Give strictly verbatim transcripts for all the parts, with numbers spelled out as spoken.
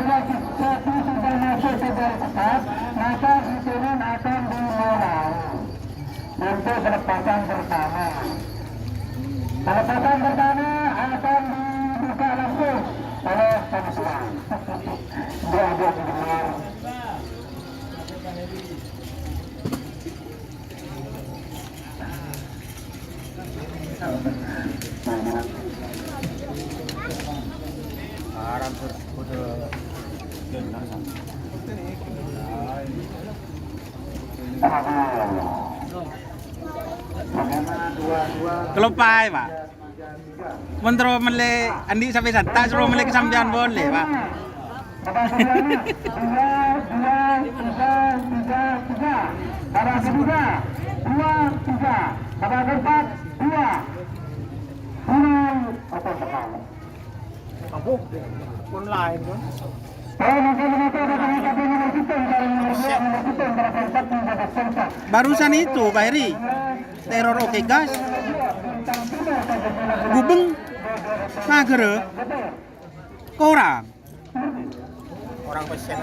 Lagi satu sudah masuk ke dalam tempat, maka turun akan dimulai untuk pelepasan pertama. Pelepasan pertama akan dibuka langsung oleh panitia. Dia ada di luar. Kaloppaè, Pak. Mon terro mellè andi' sapè santa', terro mellè ka sampèyan polè, Pak. Babak kedua, dua, dua, tiga, tiga, tiga. Babak kedua, dua, tiga. Babak keempat, dua. Final, apa sekali? Apa? Pon laèn, kan? Saya mungkin mengaku ada peningkatan nomor hitam dari nomor dua, nomor hitam pada tempat menjaga tempat. Barusan itu, Pak Heri. Teror oke, gas. Gubeng. Mager. Korang. Orang pesen.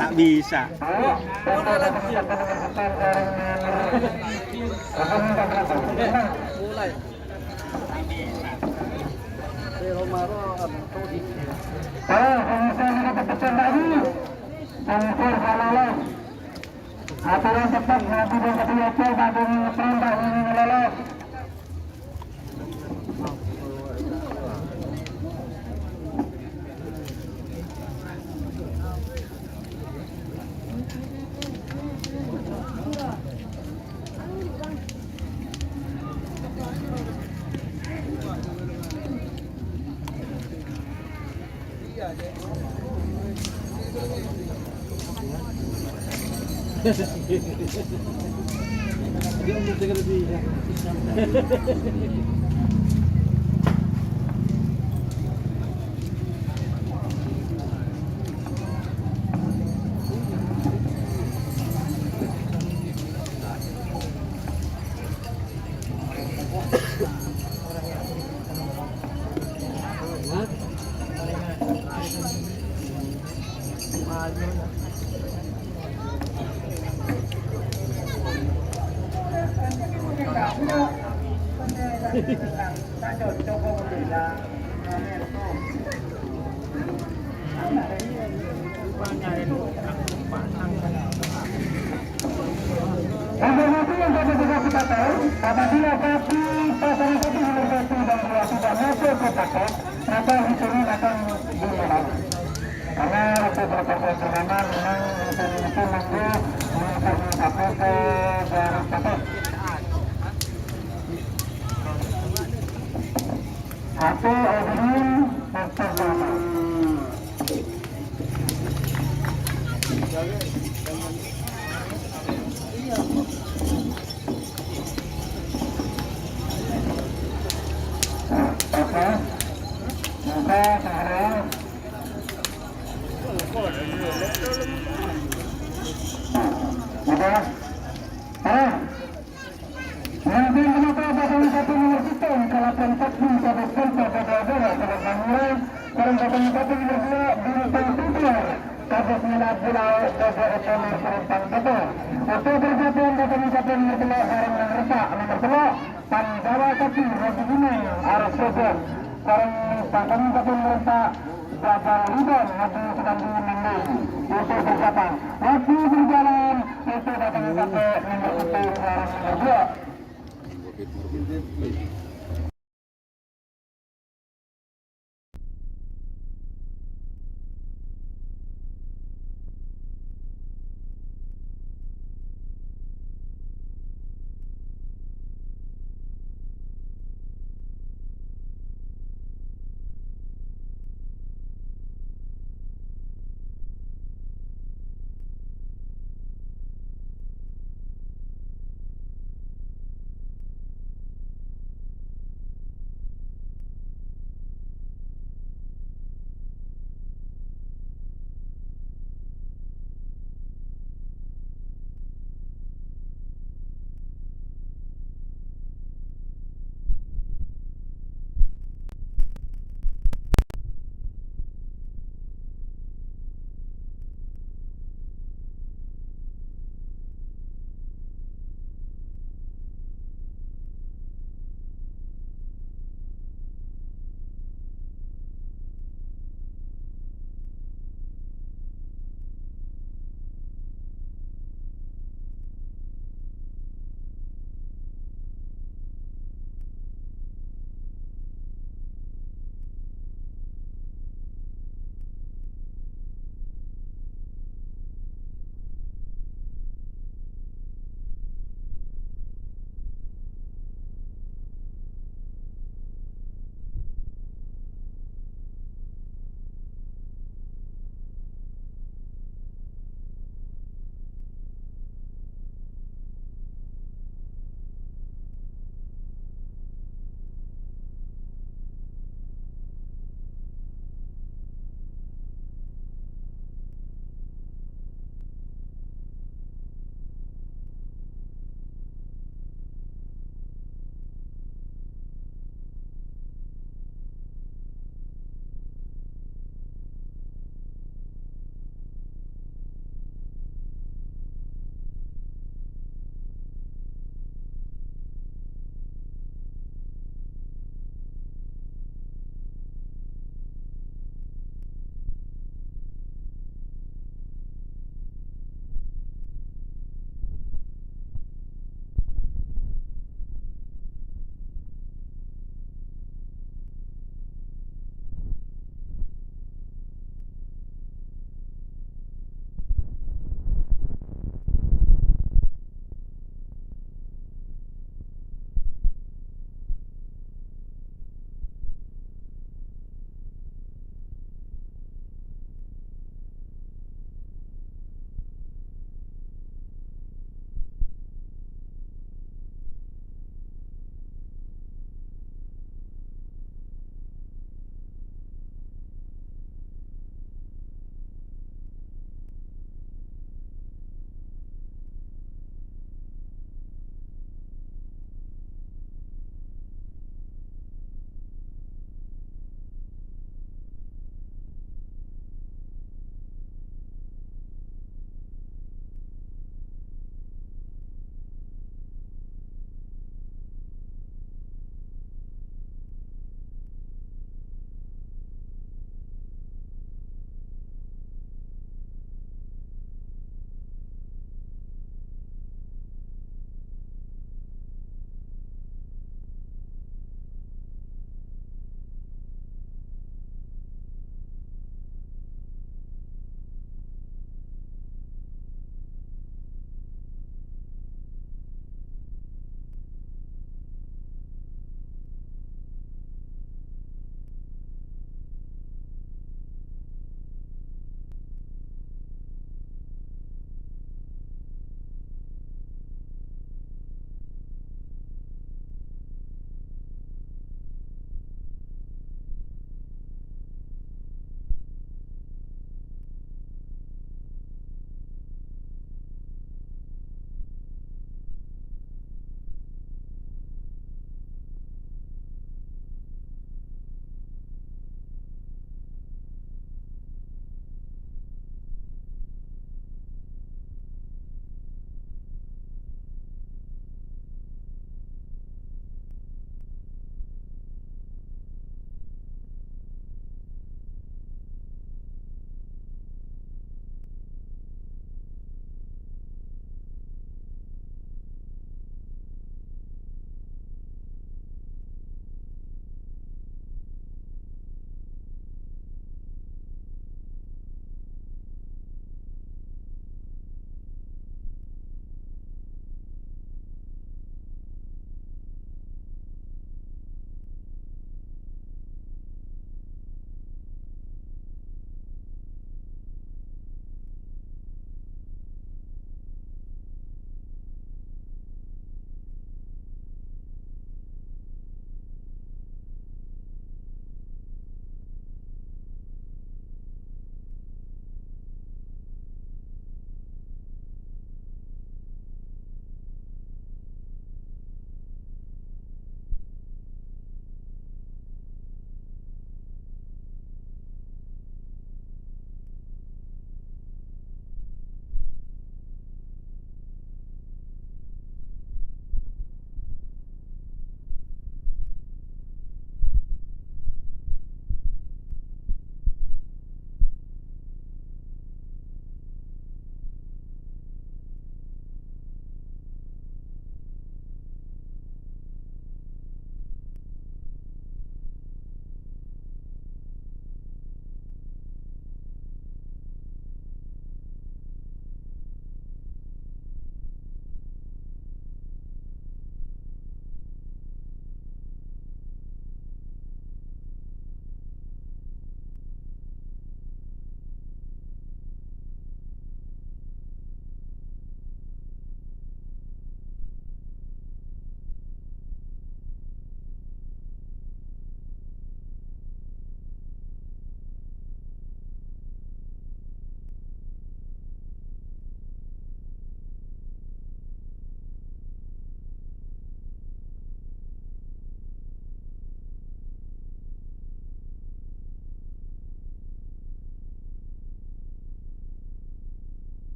Tak bisa. Aturan tetep ngaji dan ketua, tak boleh ngeprang, tak boleh ngelolot. Informasi yang dapat juga kita tahu, apabila sapi pasangan satu nomor satu dan dua sudah masuk ke paket, maka hitungan akan dimulai. Karena untuk berpaket pertama memang untuk itu nunggu untuk mencapai ke jarak paket. Satu, Edwin, Mister Dharma. Apa? Minta Sahrul. Udah? Halo? Mangkèn mènangka batang satu nomor sèttong, Kalapan Sakti, Kabupaten Padadara, Kabupaten Mura, sareng batang satu nomor dua, Bintang Putih, Kabupaten Bulao, Kabupaten Perumpang Beto. Untuk persiapan batang satu nomor tello', sareng nomor empat, nomor tello', Pandawa Sakti, Raja Gunung, Arus Bogor, sareng batang satu nomor empat, Jabal Ridwan, Haji Sukandi, Mending, untuk persiapan. Waktu berjalan, untuk batang satu nomor satu, sareng nomor dua.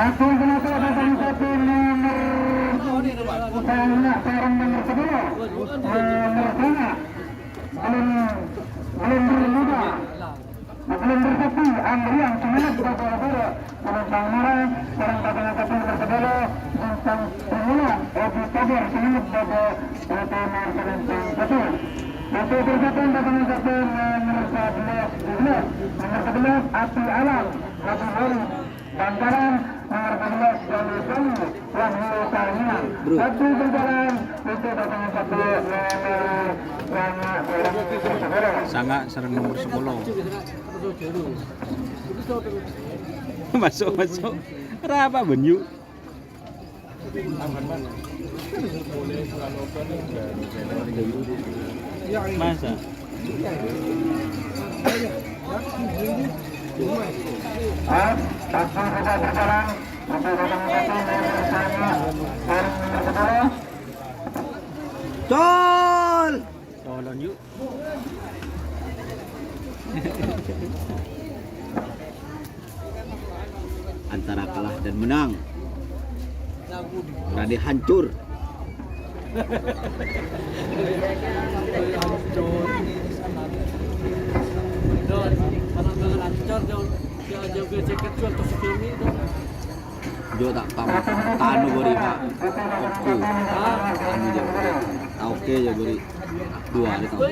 Agung Kenapa datang satu nomor sanga, sareng nomor sepuluh. Nomor sanga. Belum, belum bermuda. Belum bersakti, Andrian Semangat Bapak Guru. Penumpang Mara, sareng pasangan satu nomor sepuluh. Bintang Permula, Edi Togar Semangat Bapak Guru. Penumpang satu. Untuk persatuan pasangan satu nomor sebelas, nomor sebelas, Api Alam, Api Alam. Bangkalan, nomor sebelas, Doni Soli, Wahyu Karnian. Bro. Satu berjalan, untuk pasangan satu, nomor sanga, sanga sareng nomor sepuluh. Masuk, masuk. Arapa, Bun, yu? Masa? Tol! Tolong, yuk. Antara kalah dan menang. Berani hancur. Jo, tak, tak, tak anu, Bori, Pak. Oke. Anu, Jo. Tak oke, Jo, Bori. Dua hari tak oke.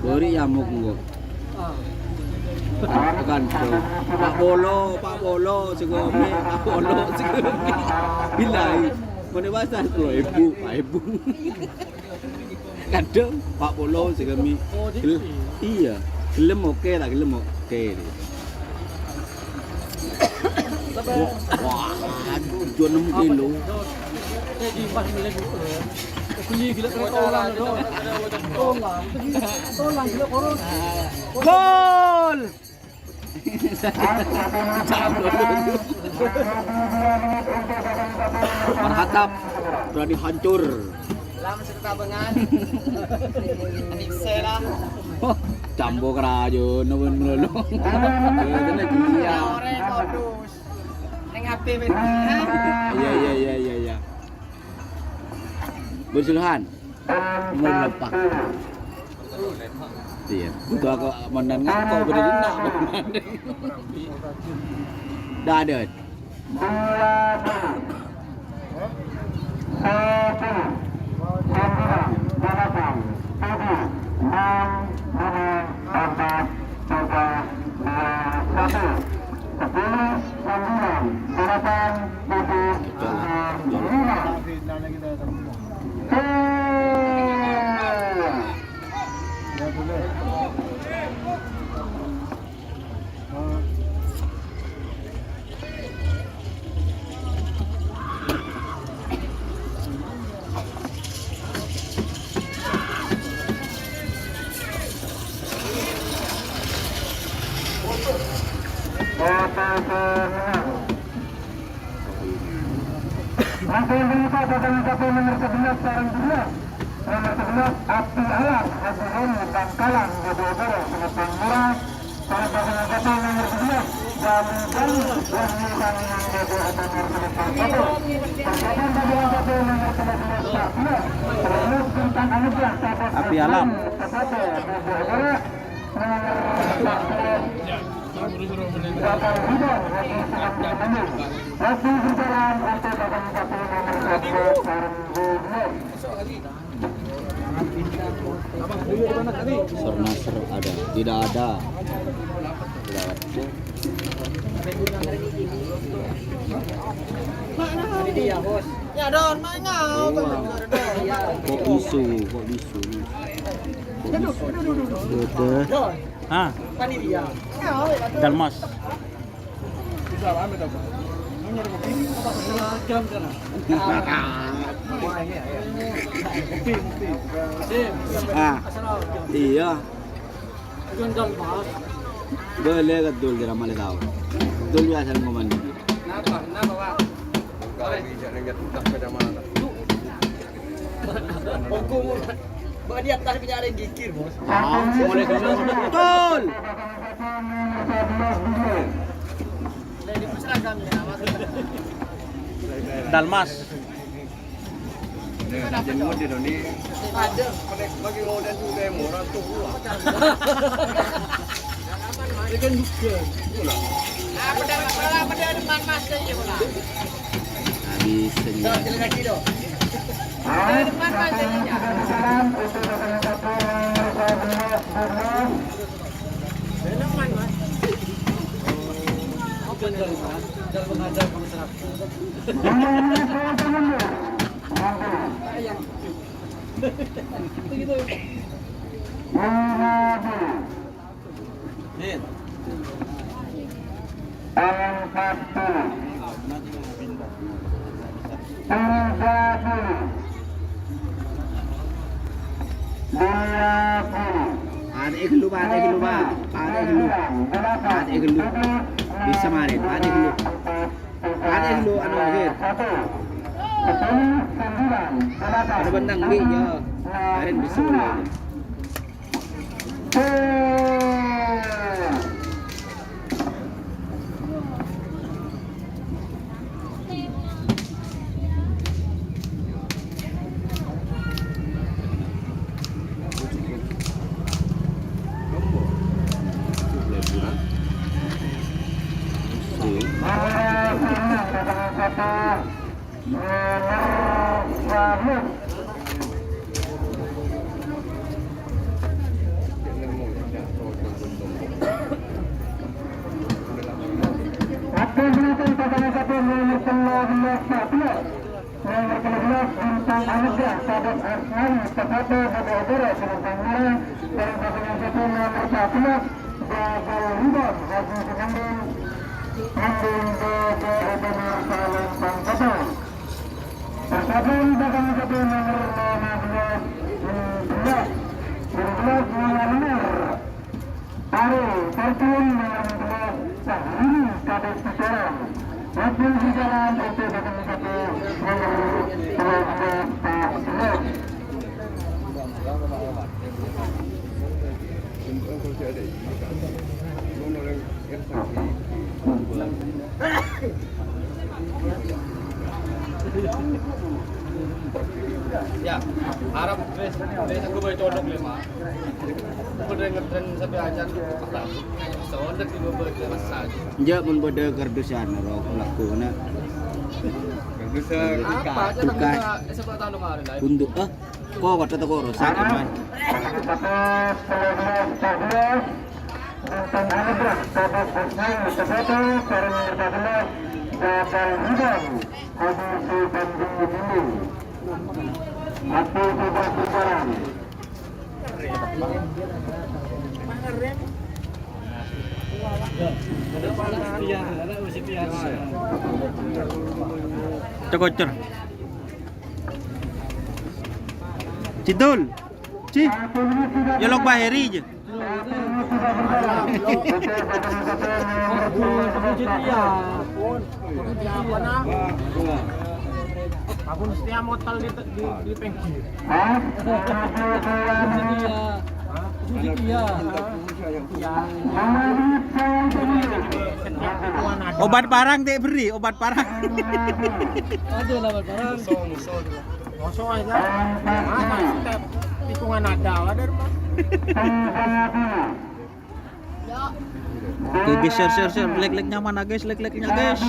Bori nyamuk, engko. Tekan, Jo. Pak Bolo, Pak Bolo, sing ngombe, Pak Bolo, sing ngombe. Bilai. Mana bahasa? Lo, ibu, Pak Ibu. Kadhâng Pak Polo sè kami. Oh, gel-, iya. Gelem oke ta, gelem oke. Wah, wah, aduh, jo enam kilo. Gol! Marhatap, berani hancur. Lam satu tabangan. Adik saya lah. Oh, campo kerajo, nubun melulu. Iya, bener, iya. Ore modus. Neng H P ben. Iya, iya, iya, iya, iya. Bun Sulhan. Umur berapa? Iya. Butuh aku mandan ngako, beri enak. Dah ada. Dua, satu, sembilan, delapan, tujuh, enam, lima, empat, tiga, dua, satu. Sepuluh, sembilan, delapan, tujuh, enam, lima. Langsung dibuka pasangan satu nomor sebelas sareng dua. Nomor sebelas, Abdi Alam, Haji Heri, Bangkalan, Bojonegoro, Sematang Murah. Sareng pasangan satu nomor sebelas, Bali Bali, Wahyu Tangiang, Bojonegoro, Sematang satu. Persiapan pasangan satu nomor sebelas, Abdi Alam. Terus Bintang Anugrah, Sahabat Abdi Alam. Bojonegoro. Sernasr ada? Tidak ada. Tidak ada. Kok isu? Kok isu? Sudah. Ah. Dalmas. Ah. Iya. Boleh ke Dul, kira male tau. Dul biasa ngomong. Kenapa? Kenapa, Pak? Kalau bisa dengar udah pada mana? Bâh, di attas punya ada yang gigir, Bos. Ah, boleh dulu. Betul. Dalmas. Ada. Ini kan juga. Habis ini. Empat puluh. Tiga puluh. Dua puluh. Padâ'â ghâllu, padâ'â ghâllu, Pak. Padâ'â ghâllu. Padâ'â ghâllu. Bisa marèn, padâ'â ghâllu. Padâ'â ghâllu, anu, Gir. Padâ bentang, Gir, ya. Marèn bisa, ya. Pertandingan bakal satu nomor lima belas, dua belas, dua belas, nomor Ari Tarjun, nomor dua belas, Syahrini Kadek Bicara. Wakil Bicara untuk bakal satu nomor dua belas, Pak Selamat. Ya, arep wis, wis aku bae codok le, Mak. Aku udah ngetren sampai acan. Sondet di bawah kelas satu. Enjâ', mon bâdâ kardus anu, ro, lagu na. Kardus, eh, apa aja tukar. Tanggal sepuluh tahun kemarin lah. Untuk, eh, kok ada teko rusak, Iman? Bintang Anugerah Tabib Husni Sebato, Karim Tabila, Gagal Hidang, Haji Sultan Bumi Tinggi. Waktu tiga putaran. Cokocor. Cidul. Ci. Yolok Baheri je. Akun setia motel di, di, di pinggir. Sujitia. Sujitia. Obat parang tak beri, obat parang. Ada lah obat parang. Musuh, musuh. Musuh aja. Masa setiap tikungan ada, ada rumah. Oke, guys, share, share, share. Like, like-nya mana, guys? Like, like-nya, guys.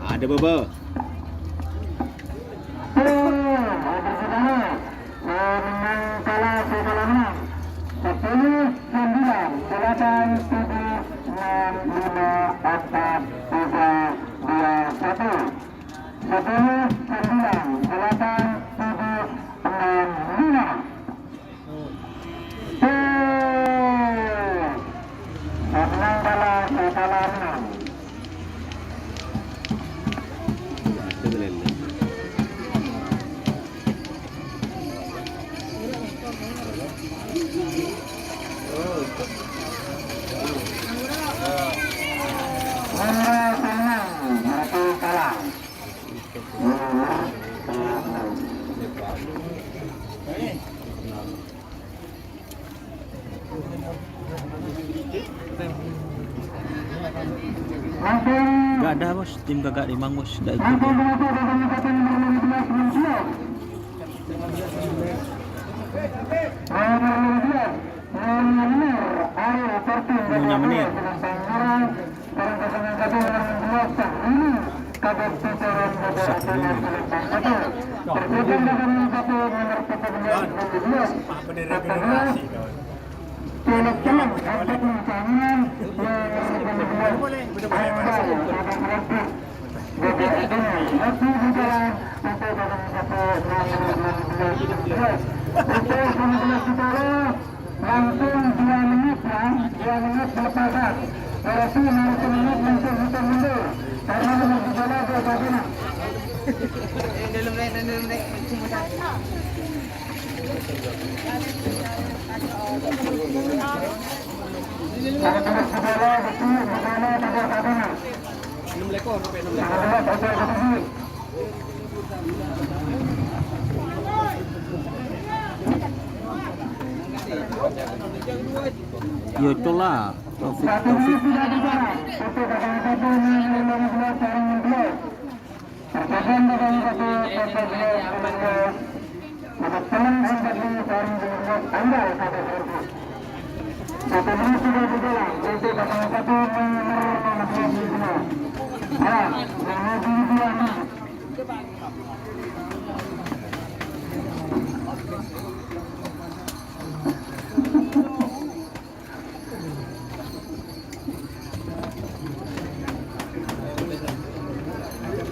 Ada baba. Menang kalah setelah menang. Sepuluh sembilan, delapan tujuh, enam lima, empat tiga, dua satu. Sepuluh sembilan, delapan tujuh, enam lima. Tuh. Menang kalah setelah menang. Nggak ada, Bos. Tim Gagak Limang, Bos. Nggak ikut, ya. Nyonya Menir. Sah, Menir. Langsung dua menit, ya, dua menit pelepasan. Berarti enam menit langsung mundur. Karena menit bola dia. Yo, cola. Taufik, Taufik.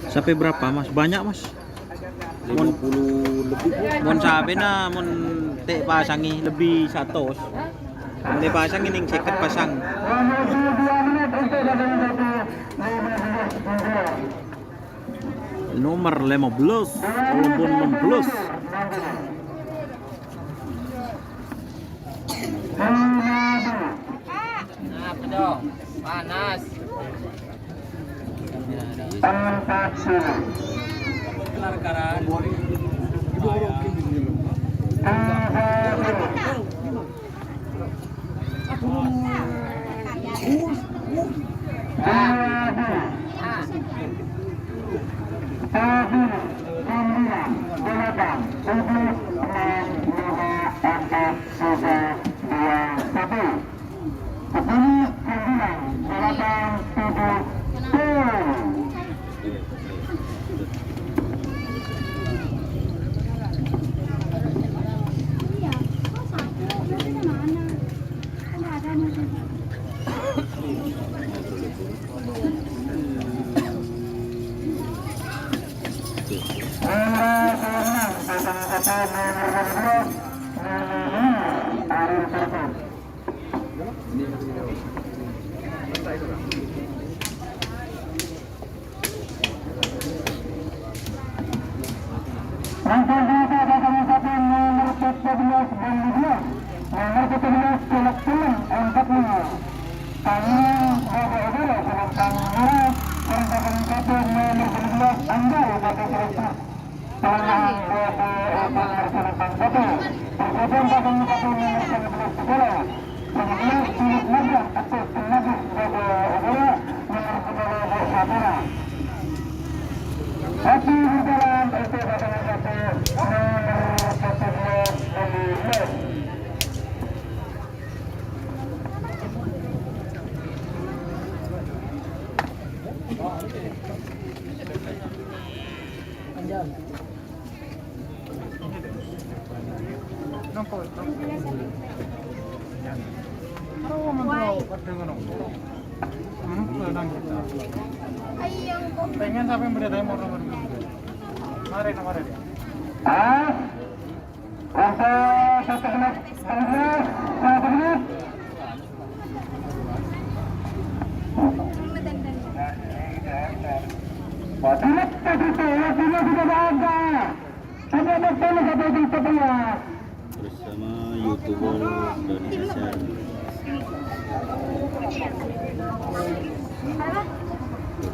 Sampè' berapa, Mas? Banyak, Mas? Lima puluh lebih. Mon sampèna, mon ta' èpasangè lebbi satos. Mon èpasangè nèng sèket pasang. Nomor lima belas, walaupun enam belas. Nah, betul. Panas. Empat puluh. Kelar karan. Nomor empat belas, Bang Dibio. Nomor tujuh belas, Kelek Kelem, angkat lima. Tangan, Bapak Ibu, Bang Mara, nomor tujuh belas, Angga, Bapak Ibu. Tangan, Bapak Ibu, Bang Ibu. Persiapan, Bapak Ibu, nomor sembilan belas, Sekolah. Pengen sampai berita yang mau nomor. Mari, nomor ini. Ah, untuk satu menit, satu menit. Waduh, betul, waktunya sudah ada. Ada betul, ada betul, betul, ya. Bersama YouTuber Indonesia.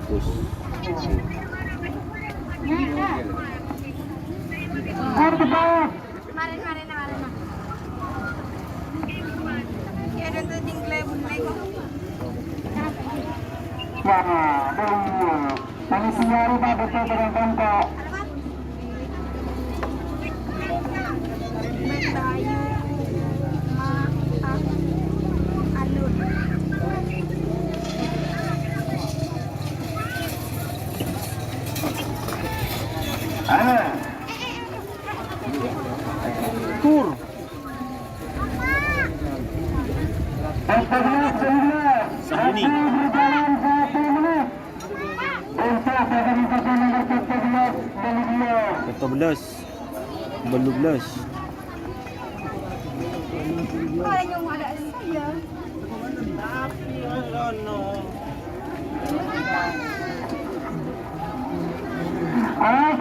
Fokus. Mari, mari, mari, mari. Ya, dan tuh jingkle, bunle, kok. Panitia rupa betul dengan kelompok. Ayo. Tur. Sahini. Empat belas. Belum belas.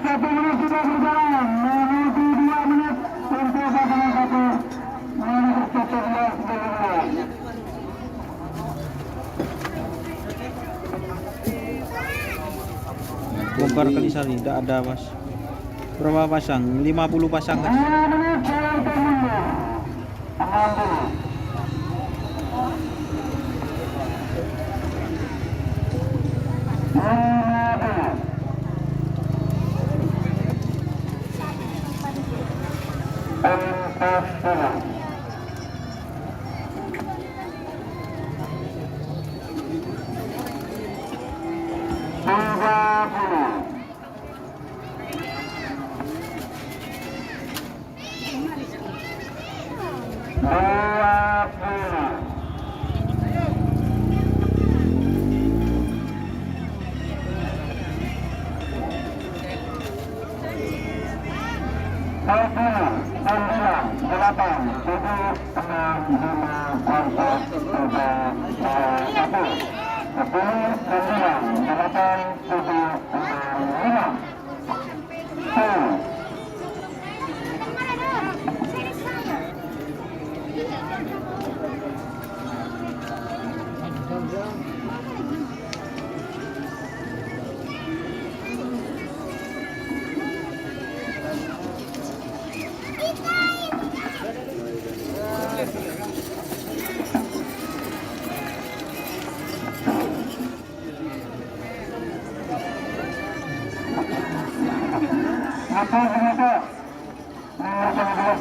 Satu menit sudah berjalan, menuju dua menit untuk pasangan satu. Nomor empat belas. Bongkar Kalisari, tidak ada, Mas. Berapa pasang? Lima puluh pasang, Mas. Sepuluh, sembilan, delapan, tujuh, enam, lima, empat, tiga, dua, satu. Sepuluh, sembilan, delapan, tujuh, enam, lima. Tuh. Apa kenapa? Nomor sembilan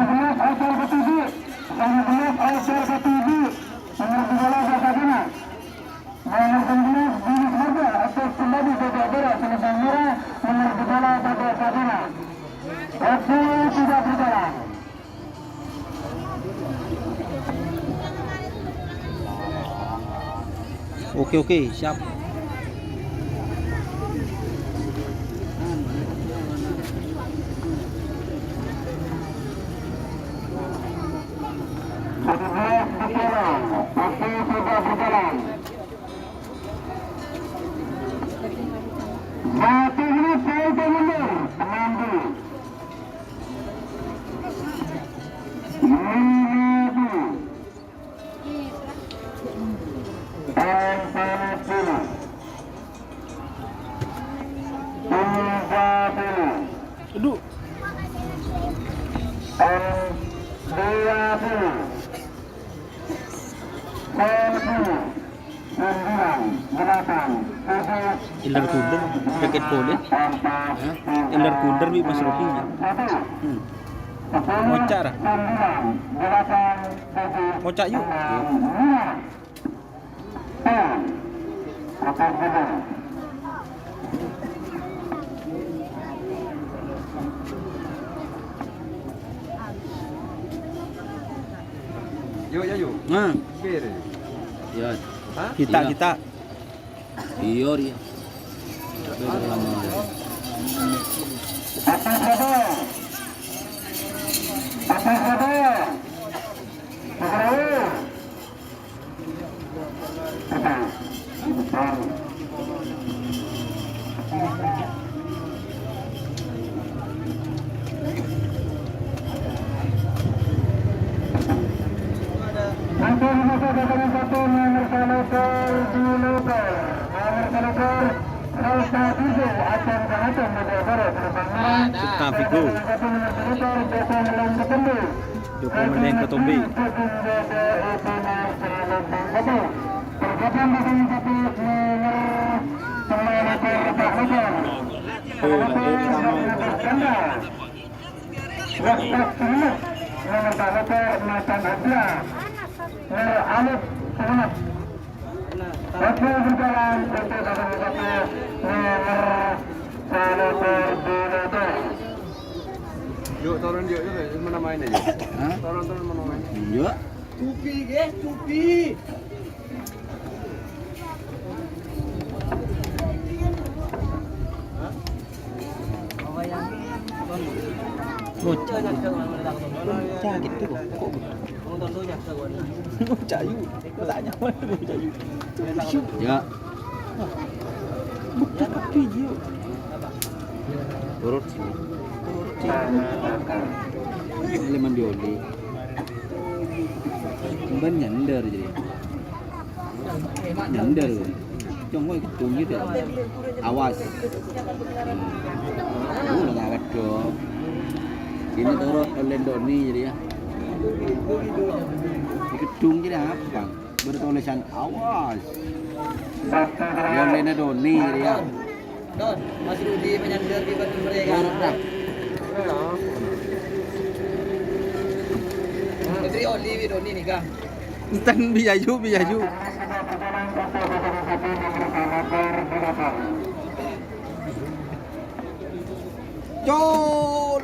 belas, Abdul Khatib. Nomor sembilan belas, Abdul Khatib. Nomor dua belas, Sakina. Nomor sembilan belas, Yunus Marga. Atas kembali babak merah, selendang merah. Nomor dua belas, Abdul Sakina. Waktu tidak berjalan. Oke, oke, siap. Tujuh belas berjalan, waktu sudah berjalan. Satu menit, saya mundur, enam puluh. Lima puluh. Empat puluh. Tiga puluh. Aduh. Em, dua puluh. Sepuluh. Sembilan. Delapan. Tujuh. Iler kuder, jaket polè. Hah? Iler kuder bi' Mas Robi, ya. Satu. Hmm. Ngoca', ra? Ngoca', yuk. Yuk, yuk, yuk. Nah. Kiri. Ya. Hah? Kita, iya. Kita. Iya, iya. Suta Figo. Joko Meleng Ketombe. Yuk, turun yuk, yuk, mana mainnya yuk? Hah? Turun, turun, mana mainnya? Iya. Cupi, guys, cupi. Bocah, bocah gitu kok. Kok gitu? Bocah yuk. Tanya mana bocah yuk? Ya. Bocah tapi yuk. Turut sih. Turut sih. Leman dioli. Ban nyandar jadi. Nyandar. Cuma gitu gitu ya. Awas. Oh, udah ngawat dong. Ini turut oleh Doni jadi ya. Di gedung jadi apa, Bang? Bertulisan awas. Yang lainnya Doni jadi ya. Don, Mas Rudi menyandar di batu mereka. Turut dah. Putri Oli Widoni nih, Kang. Enten bijayu, bijayu. Col.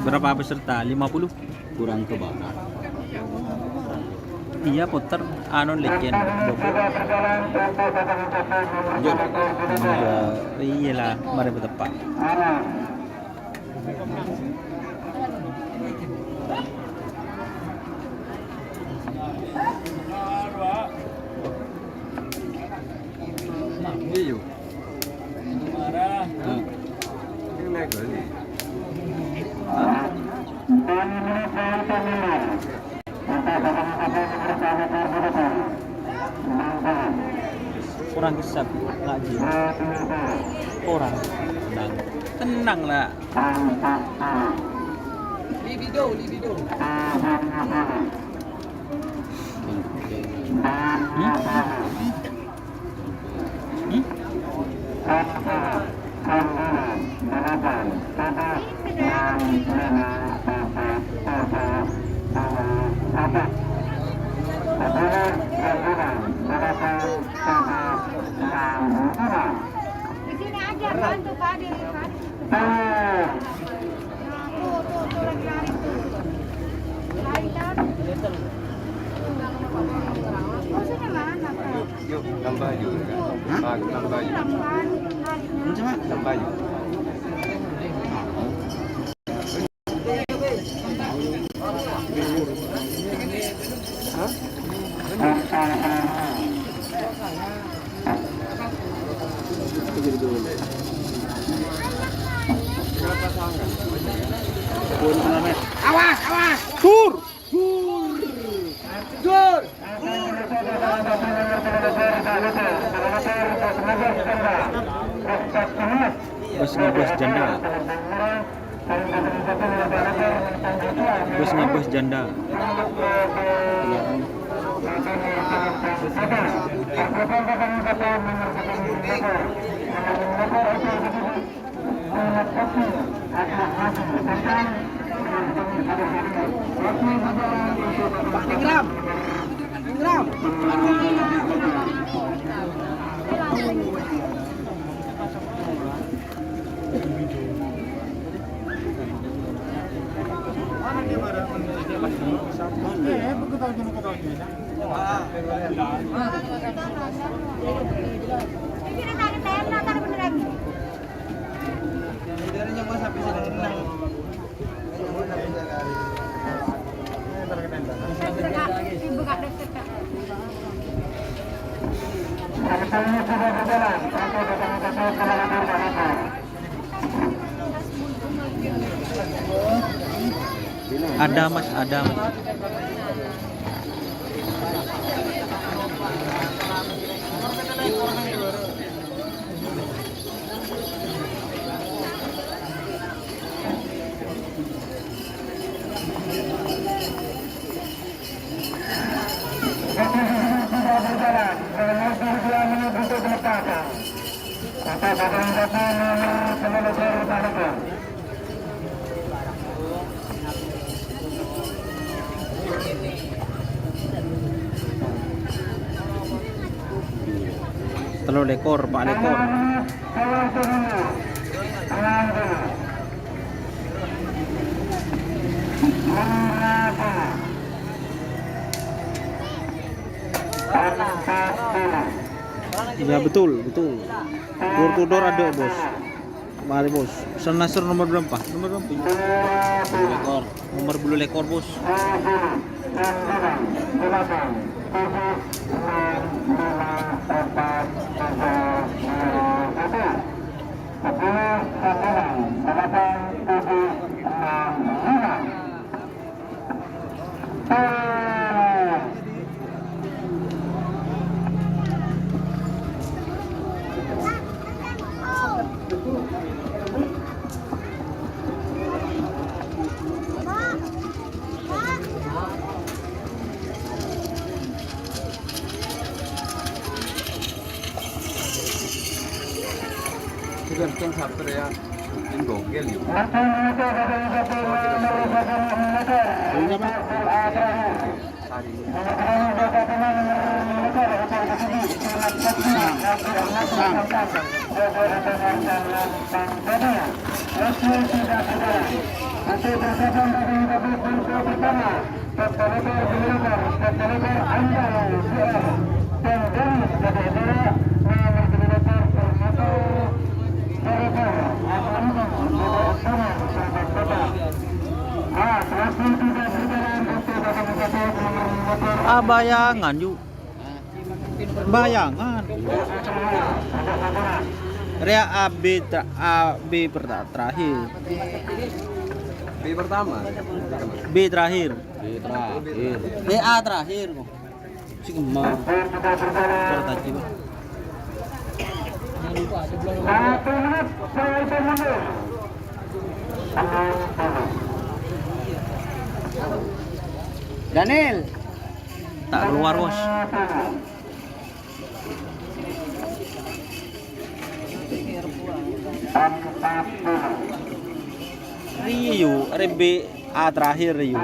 Berapa peserta? Lima puluh? Kurang ke barat. Iya, puter, anu, licin. Iya, iyalah, mari bertepak. Iya. Kurang kesep ngaji. Kurang. Tenang. Tenang lah. Libido, libido. Hmm? Hmm? Di sini aja, bantu Pak Ade, Pak Ade. Nah, tuh, tuh, tuh lagi lari tuh. Lari kan? Musuhnya mana, Pak? Yuk, tambah yuk. Hah? Tambah, tambah yuk. Tambah, lari. Tambah yuk. Awas, awas. Sur. Sur. Sur. Bos ngabos janda. Bos ngabos janda. Pak Ingram. Ingram. Ada, Mas, ada, Mas. Tello lèkor, pa' lèkor. Iya, betul, betul. Door to door ada, Bos. Mari, Bos. San Nasr nomor berapa? Nomor berapa? Bulu lèkor. Nomor bulu lèkor, Bos. Sudah, kan sabar ya. Ini gokil, yuk. Sari. Ah, bayangan, Yu. Bayangan. Rèya A B tra-, A B perta-, terakhir. B pertama. B terakhir. B terakhir. B A terakhir kok. Sing mau. Cara tadi, Pak. Daniel. Ta' kalowar, Bos. Rèya, Yu, arè B A terakhir, Yu.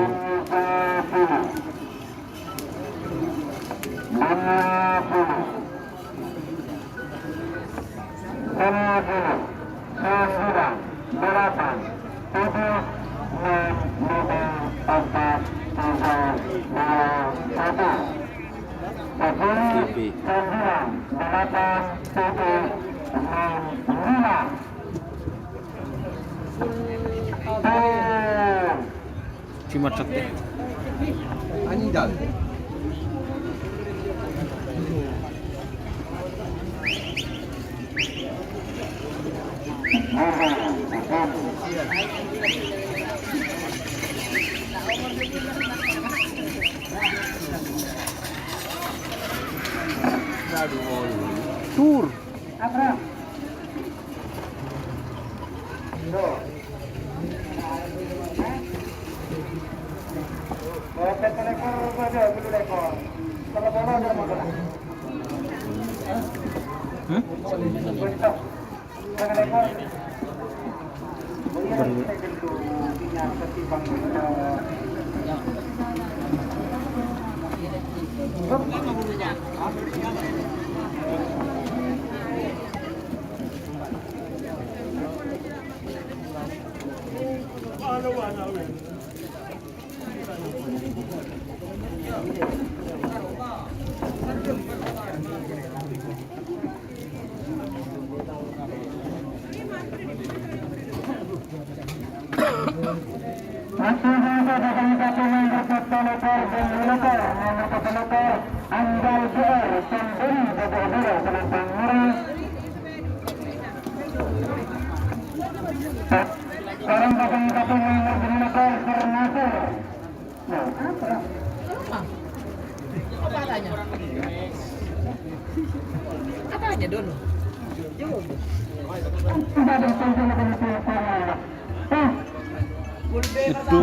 Lima puluh, sembilan, delapan, tujuh, enam, lima, empat, tiga, dua, satu. Sepuluh, sembilan, delapan, tujuh, enam, lima. Tuh. Jimat sakti. Anjal. Tur. Hmm? Sekarang pasangan satu nomor sembilan belas, Nasir. Nah, apa? Apa? Apa tanya? Apa aja dulu? Jawab. Tidak ada tanya lebih kurang. Itu.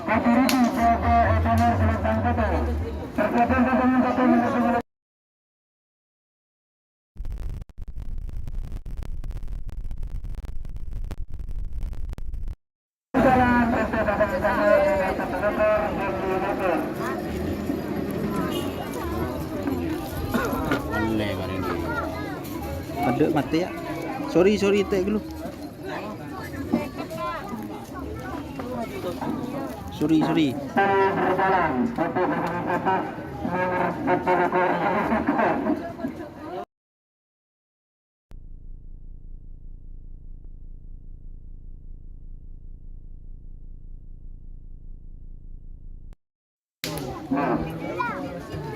Terjadi di Jawa Timur, Kalimantan Kota. Terjadi di Kalimantan Kota. Dek, mate ya. Sorry, sorry, tek dulu. Sorry, sorry.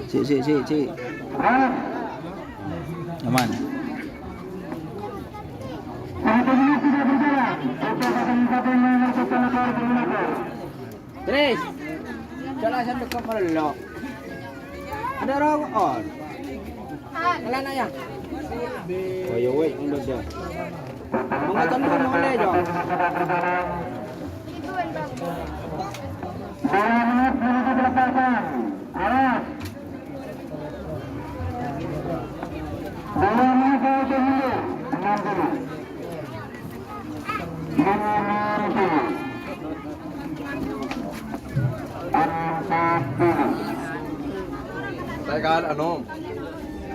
Sik, sik, sik, sik. Aman. Terus. Salah satu kok melok. Ada rokok. Kelana ya. Oh, ya, weh, enggak ada. Mengatakan dulu, mengatakan, Jo. Dua menit menuju pelepasan. Awas. Dua menit lagi mundur. Enam puluh. Lima puluh. Empat puluh. Saya kan, anu,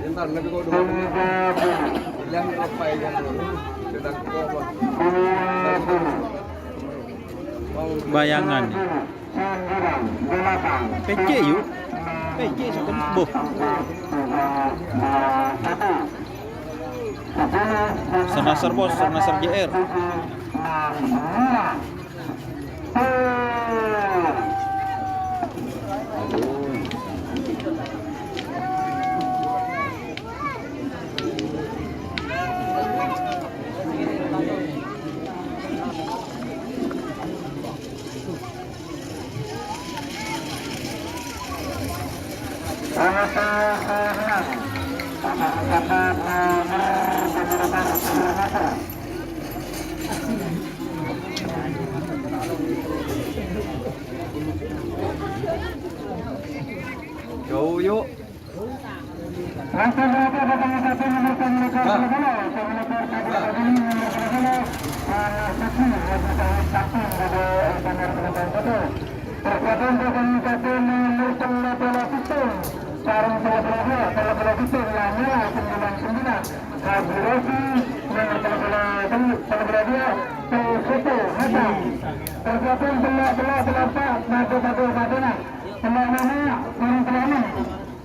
Pintar, lebih kok dulu. Tiga puluh. Bilang apa ya, dulu. Sudah kok, Bos. Dua puluh. Bayangan. P C yuk. P C sekem-, boh. Sernasar, Bos, Sernasar J R. Jauh, yuk.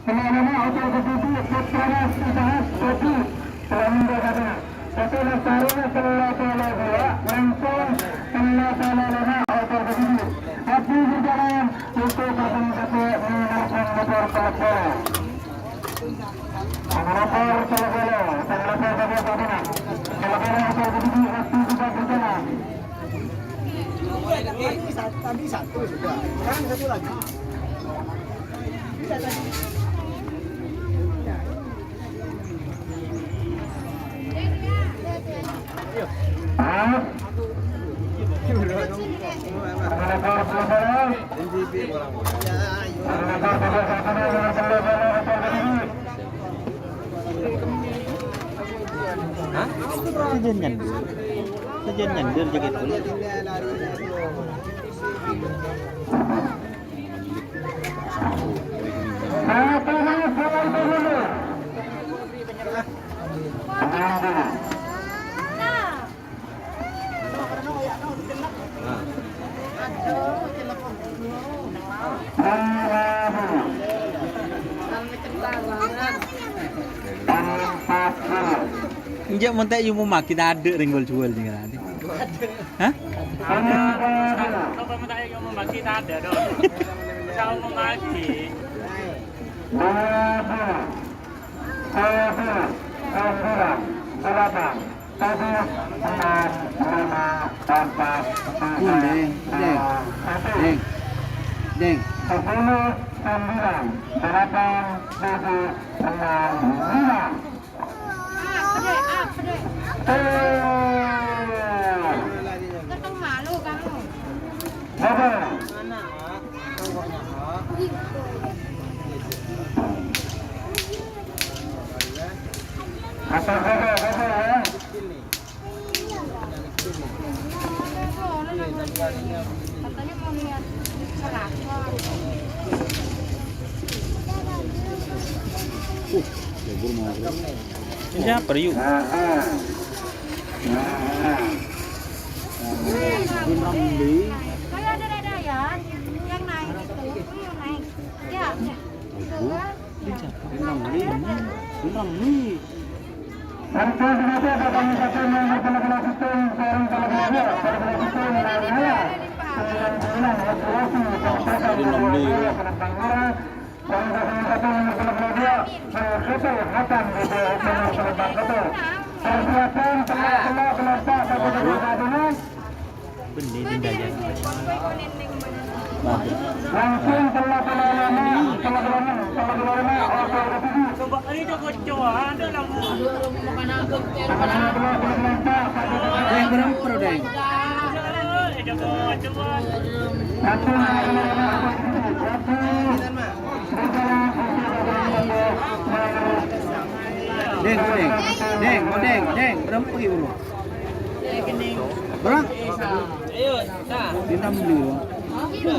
Pèlana oto kedhudhu Putra Mas Ibahas Bodi, pèlana dâ' katèna. Katèna sarèna tello polo dua, langkong tello polo lèma oto kedhudhu. Abdhi Burjalan, untuk Kabupaten Minahasa Motor Telepon. Motor Telepon, Telepon Telepon oto kedhudhu, Abdhi Burjalan. Tadi satu, tadi satu sudah. Sekarang satu lagi. Hah? Sajân nyandhâr. Sajân nyandhâr jâgâ itu. Enjâ', mon ta' èomomaghi tadâ' rèng gol-juwâl jâgâ tadi. Hah? Coba minta yang mau maki tak ada dong. Bisa mau maki. Dua puluh, tujuh, sembilan, delapan, tujuh, enam, lima, empat, tiga, dua, satu. Deng. Deng. Sepuluh, sembilan, delapan, tujuh, enam, lima. Ini siapa, Yu? Kalau ada dada ya, yang naik itu, yang naik. Ya. Ini siapa? Ini Ramli. Ini Ramli. Ini Ramli. Persiapan, benih, benih, benih. Langsung pella-pella lama, pella-pella lama, pella-pella lama, oke, oke, oke. Deng, beremper, Deng. Langsung pella-pella lama, oke, oke, oke. Deng, Deng, Deng, Deng, Deng, beremper, bro. Bro? Ayo, Sa. Di enam dulu. Iya,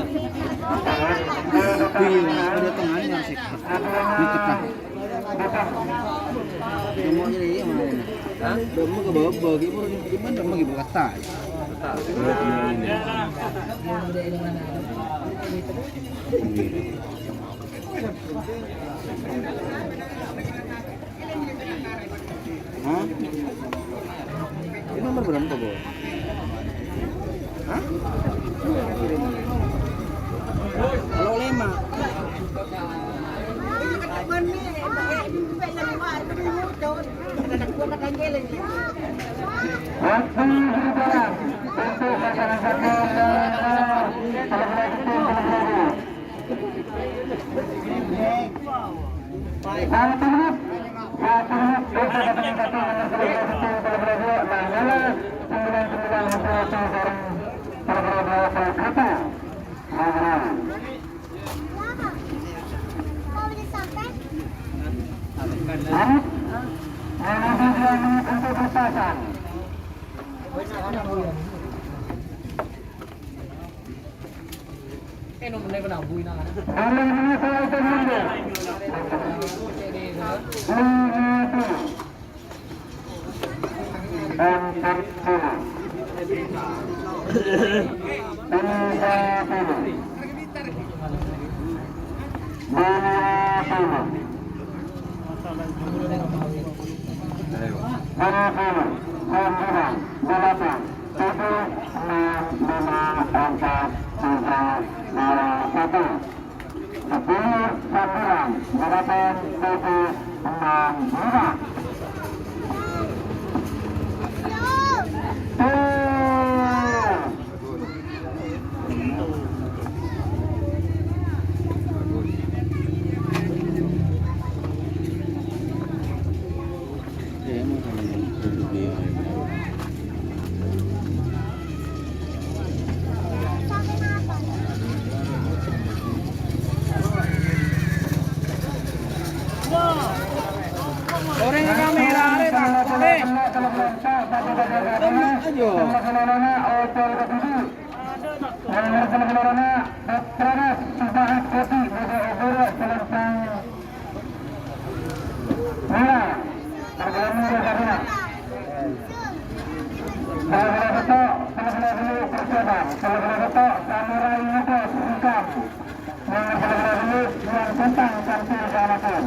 ada tengahnya sih. Di tengah. Cuma ini, iya, mana ini? Hah? Cuma ke bawah, bawah, gimana, cuma cuma ke bawah kata. Kata. Hah? Ini nomor berapa, Bu? Hah? Kalau lima. Waktu berjalan untuk masyarakat yang telah melakukan. Satu menit, satu menit, kita datang satu nomor sebelas, nomor dua, Manggala, sembilan sembilan, nomor satu, Manggala. Baik, menuju dua menit untuk berpasang. Boleh menyusul itu mundur. Lima puluh. Empat puluh. Tiga puluh. Lima puluh. Lima puluh. Sembilan, delapan. Tujuh, enam, lima, empat, tiga, dua, satu. Sepuluh, sembilan, delapan, tujuh, enam, lima. Tuh. Orèng kamera arè takut, eh. Ayo. Mula, perkara mula tadi, nah. Salah-salah betok, salah-salah dulu persiapan, salah-salah betok, samurai muda, singkam. Yang salah-salah dulu, yang tentang tampil ke hadapan.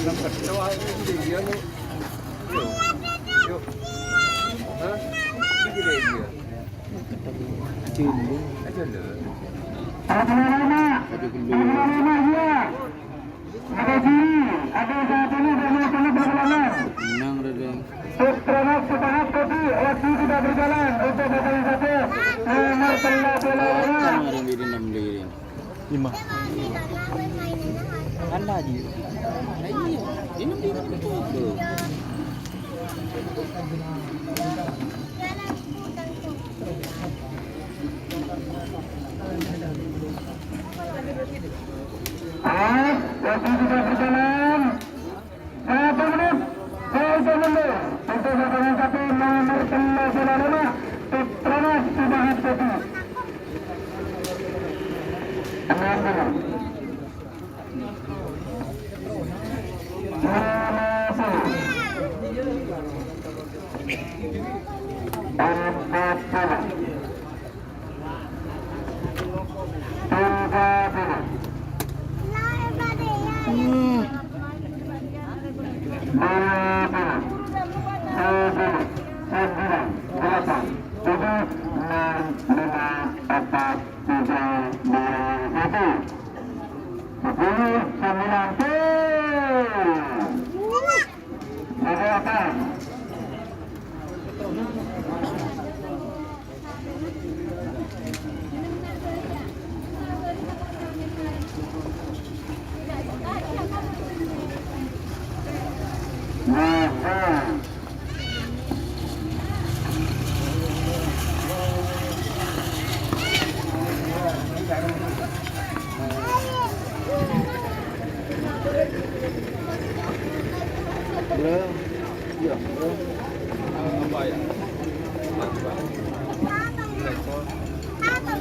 Dalam kecoa ini dia nih. Yuk. Yuk. Hah? Ini dia. Ada lama. Ada lama, iya. Ada diri, ada satu ini, ada satu berlawanan. Menang, Raden. Putra Mas semangat kopi, waktu sudah berjalan untuk datang satu. Nomor sebelas, Raden. Lima. Kan lagi. Nah, iya. Ini di tuh. Ah, waktu sudah berjalan. Satu menit. Satu menit. Untuk pasangan satu nomor sebelas, Putra Mas semangat kopi. Enam puluh. Lima puluh. Empat puluh. Tiga puluh. Dua puluh. Sepuluh. Sembilan. Delapan. Tujuh. Enam. Lima. Empat. Tiga. Dua. Satu. Sepuluh. Sembilan. Tuh. Delapan. Bro, iya, bro. Apa ya?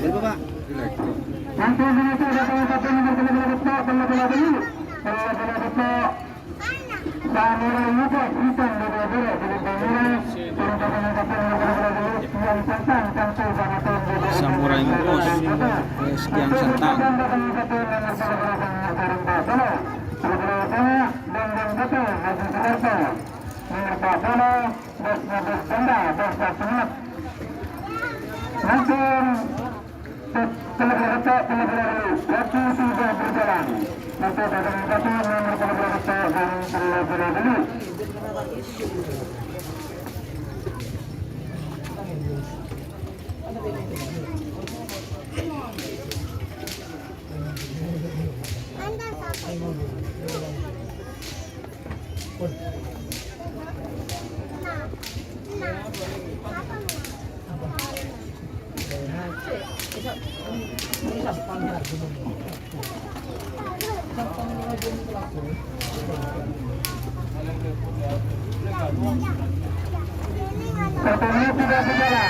Berapa, Pak? Sampurasun. Samurai Mukos, Reski Angsantang. Mungkin waktu sudah berjalan. Untuk datang satu nomor nomor satu dan terlebih dulu. Pertandingan tidak berjalan.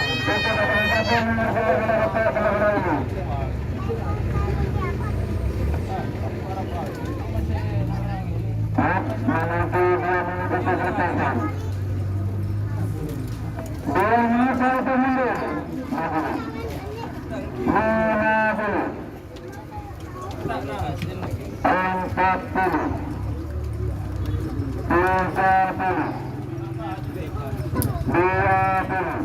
Dua menit satu mundur. Lima puluh. Empat puluh. Tiga puluh. Dua puluh.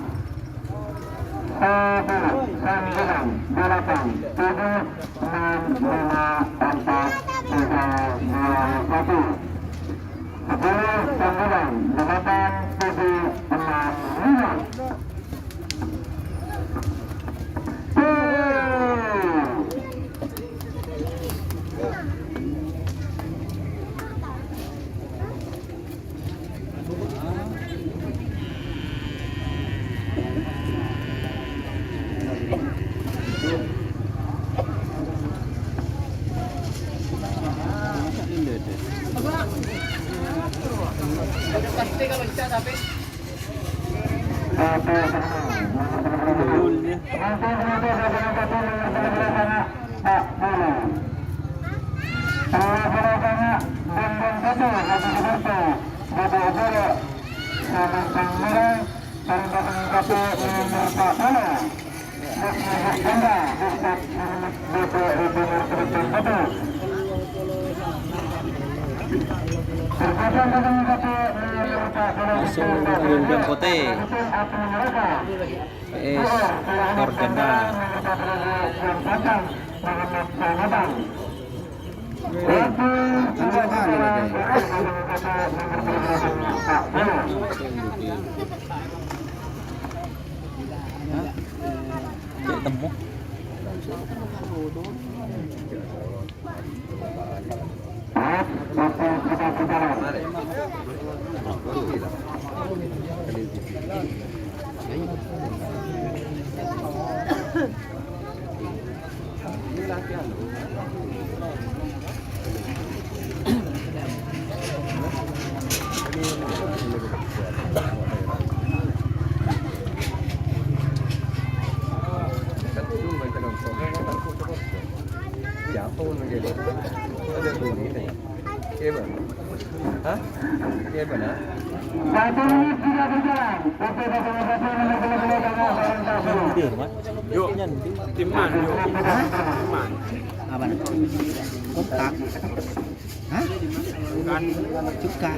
Sepuluh. Sembilan. Delapan. Tujuh. Enam. Lima. Empat. Tiga. Dua. Satu. Sepuluh. Sembilan. Delapan. Tujuh. Enam. Lima. Langsung Rundeng Putih. P S Torganda. Eh, kan apa nih, Pak? Hah? Cek temu. Hah? Iya, benar. Yuk, timman, yuk. Timman. Apa? Kotak. Hah? Bukan. Juga.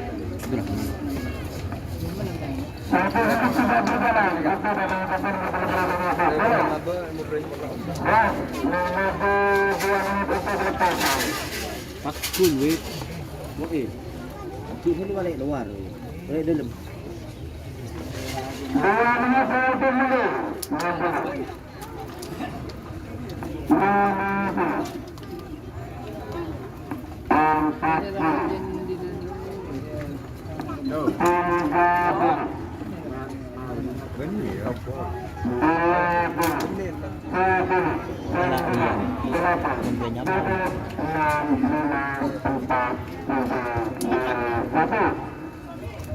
Pas gol, weh. Wah, eh. Di sini balik luar, weh. Balik dalam.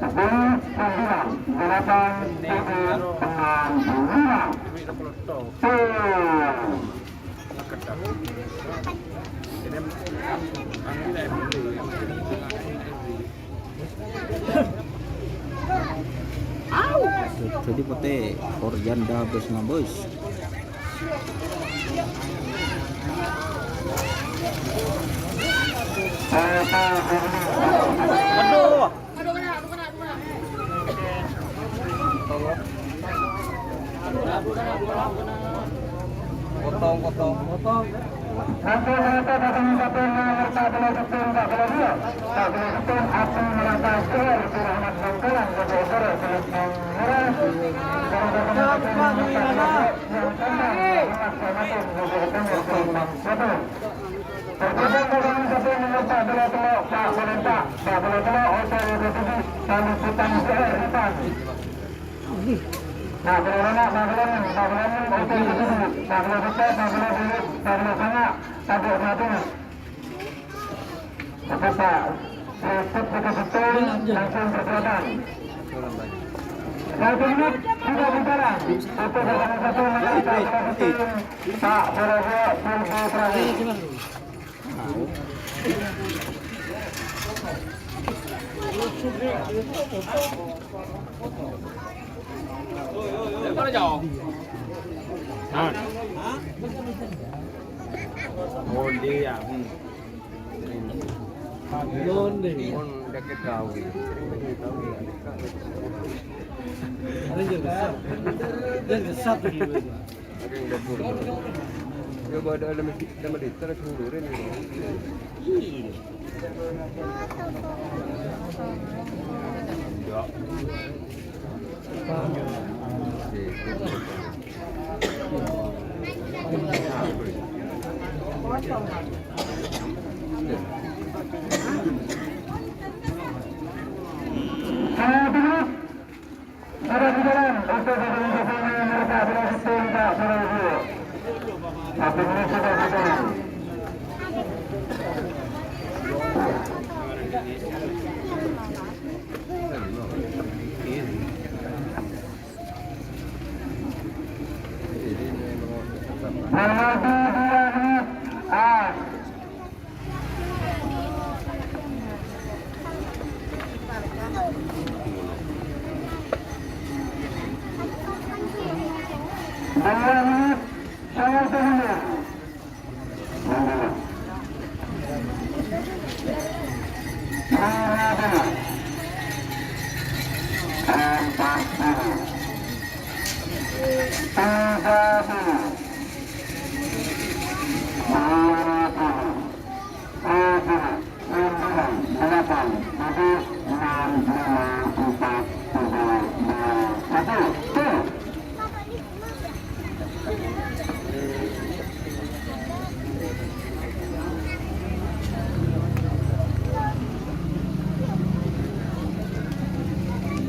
Sepuluh sembilan, delapan tujuh enam lima. Tuh. Jadi pete, Orjanda bos ngabos. Aduh. Potong, potong, potong. Satu menit sudah berjalan. Satu kosong satu menit. Pak Prabowo, Purbo Prabowo. Oh, dia. Hmm. Mon deket kau. Ada yang besar. Yang besar. Ada yang dapur. Ya, ada, ada mesti, ada mesti, ada yang dulurin. Iya.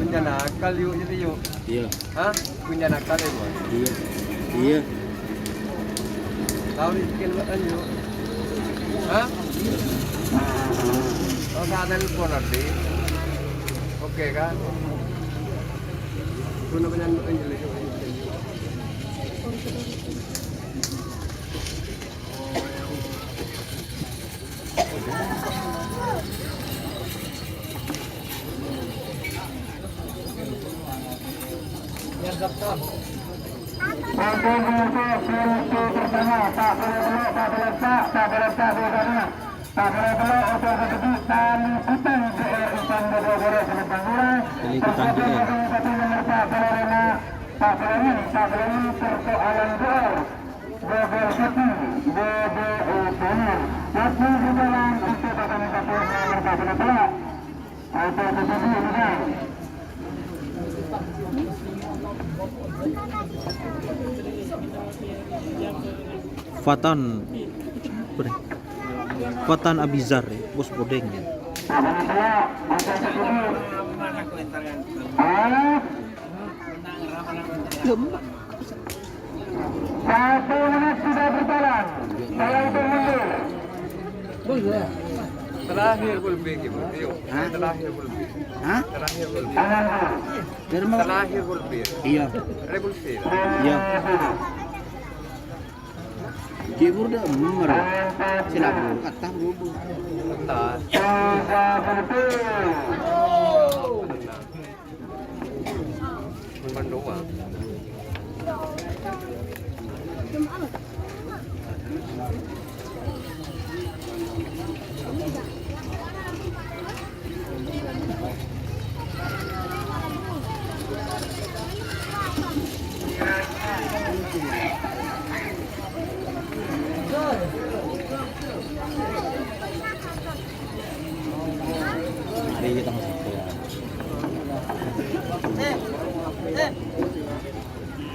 Punya nakal yuk, jadi yuk. Iya. Hah? Punya nakal ya, Bos? Iya. Iya. Tahu nih, bikin buat aja. Hah? Oh, saat telepon nanti. Oke, kan? Guna penyanyi, penyanyi. Untuk untuk pintu pertama, Pak Bola Telok, Pak Bola Telok, Pak Bola Telok, Pak Bola Telok, Pak Bola Telok, untuk kedua kali kita di R I P M dua belas Sementangula. Kali kita di R. Satu nomor Pak Bola Lima, Pak Bola Enam, Pak Bola Enam, persoalan gol. Gagal satu, Bobo Otono. Waktu di dalam untuk pasangan satu nomor Pak Bola Telok. Fatan, apa nih? Fatan Abizar, ya, bos bodeng, ya. Satu menit sudah berjalan. Saya itu mundur. Terakhir gol B gimana? Ayo. Hah? Terakhir gol B. Hah? Terakhir gol B. Dari mana? Terakhir gol B. Iya. Revolusi. Iya. Gimur dah, bener. Sila bro, kata bro. Kata. Mari kita masuk ke dalam.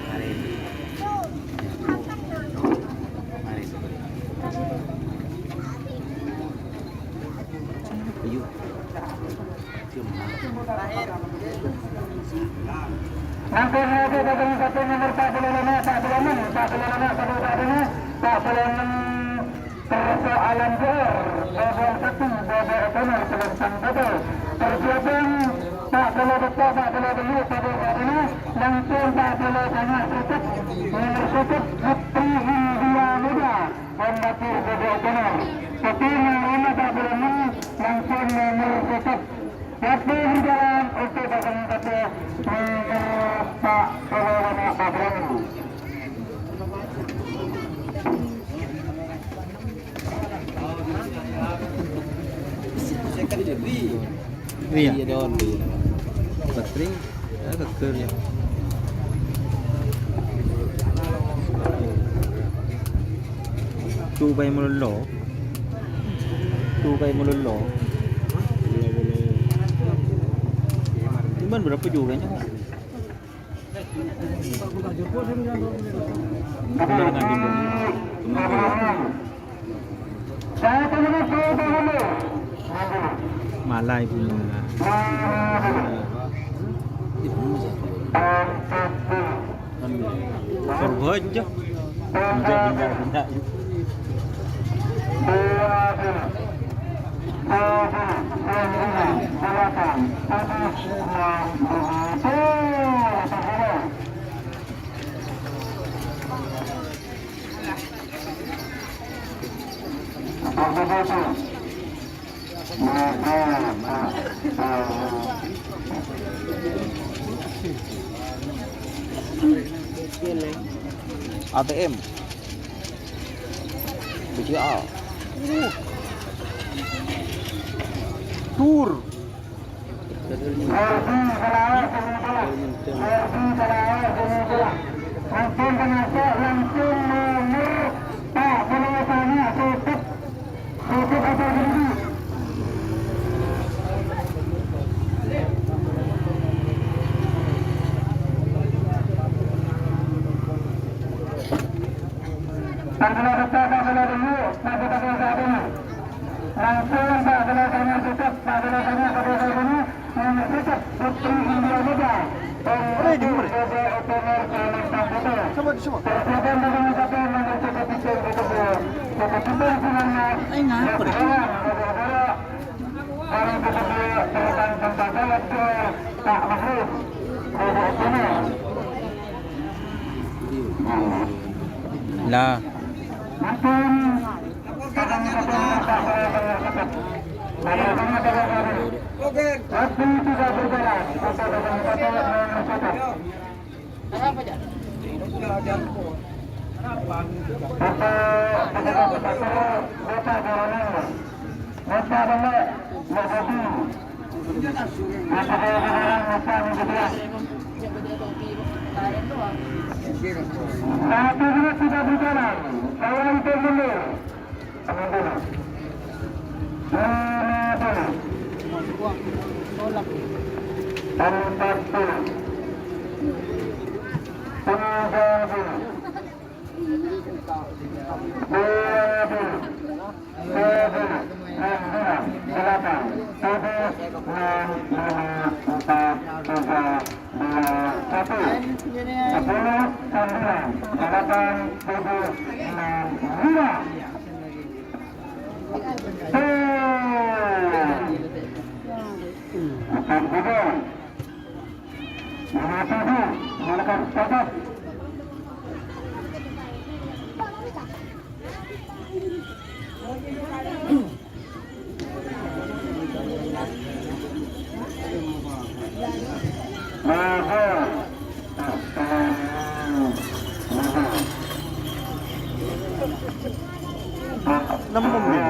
Mari. Mari. Ayo. Mangkèn aja dateng satu nomor empat puluh lima, empat puluh enam, empat puluh lima, satu empat puluh lima, empat puluh enam. Persoalan gol, Bobo Sakti, Bobo Otono, Selentang Bobo. Persiapan empat puluh detik, empat puluh menit, empat puluh menit, langsung empat puluh tengah tutup. Nomor tutup Putri India Muda, pemacu Bobo Otono. Putri nomor lima, empat puluh enam, langsung nomor tutup. Tapi di dalam untuk pasangan satu, nomor empat puluh lima, empat puluh enam. Iya. Iya, Don, iya. Petri, ya, geger, ya. Tuh, kayak melulu. Tuh, kayak melulu. Cuman berapa juga nya? Malah ibunya. Sorbo aja. Enggak, enggak, enggak. A T M. B C A. Tur. Langsung termasuk langsung nomor empat puluh lima, tutup. Tutup atau berhenti. Tanggal berapa, tanggal dulu, tanggal, tanggal saat ini. Langsung, Pak, tanggal tutup, Pak, tanggal tutup, Pak, tanggal ini. Nomor tujuh, Putri India Muda. Ready, ready. Coba, coba. Persiapan dengan satu nomor tujuh, tujuh, tujuh, tujuh. Tujuh, tujuh, semuanya. Eh, ngapa deh? Orang kedua, terbang tempat saya, Pak Mahfud. Lah. Mampun. Waktu tidak berjalan. Satu menit sudah berjalan. Saya itu mundur. Lima puluh. Empat puluh. Tiga puluh. Dua puluh. Dua puluh. Enam puluh. Delapan. Tujuh. Enam. Lima. Empat. Tiga. Dua. Satu. Sepuluh. Sembilan. Delapan. Tujuh. Enam. Lima. Nemmo, Min?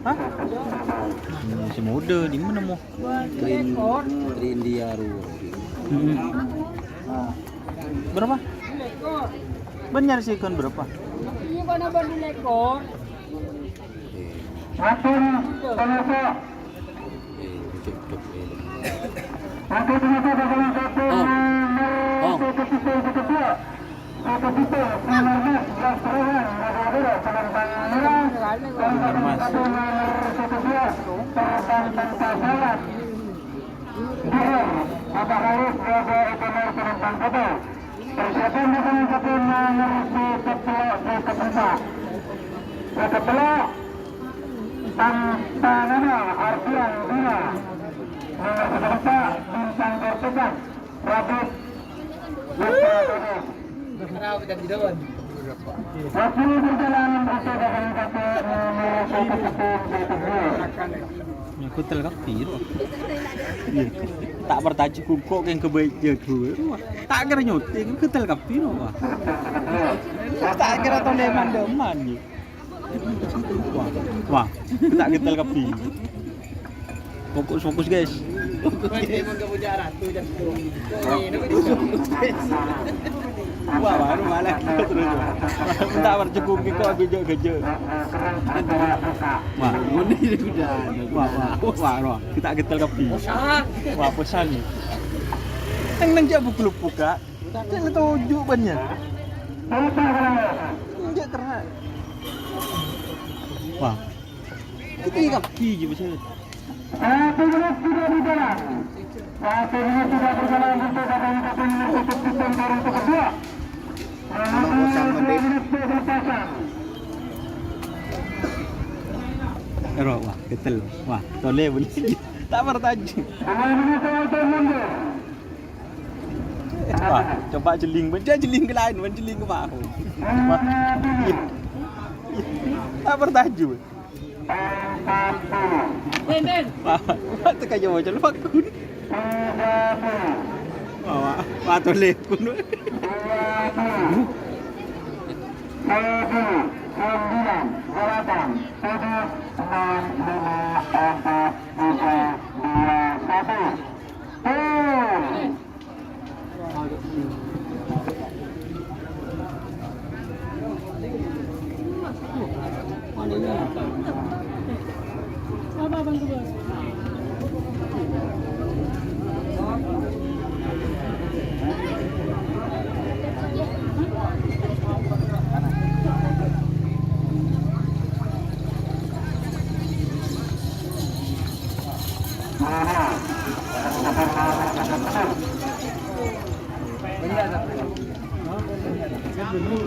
Hah? Masih muda, di mana, mo? Trin, Trin Diaru. Mm-mm. Berapa? Bener sih, kan berapa? Iya, kan abang di lekor. Matur, pemirsa. Eh, cocok, eh. Matur, pemirsa, pasangan satu, Oh. nomor Oh. satu, satu, satu, dua. Satu, satu, nomor dua, belas, nomor dua, nomor dua. Nomor satu, nomor satu, dua, terbang tanpa pesawat. Dua, Bapak Raif, dua, dua, nomor penumpang kapal. Persiapan dengan satu nomor satu telok, satu tempat. Satu telok, tanpa nama Ardian Dina. Nomor satu tempat, Bintang Kortekan, Radit Putra Dodi. Waktu perjalanan untuk dengan satu nomor satu sepuluh, satu dua. Ya, kotel kabbhi, ro. Iya. Ta' parcajâ kongko' kèng kebaya jago. Wah, ta' kèra nyotèng, kotel kabbhi, ro. Wah. Ta' kèra tolè man-dâman, ya. Wah, wah, ta' kotel kabbhi. Fokus, fokus, guys. Wah, baru malah terus. Minta bercekung kok gejek-gejek. Wah, ini udah. Wah, wah, wah, wah. Kita getel kopi. Wah, pesan nih. Yang nang jawab buka. Yang tujuh banyak. Enggak kerak. Wah. Itu kopi juga sih. Satu menit sudah berjalan. Satu menit sudah berjalan untuk datang ke pemilik titik titik baru kedua. Kalau usang gede. Dua menit sudah berpasang. Ero, wah, ketel. Wah, tolè bunyi. Tak bertaji. Dua menit untuk mundur. Wah, coba jeling, bân. Jhâ' jeling ke laèn, bân jeling ke ma'hun. Wah. Iya. Iya. Tak bertaji, bân. Wah, wah, teka jawab, jawab, kun. Wah, wah, wah, tolè, kun. Tujuh, sembilan, delapan, tujuh, enam, lima, empat, tiga, dua, satu. Tuh.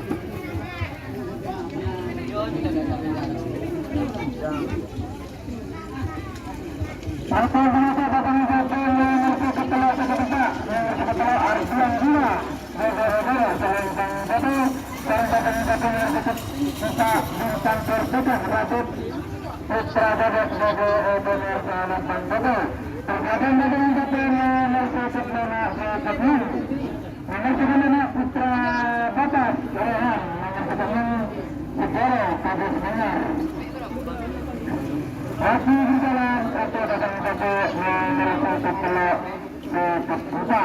Putra Batas, Rehan, nomor sepuluh, Segoro, Kabupaten Manyar. Laju berjalan, satu datang satu, nomor satu, Telok, Sekeputa.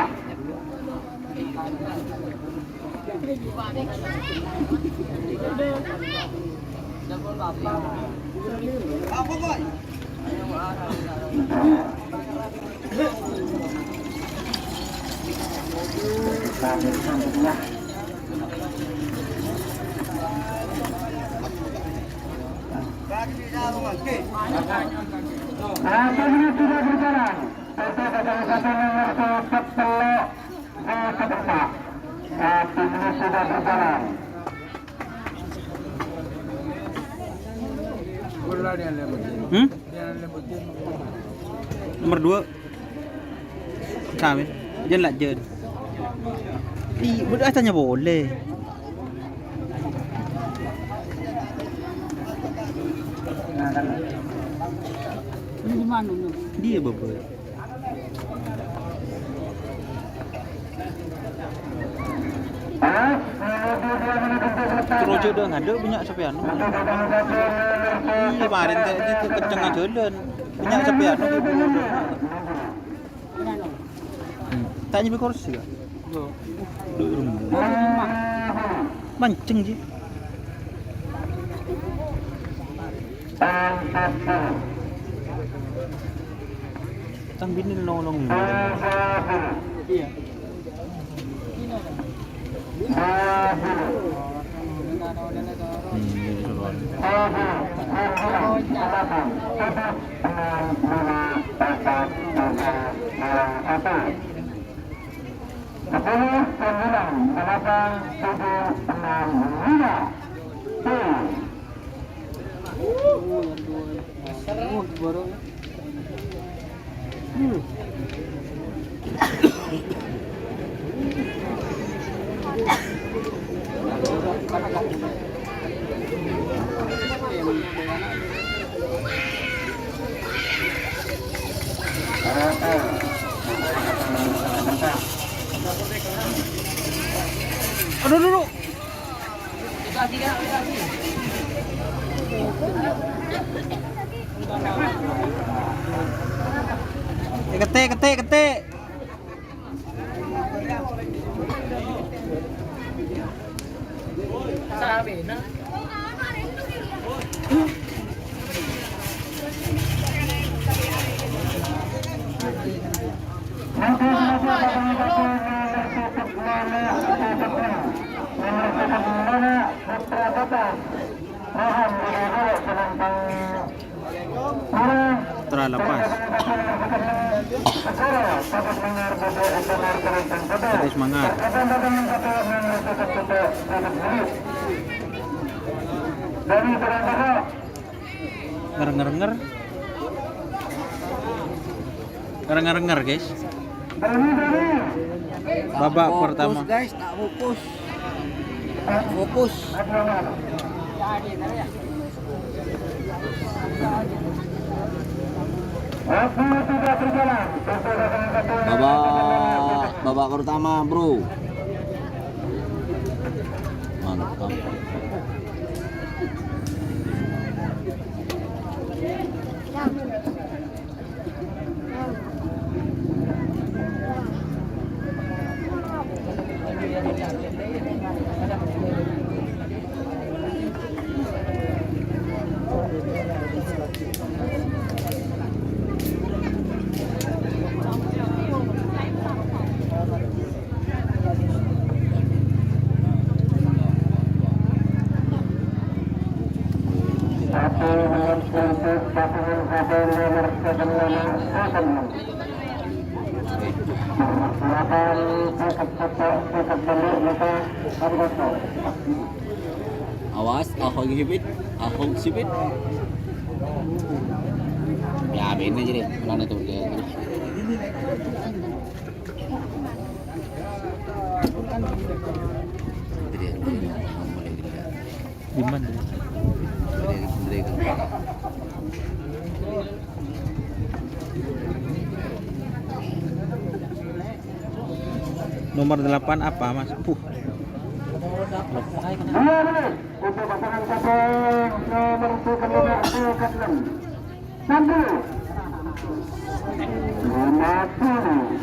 Satu menit sudah berjalan. Satu kosong satu nomor sepuluh. Satu menit sudah berjalan. Hmm? Nomor dua. Sawi. Jân la' jân. Ih, bâdâ acanya polè. Ini di mana, no? Dia, Bapak. Terus udah ngadep banyak sepian. Iya, kemarin tadi itu kenceng jalan. Banyak sepian. Hmm. Tak nyampe kursi, Kak? Duh, duh, duh. Mancing, sih. Tang bini nolong ini. Iya. Hmm, ini seruan. Sepuluh, sembilan, delapan, tujuh, enam, lima. Tuh. Aduh, aduh, aduh. Eh, kete', kete', kete'. Terlepas. Terus mangar. Nger, nger, nger. Nger, nger, nger, guys. Babak pertama. Fokus, guys, tak fokus. Fokus. Babak, babak pertama, bro. Mantap. Awas, ahong hibit, ahong sibit. Ya, bene jadi, mana tuh dia? Jadi, mulai dulu. Di mana? Dari, dari. Nomor delapan apa, Mas? Puh. Dua menit untuk pasangan capung nomor sepuluh, nomor sepuluh. Lima puluh.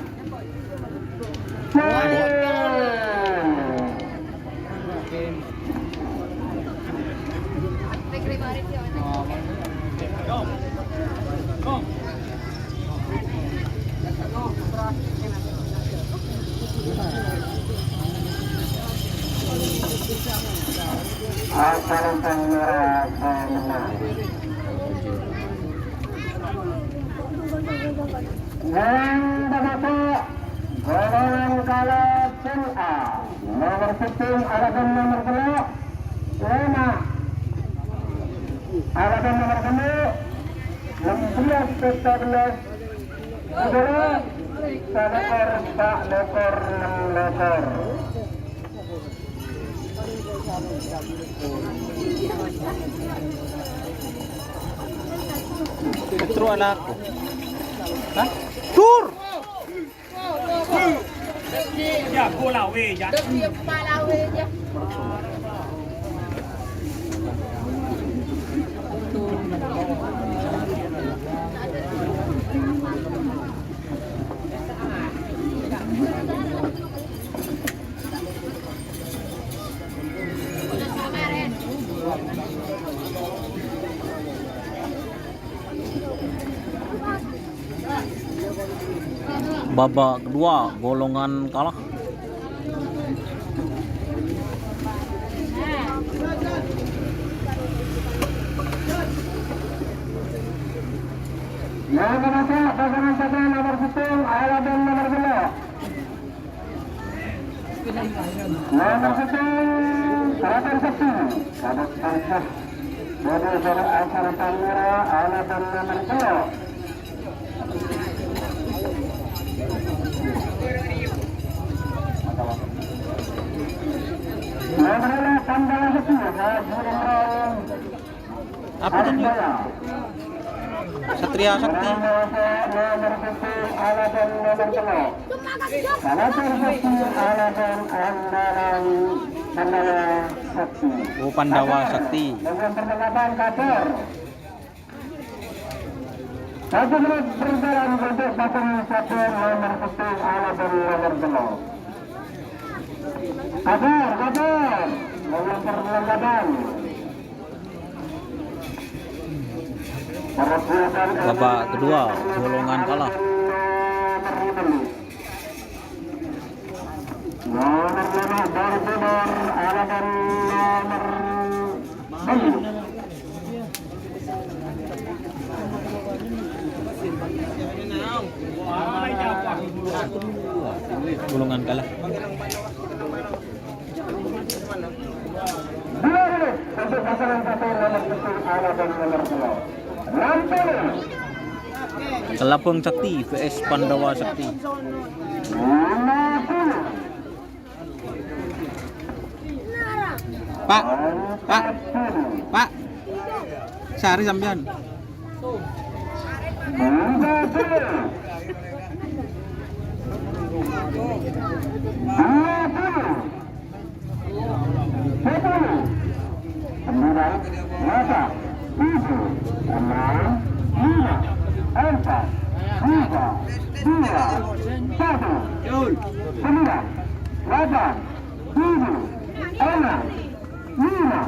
Acara Sangera Sangena. Yang termasuk golongan kala pun A, nomor sepuluh, alaban nomor tello', lema', alaban nomor tello', enam belas, tiga belas, sepuluh, salekor, empat lekor, enam lekor. Terus anakku. Hah? Tur! Ya, bola we, ya. Babak kedua, golongan kalah. Yang nomor satu, pasangan satu, nomor sepuluh, alaban nomor sebelas. Nomor satu, Serapan Sakti. Kadek Tangkah. Bodo Soro Asal Tangira, alaban nomor tello'. Nomor lima, Pandawa Sakti, Haji Imron. Apa tadi? Satria Sakti. Oh, Pandawa Sakti. Satu menit berjalan untuk pasangan satu nomor sepuluh, alaban nomor tello'. Kabar, kabar. Nomor perlengkapan. Babak kedua, golongan kalah. Nomor lima, Bor Bor, alaban nomor tujuh. Golongan kalah. Dua menit untuk pasangan satu nomor sepuluh, alaban nomor dua. Enam puluh. Kelabang Sakti V S Pandawa Sakti. Lima puluh. Pak, Pak, Pak. Sari sampean. Dua puluh. Sepuluh. Sembilan. Delapan. Tujuh. Enam. Lima. Empat. Tiga. Dua. Satu. Sembilan. Delapan. Tujuh. Enam. Lima.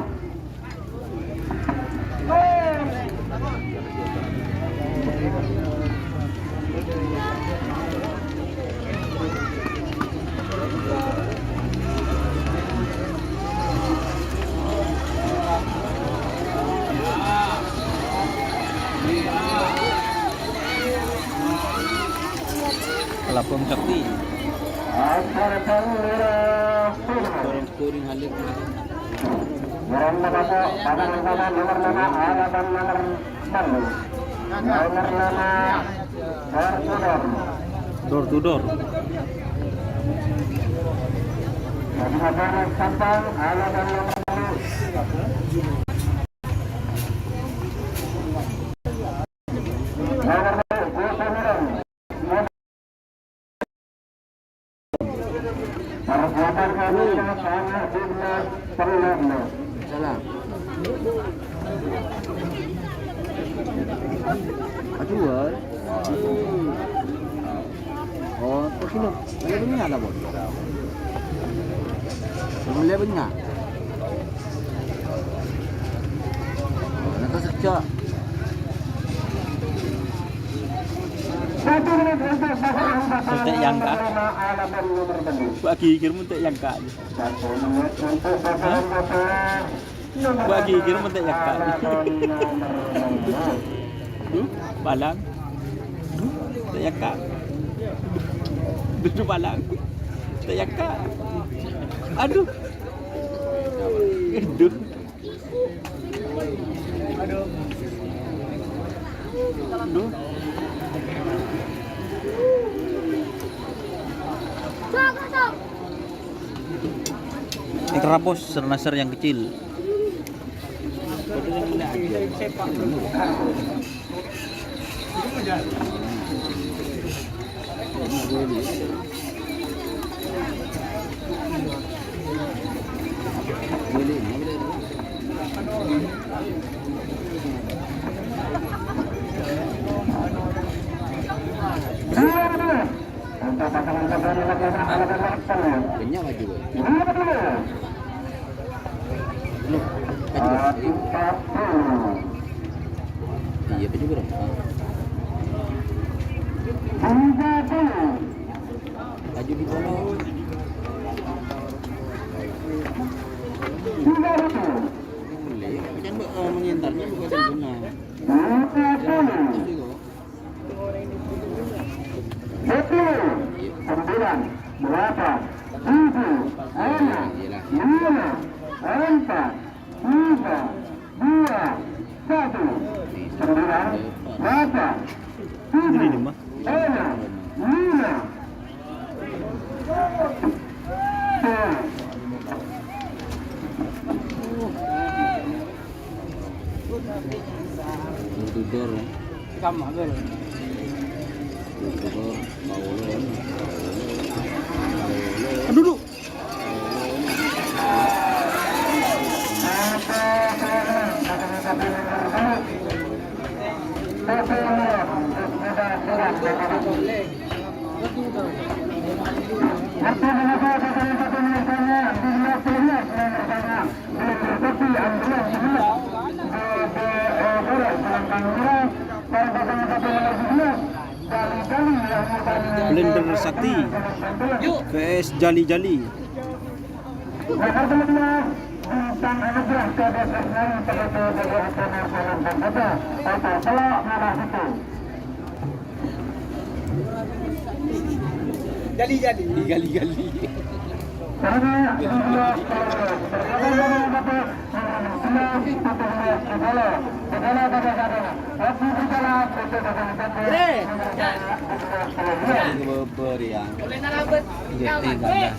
Kelabang Sakti. Scoring, scoring, Halik. Nomor lima, alaban nomor sepuluh. Nomor lima, door to door. Door to door. Nomor sepuluh, alaban nomor sepuluh. Nomor sepuluh, Gusumiran. Salam. Aduh, woi. Oh, terus lu, lu punya apa, Bos? Lu punya punya? Oh, nanti sejak. Satu menit untuk pasangan Sejak yang kah? Bagi kira-kira yang kah? Hah? Bagi kira-kira yang kah? Duh, palang. Duh, yang kah? Duh, palang. Yang kah? Aduh. Aduh. Aduh. Terhapus, Nasr yang kecil. Banyak lagi, Bang. Loh, aduh, iya. Iya, apa juga, Bang? Ayo di bawah. Boleh, tapi kan, eh, mengentarnya bukan benar. Sepuluh, sembilan, delapan, tujuh, enam, lima, empat, tiga, dua, satu, sembilan, delapan, tujuh, enam, lima. Tidur. Tidur. Aduh, duh. Blender Sakti V S Jali-Jali. Jali-jali. Gali-gali. Boleh narabet. Iya, iya, iya.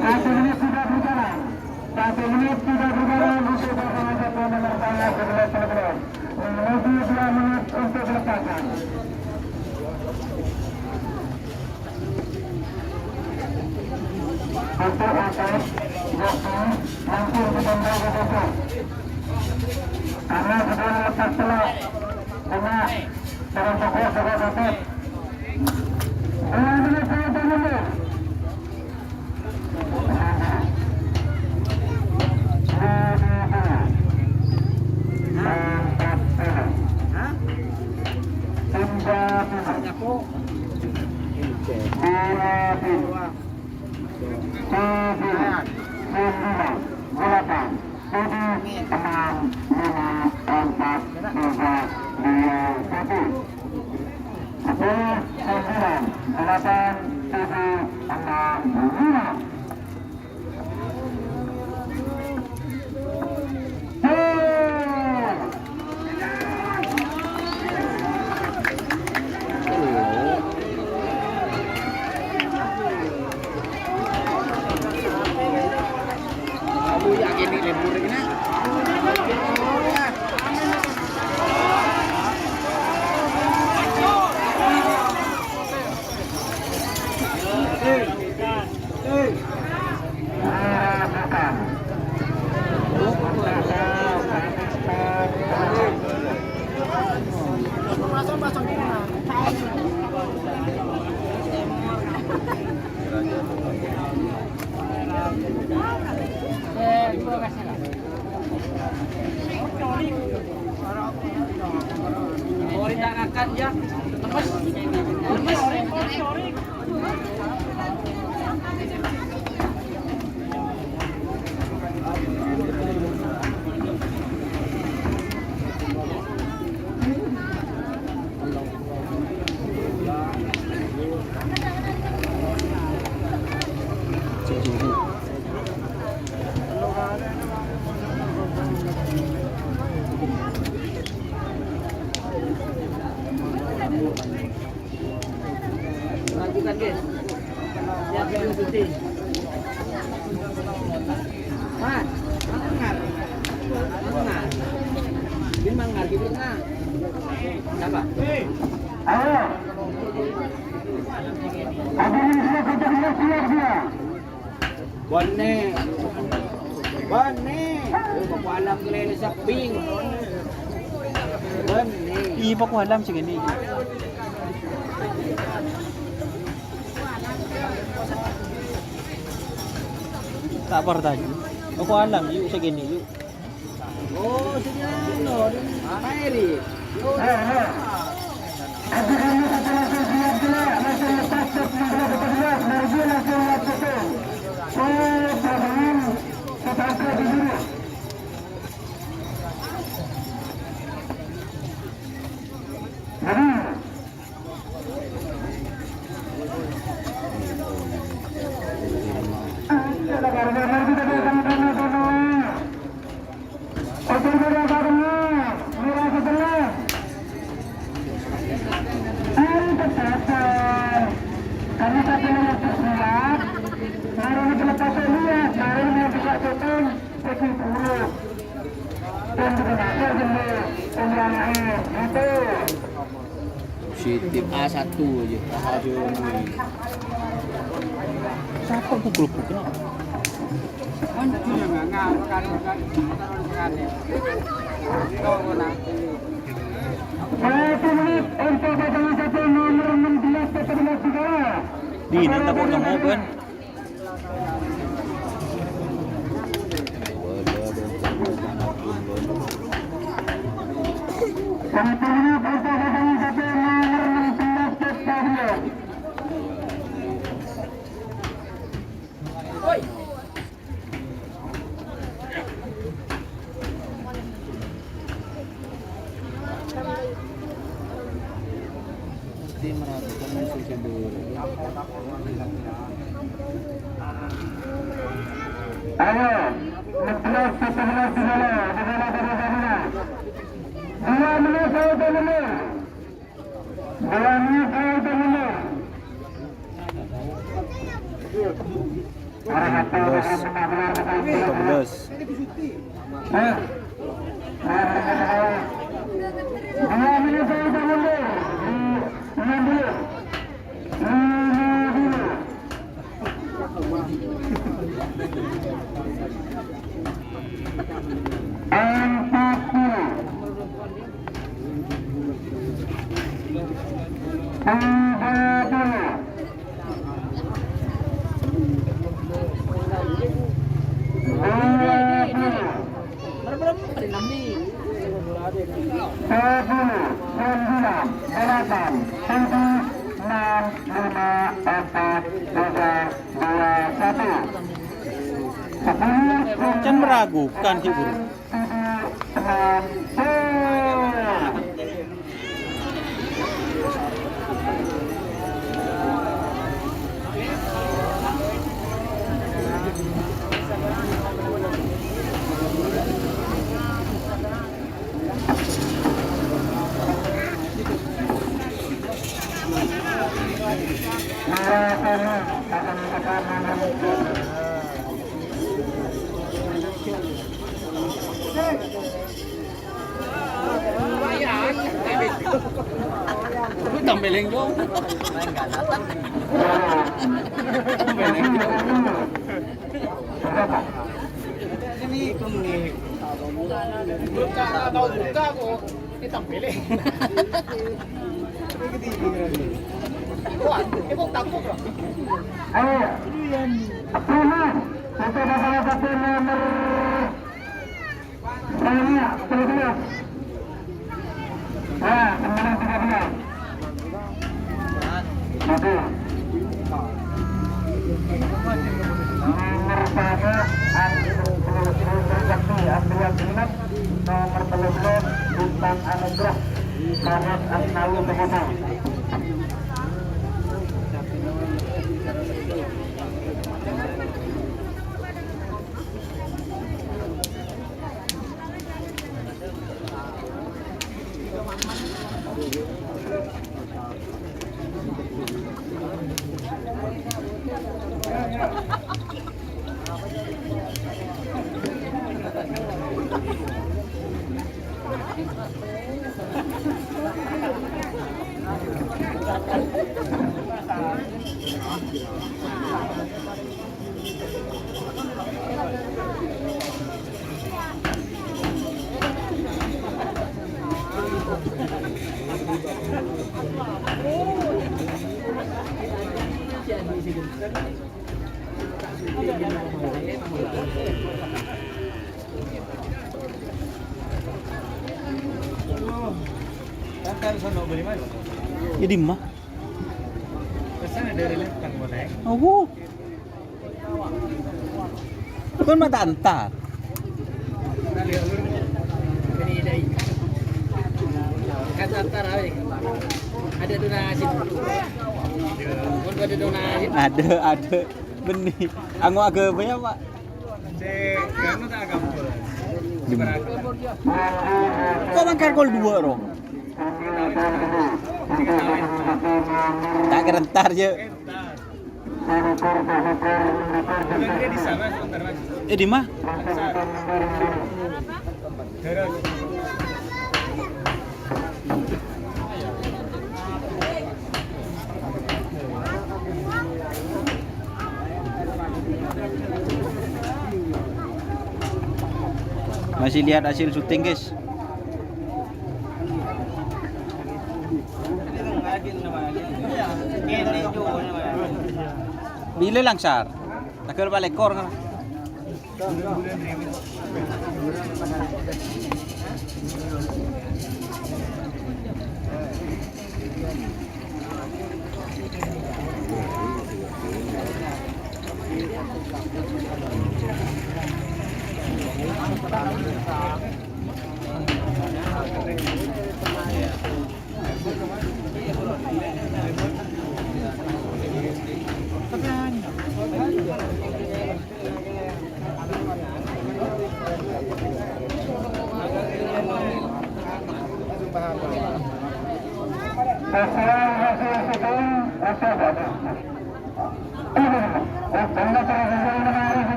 Satu menit sudah berjalan. Satu menit sudah berjalan untuk pasangan satu nomor punggung sebelas. Menuju dua menit untuk lepasan. Untuk atas, langsung ditembak ke bawah. Karena sudah lepas telak. Kena. Tujuh, enam, lima, empat, tiga, dua, satu. Sepuluh sembilan, delapan tujuh, enam lima. Lakukan, guys. Siapa yang syuting? Mas, mangar. Mangar. Bin mangar, gitu, nah. Siapa? Ayo. Ada yang sudah kerja, siap, siap. Bânnè. Bânnè. Oh, Paku Alam kalèlè sepping. Bânnè. Iyâ, Paku Alam sè kènè'. Ta' parcajâ. Paku Alam, yu, sè kènè', yu. Oh, sini anu, Pak Eri. Oh, Positif A satu aja. Sapa ku grup kenapa? Satu menit untuk pasangan satu nomor enam belas, empat belas juga. Di ini tak mau nemu kan? Ayo, enam belas, tujuh belas di sana, di sana, di sana. Dua menit, saya udah mundur. Dua menit, saya udah mundur. Enam belas, delapan belas. Empat puluh. Tiga puluh. Sepuluh, sembilan, delapan, tujuh, enam, lima, empat, tiga, dua, satu. Sepuluh, Can meragukan, Ki Guru. Tujuh, enam, tujuh. Tampeleng dong. Tampeleng dong. Ini kemik. Buka, tahu buka kok. Ini tampeleng. Wah, ini kok takut, bro? Ayo. Prima, untuk pasangan satu nomor Saya, terus. Ya, sembilan tiga belas. Maju. Nomor satu, Andrew Trisakti, Andreas Genep. Nomor tello belas, Bintang Anugrah, Karot Asnawi Pemuda. È dimma? Abu. Kon ma' ta' entar. Ada donasi. Ada donasi. Ada, ada. Bânnè. Ango' aghâbây, Pak. Kok mangkar kol dua, Ro? Ta' kèra entar, yâ. È dimma? Masih lihat hasil syuting, guys. Bilâ langsar? Tangghâl pa' lèkor, kan?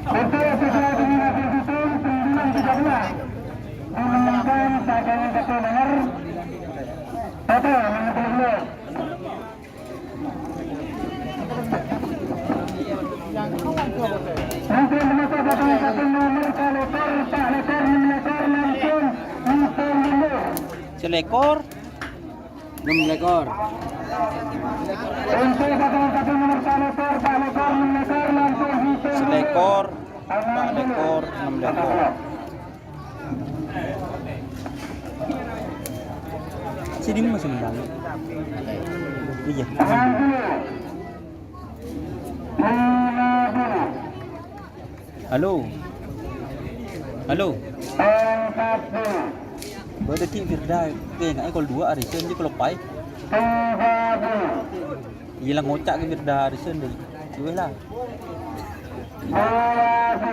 Untuk sesuai dengan hasil syuting, sembilan tiga belas. Dimenangkan pasangan satu nomor satu, nomor dua belas. Untuk menutup pasangan satu nomor, Pak Lekor, Pak Lekor, enam Lekor, langsung, langsung mundur. Selekor. Enam lekor. Untuk pasangan satu nomor Pak Lekor, Pak Lekor, enam Lekor, langsung hitung. Selekor, Pak Lekor, enam Lekor. Sini masih menang. Iya. Tahan dulu. Tahan dulu. Halo. Halo. Bâdâ ghi' Firda, kènga'è kol dua arèya, jâ' kol empa'. Iyâ la ngoca' ka Firda arèya, dâ'. Iyâ la. Maju.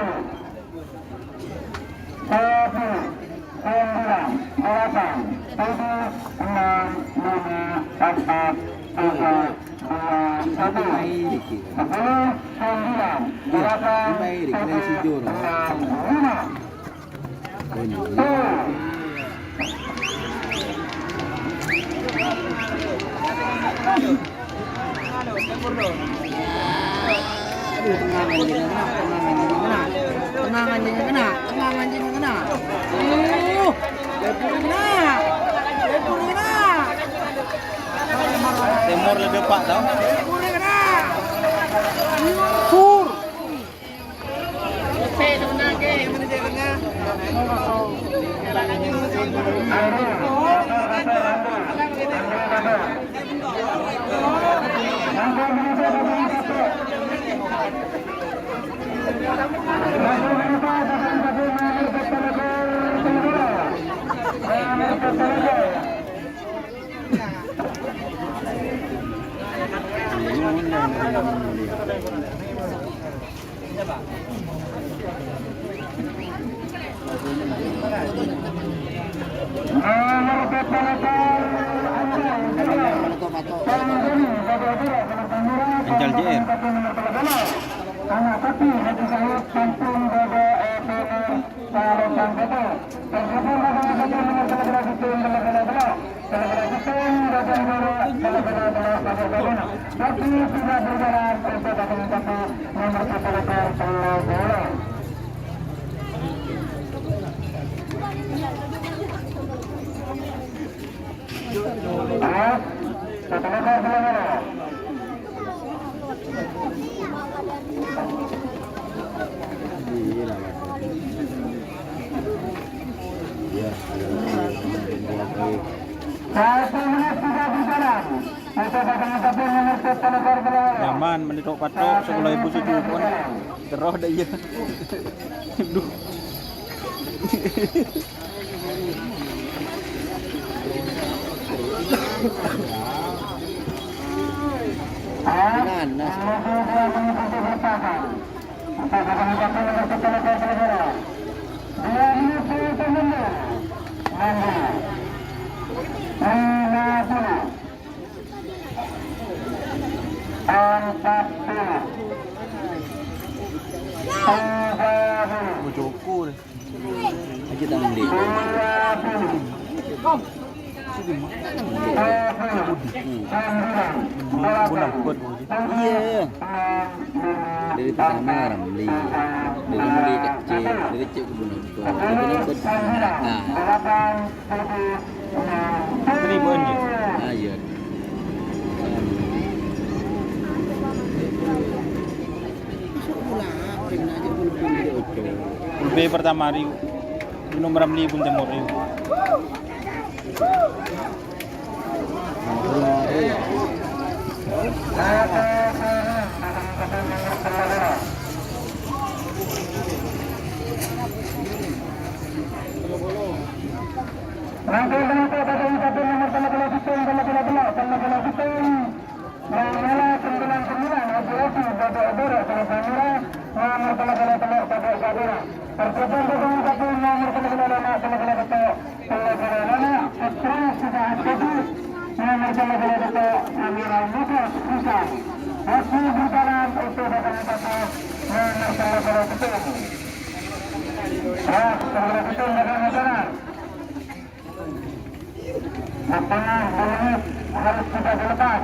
Satu, sembilan, delapan, tujuh, enam, lima, empat, tiga, dua, satu. Sepuluh, sembilan, delapan, tujuh, enam, lima. Aduh, tenang anjing, tenang, tenang anjing, tenang. Tenang anjing, tenang, tenang anjing, tenang. Aduh, Saiful kena. Saiful kena. Timur lebih, Pak, tau? Saiful kena. Sur. Encal J R. Anak sapi Haji Said sampun badha, eh, Calon Bangkete. Tersebut pada ikuti nomor selebrasi tim bela-bela bela. Selebrasi tim bela-bela bela. Tapi tidak berjalan untuk datang tapi nomor satu lebar selalu bola. Terus, satu lebar selalu bola. Nyaman, meni tok-patok, sepuluh ribu sejuta pon. Terus dah iya. Duh. Gimana? Empat puluh. Tiga puluh. Mau cukur. Aja tangan dia. Dua puluh. Iya. Dari pertama Ramli. Dari Ramli kecil, dari kecil ke Bunonto. Dari Bunonto. Nah. Seribu aja. Ah, iya. Pul B pertama hari. Gunung Ramli pun temor, yuk. Langkah-langkah pada ucapan nomor telu belas itu, telu belas, telu belas itu. Yang mana sembilan sembilan, Haji Opi, Bodo Oboro, Teluk Samura, nomor telu puluh telu, Bodo Samura. Persiapan dukungan satu, nomor telu puluh lima, telu puluh satu, telu puluh lima, Putra Sudah Haji, nomor telu puluh satu, Samura Muda Susah. Masih berjalan untuk dukungan satu, nomor telu puluh satu. Ya, telu puluh satu, dukungan satu. Setengah menit harus kita dilepas.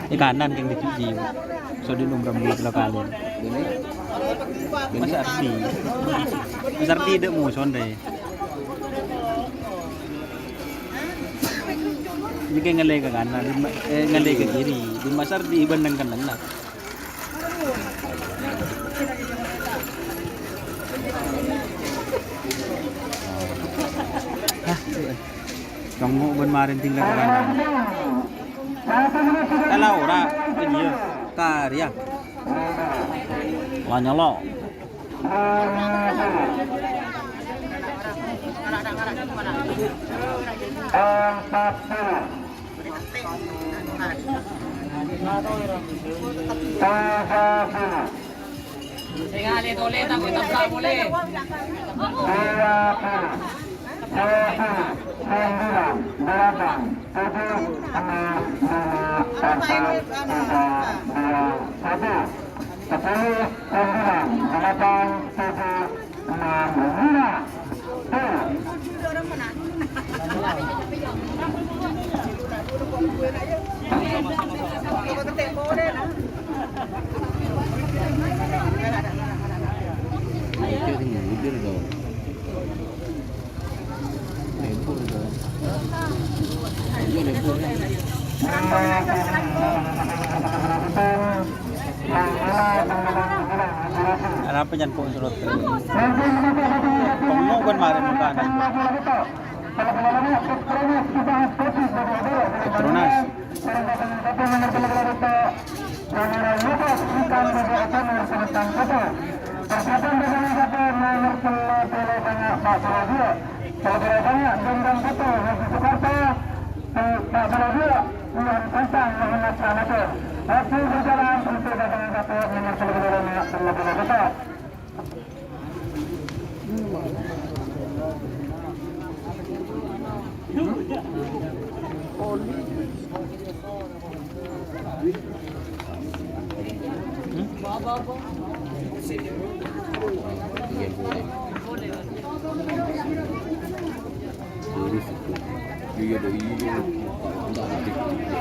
Ini kanan yang dicuci. So di nomor dua puluh kali. Mas Ardi. Mas Ardi dek musuh deh. Jika ngalih ke kanan, di ma-, eh, ngalih ke kiri, di Mas Ardi bandeng kanan lah. Hah, congok ban marin tinggal ke kanan. Kalau ora, iya, karya. Lanyala. Empat puluh. Sè ngalè tolè, tako' ètabrak polè. Dua puluh, sembilan, delapan, tujuh, enam, lima, empat, tiga, dua, satu. Sepuluh, sembilan, delapan, tujuh, enam, lima. Tuh. Arapa nyan kok surut? Pengno kan mari mukana. Petronas.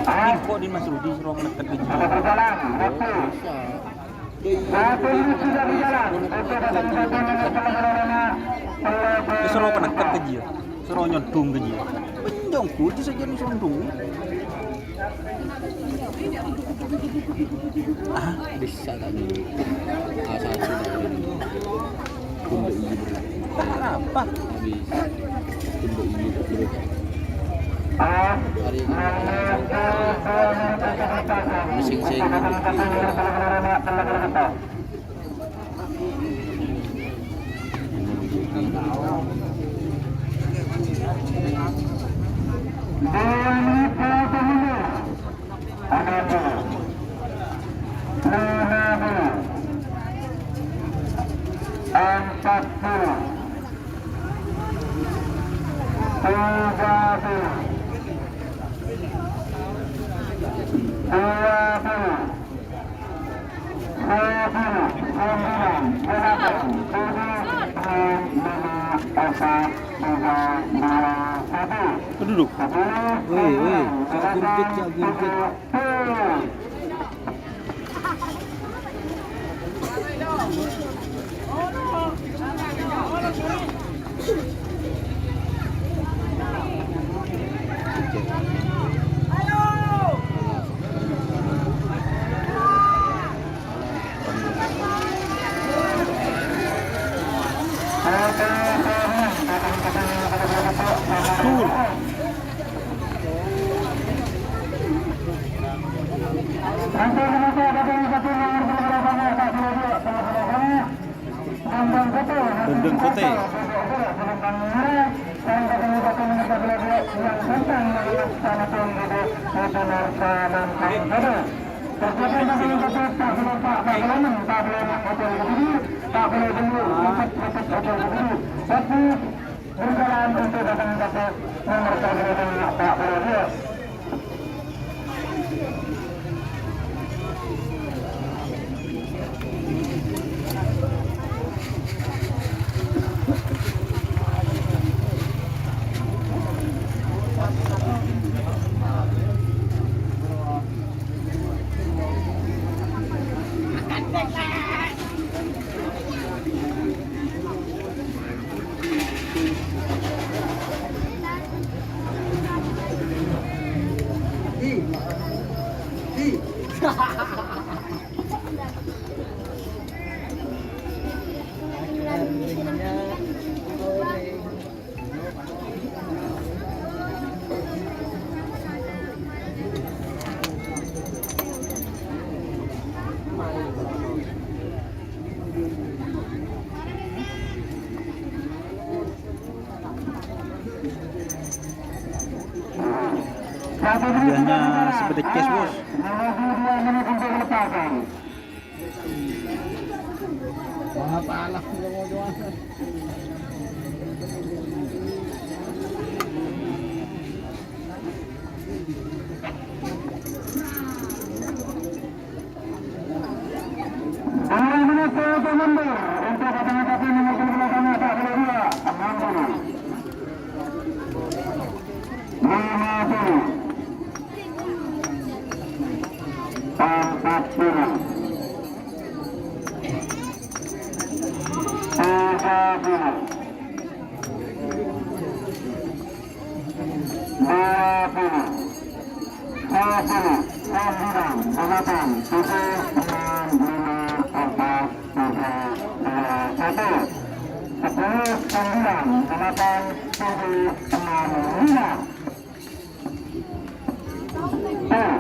Engko' din Mas Rudi soro neket ka jiyâ. Wis soro neket ka jiyâ. Soro nyondhung ka jiyâ. Penjong kunci saja nih sondhung. Ah, bisa tak dulu. Asal sudah. Tunda ini berlaku. Arapa? Habis. Tunda ini berlaku. Hari ini. Sing-sing. Empat puluh. Tiga puluh. Dua puluh. Sepuluh, sembilan, delapan, tujuh, enam, lima, empat, tiga, dua, satu. Aduh, duh. Sepuluh, woi, woi, sembilan, cak guntit, cak guntit. Tujuh. Betul. Dendeng Kote. Berjalan untuk datang ke nomor punggung Pak Prabowo. Hadiahnya seperti cash, Bos. Dua menit untuk mundur untuk pasangan satu nomor punggung belakangnya, tak boleh dua, enam puluh. Lima puluh. Empat puluh. Tiga puluh. Dua puluh, sepuluh, sembilan, delapan, tujuh, enam, lima, empat, tiga, dua, satu. Sepuluh, sembilan, delapan, tujuh, enam, lima. Tuh.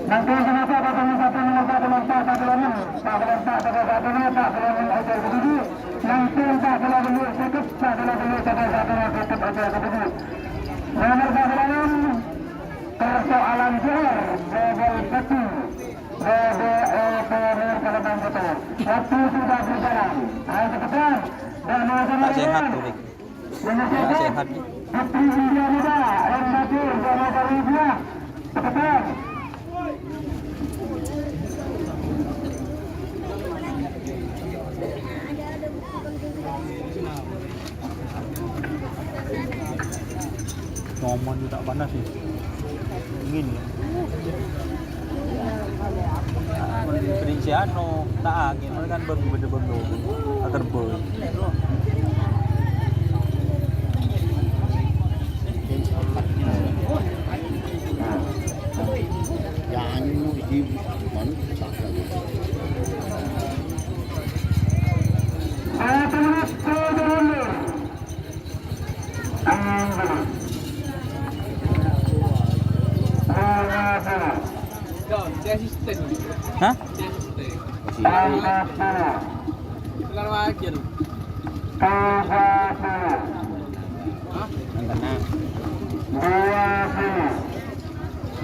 Nangkèng sè masa pasangan satu nomor empat puluh empat, tak puluh enam, tak puluh empat, tak puluh satu, tak puluh enam, ojar kedidi. Nangkèng tak puluh lima, seket, tak puluh lima, tak puluh satu, seket, ojar kedidi. Nomor tak puluh enam, persoalan Johor, double peti, double opener kalaban betul. Waktu sudah berjalan. Ayo cepetan. Dan nomor Sehat tuh, Rik. Sehat, ya. Noman tak panas, ya. Dingin, ya. Prinsip anu, tak angin, kan bang, benda bang, agar bang. Ya, anu, di mana? Hah?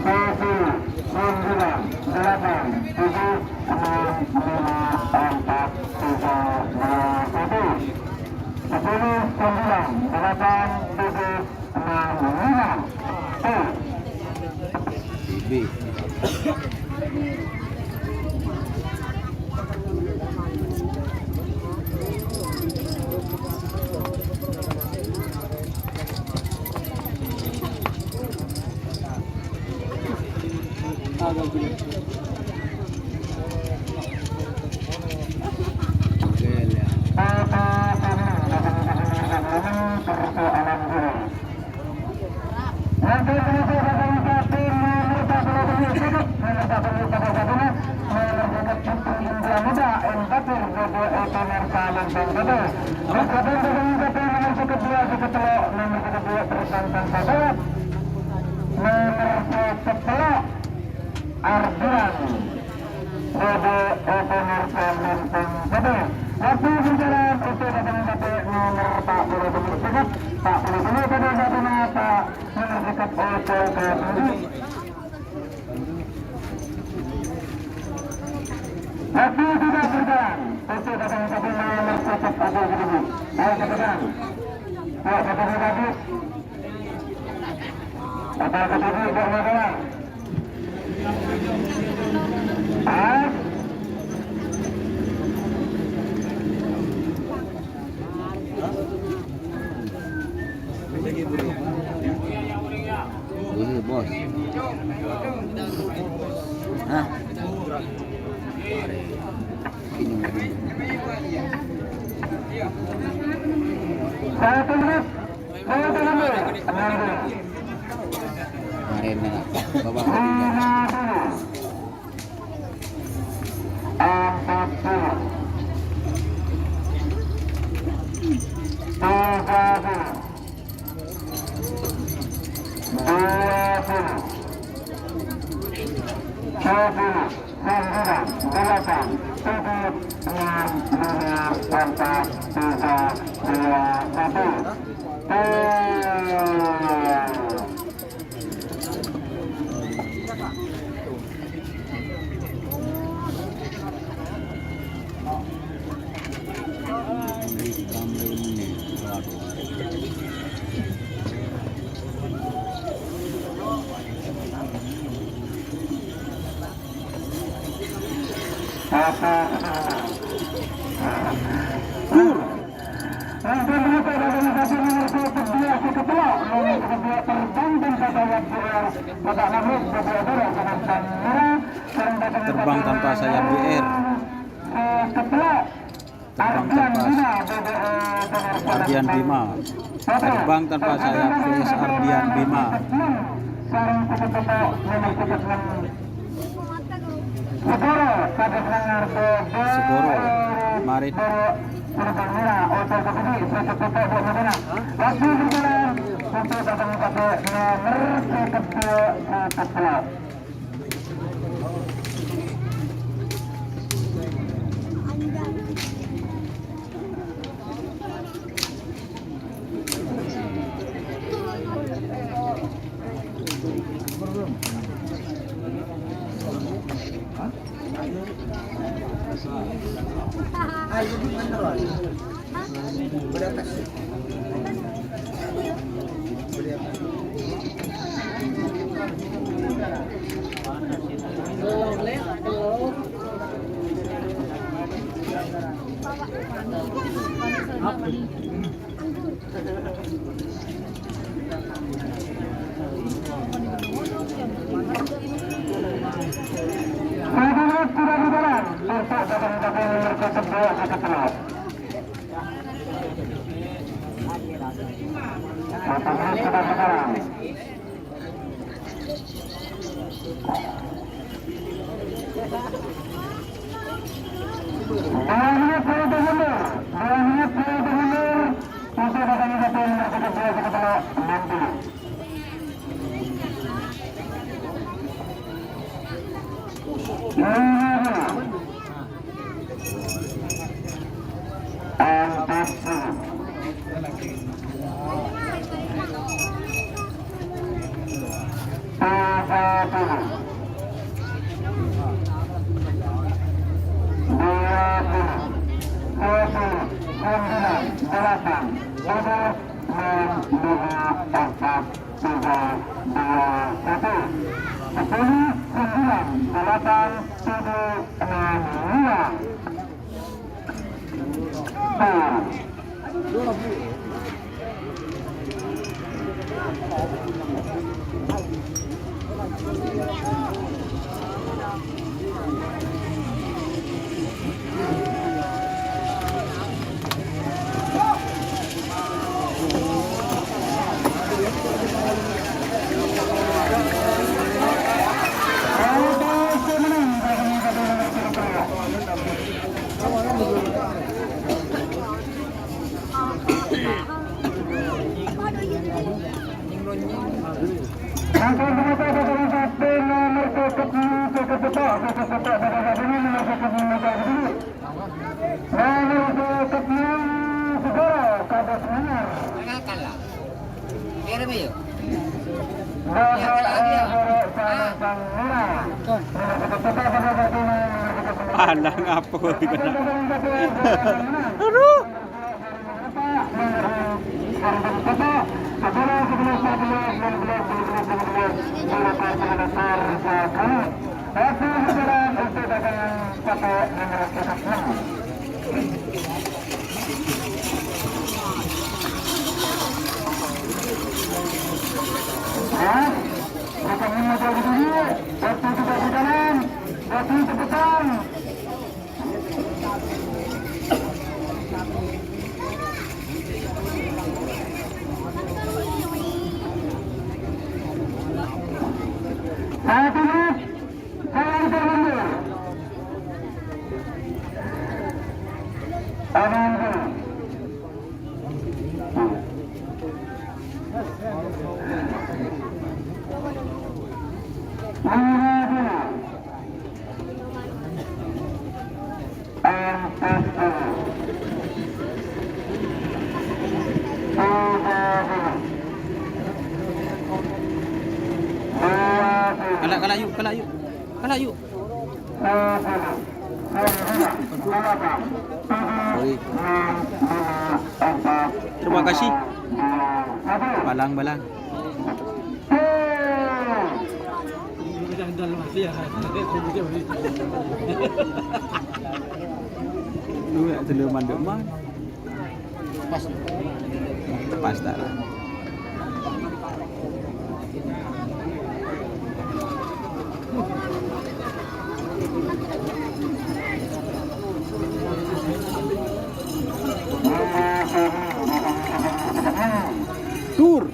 Sepuluh, sembilan, delapan, tujuh, enam, lima, empat, tiga, dua, satu. Sepuluh, sembilan, delapan, tujuh, enam, lima. Tuh. Nomor seket dua, seket tello', nomor seket dua, seket tello', nomor seket tello', Ardian. Bâdâ opener pèmèn pèng bâdâ. Waktu berjalan, untuk datang ke nomor empat puluh tujuh, seket, empat puluh tujuh pada satu mata, nomor seket Ojo Kabudi. Waktu sudah berjalan, untuk datang ke nomor seket Ojo Kabudi. Ayo, cepetan. Yuk, cepetan lagi. Apa kedua buat masalah? Ah? Ini, Bos. Hah? Satu menit. Satu menit. Enak, Bapak Kapolres. Dua puluh, tujuh puluh, sembilan, delapan, tujuh, enam, lima, empat, tiga, dua, satu. Tuh. Terbang tanpa sayap G R. Terbang tanpa Ardian Bima. Terbang tanpa sayap, V S Ardian Bima. Segoro, Marit. Dua menit, dua menit mundur. Dua menit, dua menit mundur. Untuk datang ke nomor kedua, sekitar enam puluh. Lima puluh. Empat puluh. Tiga puluh. Dua puluh. Dua puluh. Sembilan. Delapan. Tujuh. Enam. Lima. Empat. Tiga. Dua. Satu. Sepuluh. Sembilan. Delapan. Tujuh. Enam. Lima. Nomor dua puluh enam, Segoro, Kados Manyar. Bapak Ero Salasangura. Alah, ngapa kok dikena? Aduh. Ya, bukan ini dari dulu. Waktu tidak berjalan, waktu cepetan. Kala', kala' yu, kala' yu. Kala' yu. Sorry. Terima kasih. Balang, balang. Lu ya, dulu mandek man. Pas. Pas ta'? Tur.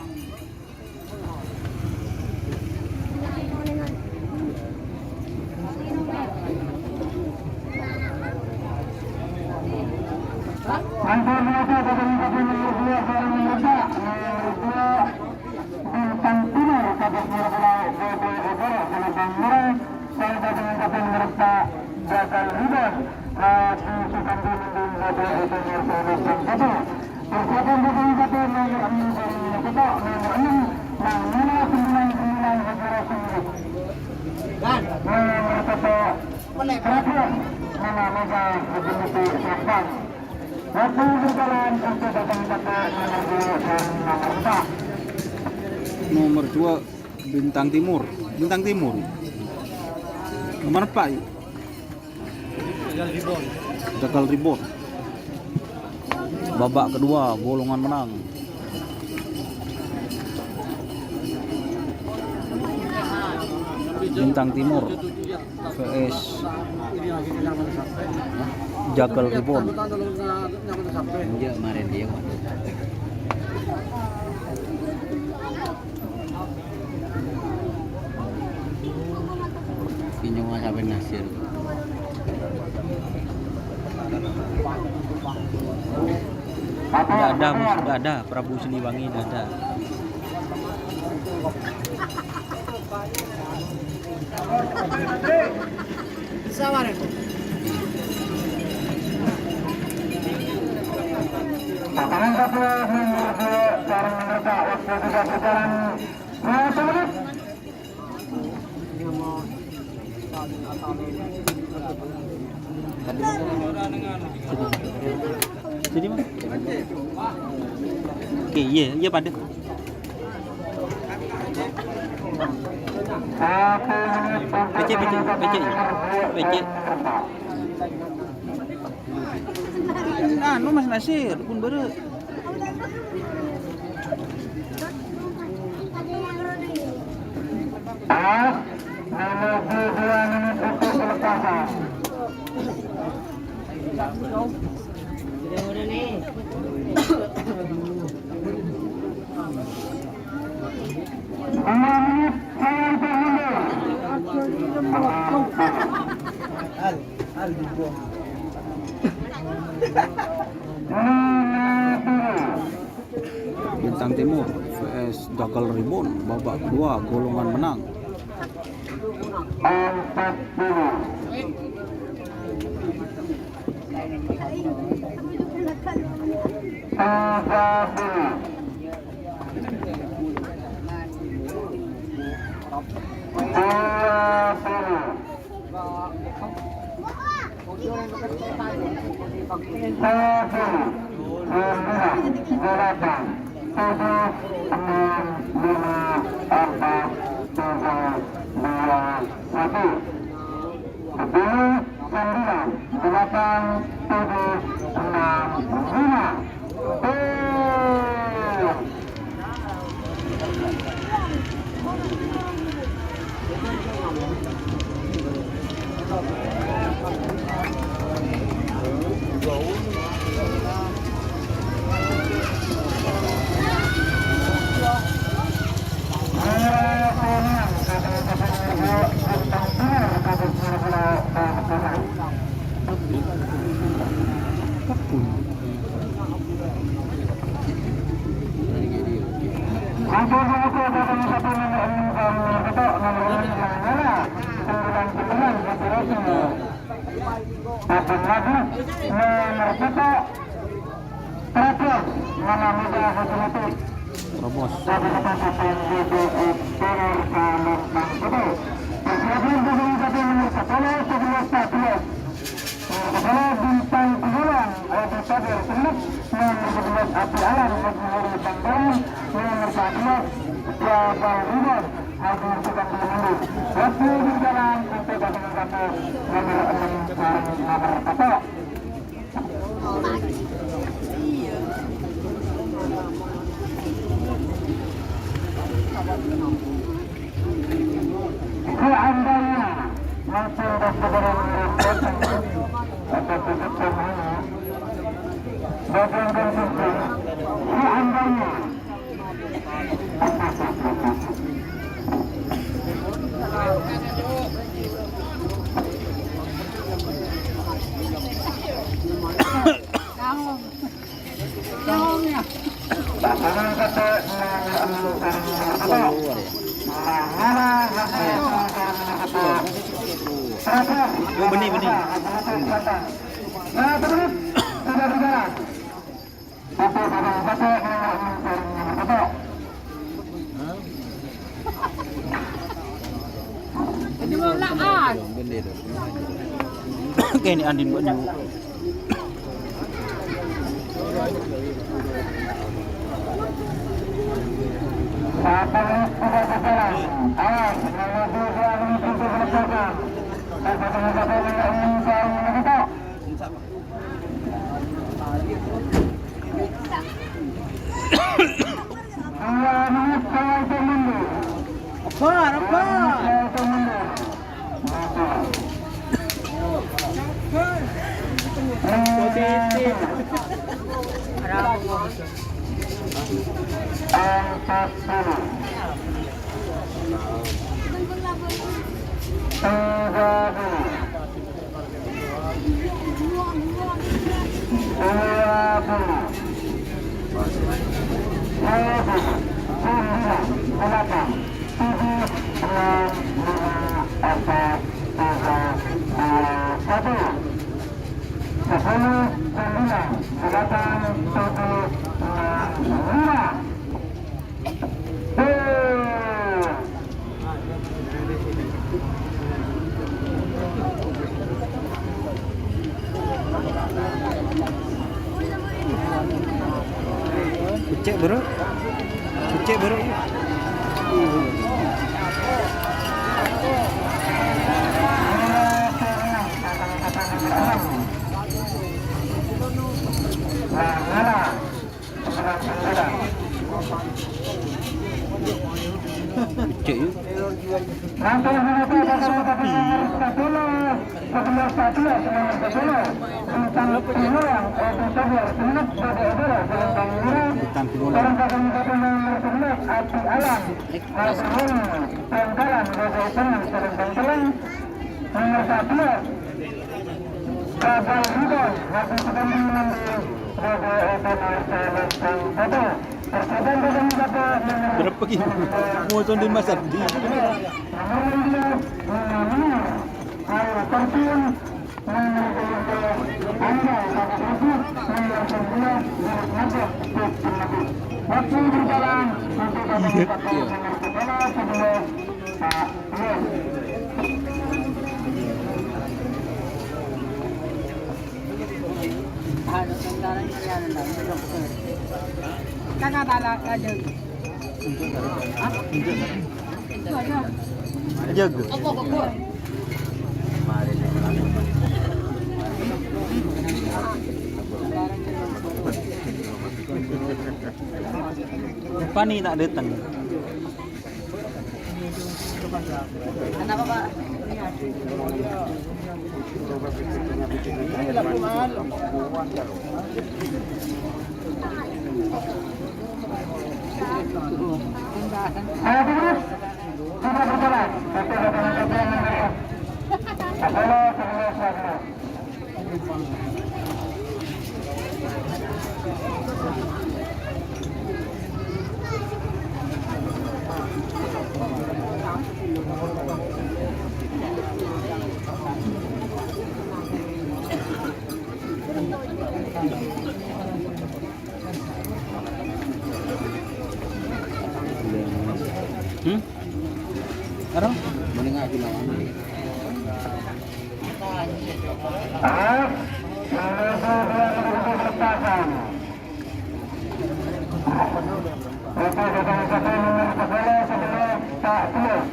Bintang Timur, Kabupaten Boyolali, Bintang Timur, Kabupaten Boyolali, Jagal Rebound, Haji Sukamti Mending, Bintang Timur, Bintang Timur. Persiapan Bintang Timur, nomor enam, nomor enam, nomor enam, sembilan, sembilan, Haji Rasul. Nomor satu, Rasul, nama Mega, Haji Muti, Sampang. Waktu berjalan untuk datang kata nomor dua dan nomor empat. Nomor dua, Bintang Timur. Bintang Timur. Nomor empat, ya? Jagal Rebound. Babak kedua, golongan menang. Bintang Timur. V S Jagal Rebound. Enjâ', marèn dia, Wan. Inyo sampè' Nasir. Dada, Mus, dada, Prabu Siliwangi, dada. Pasangan kedua, nomor dua, sekarang mereka waktu sudah berjalan dua puluh menit. Sini, Mas. Oke, iya, iya, padâ. Pècè', pècè', pècè', pècè'. Anu, Mas Nasir, pon bârâ'. Pas, menuju dua menit untuk pelepasan. Dua menit, saya mundur. Bintang Timur V S Jagal Rebound, babak kedua, golongan menang. Empat puluh. Tiga puluh. Dua puluh. Tujuh, sembilan, delapan, tujuh, enam, lima, empat, tiga, dua, satu. Sepuluh, sembilan, delapan, tujuh, enam, lima. Tuh. Nama muda Haji Latif. Robos. Kabupaten Bogor, Bogor, Kalimantan Timur. Persiapan pemain nomor sepuluh, sebelas, empat belas. Nomor sepuluh, Bintang Gemilang, Aldi Kadir Semet. Nomor sebelas, Abdi Alam, Haji Heri Bangkalan. Nomor empat belas, Jabal Ridwan, Haji Sukamti Mandi. Waktu berjalan untuk pasangan satu, nomor enam, nomor satu. Seandainya mungkin dokter atau dokter mana, bagian konsumsi, seandainya Oh, benih, benih. Kene andin banyu. Apa, apa? Positif. Empat puluh. Tiga puluh. Dua puluh. Sepuluh. Sembilan. Delapan. Tujuh. Enam. Lima. Empat. Tiga. Dua. Satu. Sepuluh. Sembilan. Delapan. Tujuh. Enam. Lima. Cek, Bro. Cek, Bro. Cek, yuk. Bintang Timur. Nomor satu, Kabal Ridho, Haji Sukandi Mandi, Raja Eko Marta Lenteng Satu. Persiapan Raja Mustafa, nomor Berapa ki? Mau sondin Mas Andi. Nomor enam belas, Muhammad Nur, Ayu Terjun, nomor dua belas, Angga Satu Tujuh, nomor sembilan, Yunus Najib, Bukit Madu. Waktu berjalan, untuk Raja Iya, Mustafa, iya. Nomor sebelas, sebelas. Jaga. Pani tak datang. Kenapa, Pak? Hmm? Aro?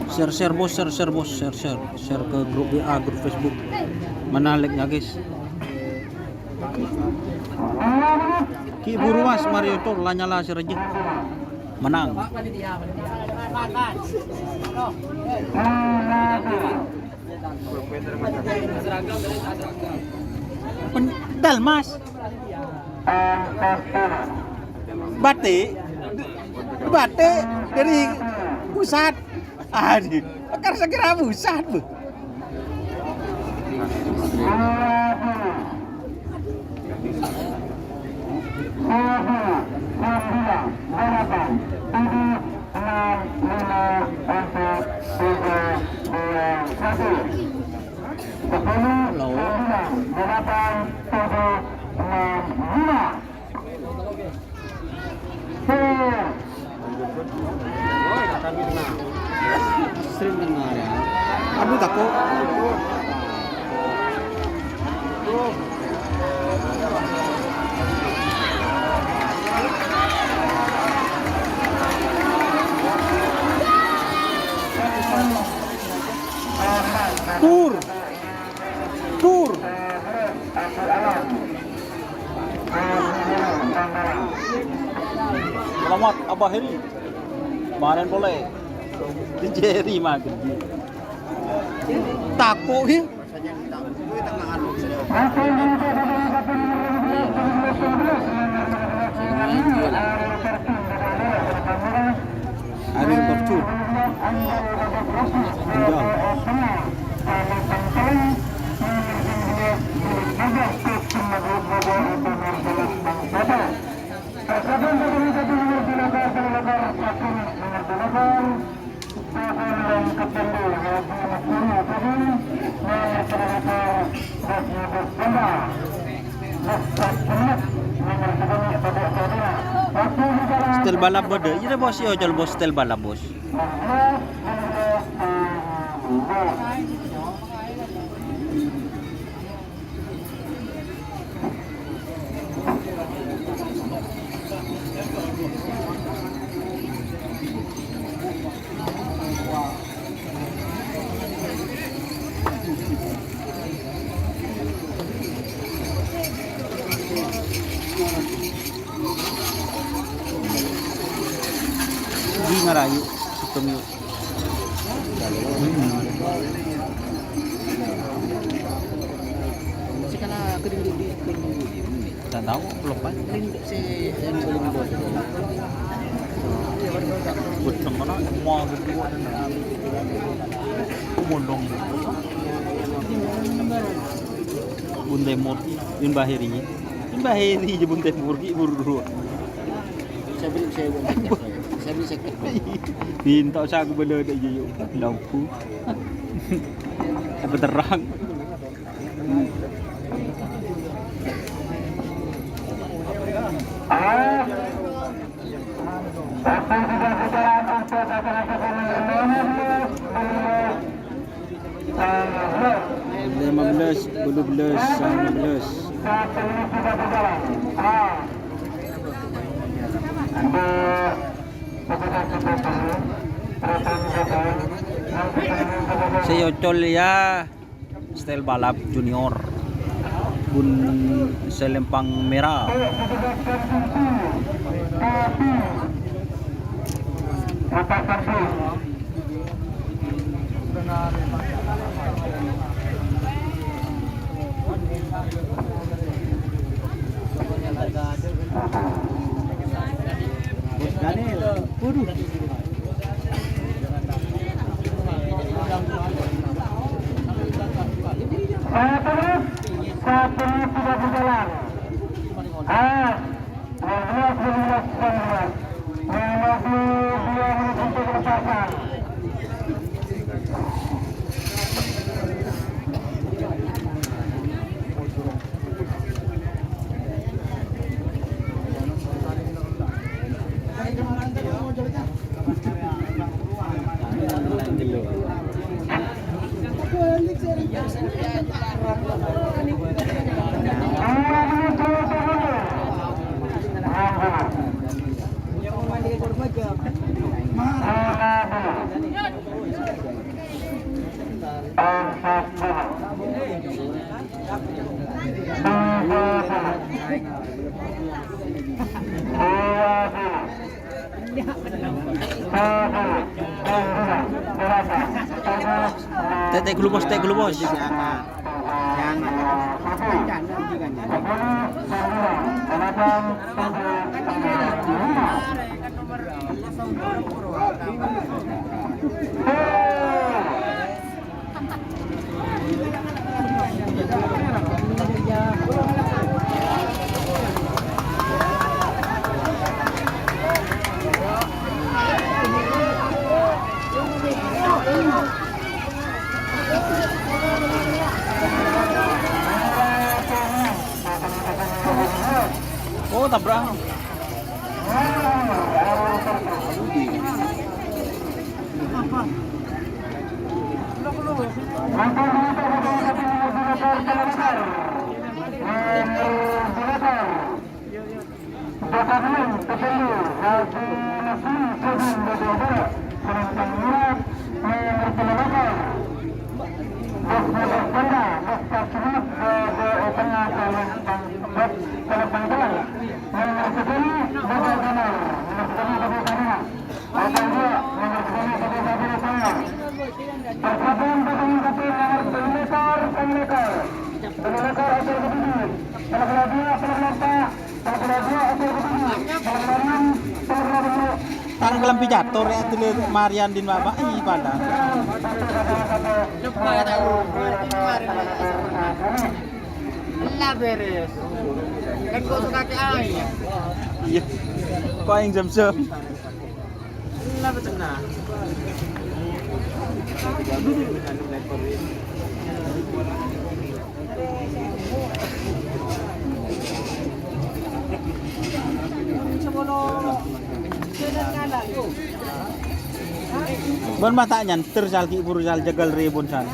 Share, share, Bos, share, share, Bos, share, share, share ke grup W A, grup Facebook. Mana like-nya, guys? Ki' buru, Mas, Mario Cor, la nyala si raja. Menang. Pen-, dal, Mas. Batik. Batik dari pusat. Aduh, kar segera pusat, Bu. Halo. Sering dengar ya. Aduh, tako'. Pur. Pur. Selamat, Abah Heri. Kemarin boleh. Jerry makan. Tako' ya. Amin, Korjur. Tinggal. Setel balap bâdâ. Iyâ, Bos, yâ, ocol, Bos, setel balap, Bos. Di ngarayu, sèttong yu. Sekala kedua di, kedua di. Nggak tahu, lupa. Ini si, yang paling bawah. Betul, mana? Wah, gitu. Kumulong. Bun Temur, Bun Bahiri. Bun Bahiri, Bun Temur, ki buru. Saya beri, saya beri, saya beri seket. Minta usaha aku bela ada, iya, yuk. Lampu. Apa terang? Lima belas, dua belas, sembilan belas. Saya ocol ya. Style balap junior. Bun Selempang Merah. Bos Daniel. Waduh. Satu menit, satu menit sudah berjalan. Ah, lima belas, lima belas, lima belas. Menuju dua menit untuk berpasangan. Tè', tè' ghâllu, Bos, tè' ghâllu, Bos. Oh, tabrak. Tang kalambhi catur ya, dulu marian din bapak, ih, padahal. Coba kata, kemarin, lah beres. Kan kok suka ke aing. Iya. Kok aing jam-jam? Lah betul nah. Bân mata nyanter sal ghi' buru sal jhâghâl rèbun sal.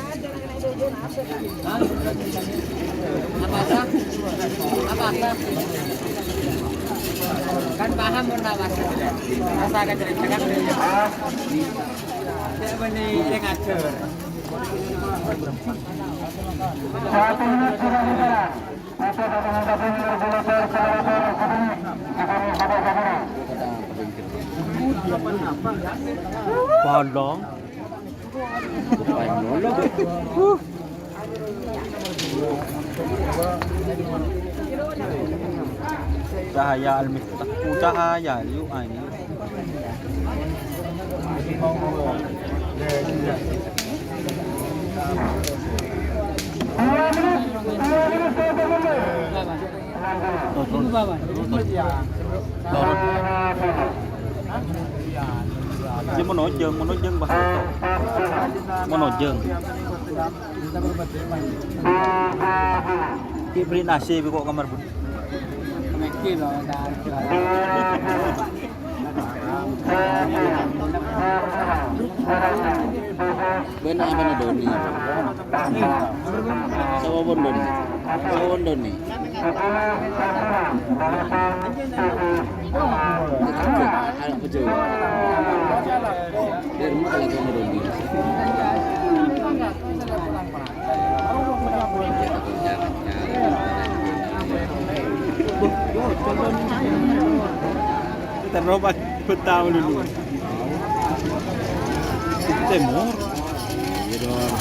Apa, apa? Apa, apa? Kan paham pun apa? Rasa kan cerita kan? Cek bani yang ngajar. Bolong. Cahaya al-miftah. Oh, cahaya, yuk, ah, ini. Turun. Turun. Cè' mon ojhâng, mon ojhâng, Bah. Mon ojhâng. Cè' bâri' nasi bi' ko' kamar, Bu. Bân abâ'na Doni. Sapa pon Doni? Sapa pon Doni? Anak bejo. Dari mana kalau kamu Doni? Terrobat betah dulu. Timur. Iya dong.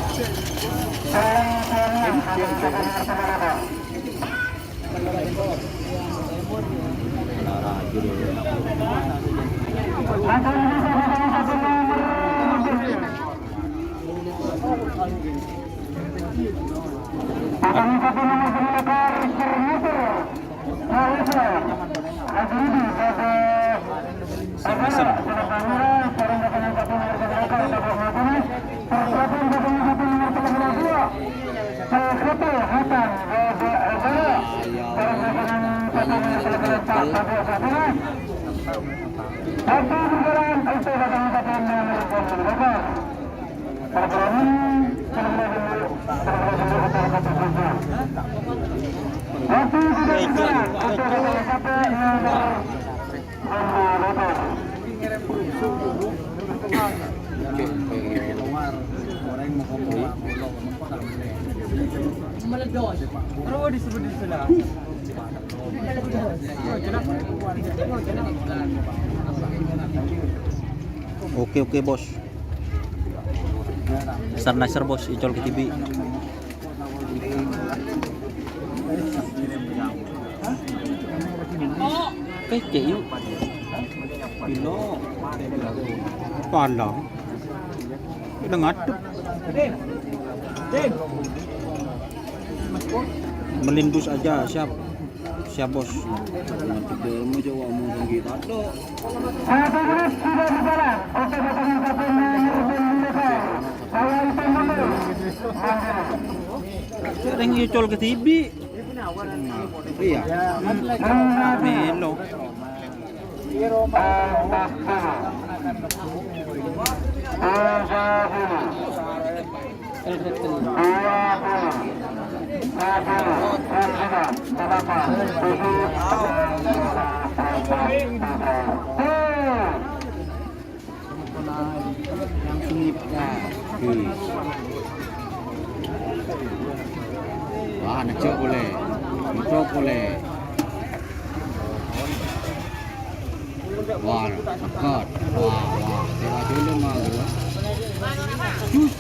Semester. Oke, oke, Bos. Nasar, nasar, Bos, ècol kedibi'. Kècè', yu. Pandang. Kita ngadep. Melindus aja, siap. Siap, Bos. Satu menit sudah berjalan. Oke, datang satu menit. Mulai pemulai. Sering nyucul ke tibi. Iya. Melo. Hmm. Wah, nejjhâ' polè. Nejjhâ' polè. Wah, seket. Wah, wah. Tèla dulu, Mang. Cus.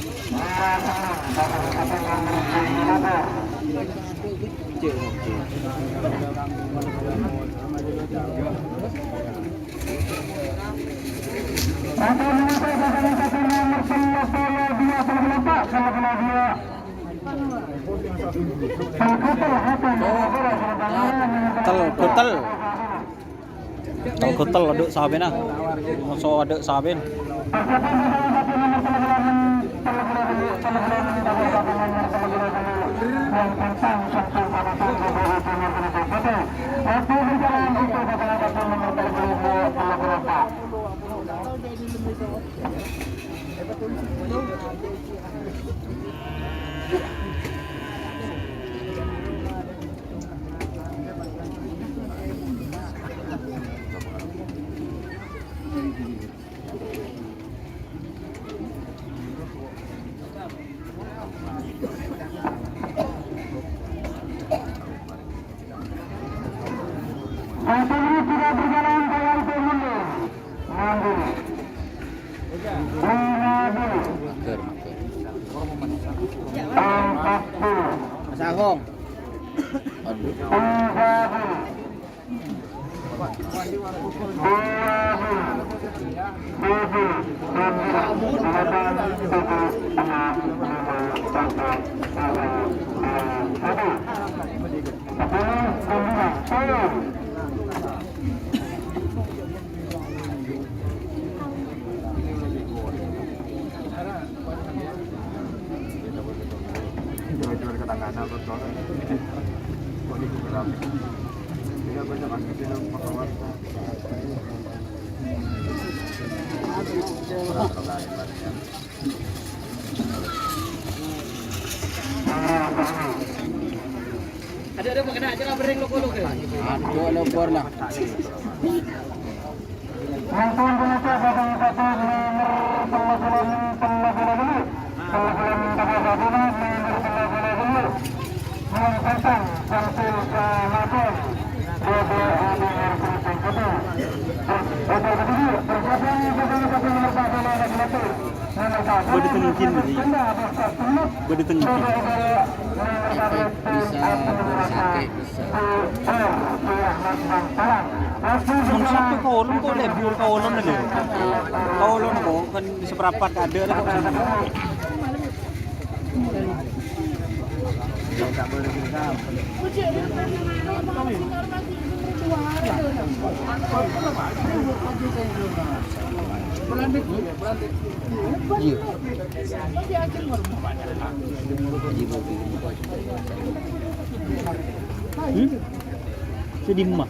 Tel, betel. Tel, betel, adâ' sabèna. Moso adâ' sabèn. Mager, mager. Mas Ahong. Aduh. Ada, ada, mengenai acara bering lo, lo, ke? Aduh, lo, bor lah. Bâdâ tengkin, bâdâ tengkin. Bisa bersakit. Mon sèttong kaulon kok lè biur kaulon lè. Kaulon kok kan saparapat kadâ' lè kok. Iya. Hmm? Sedih mah.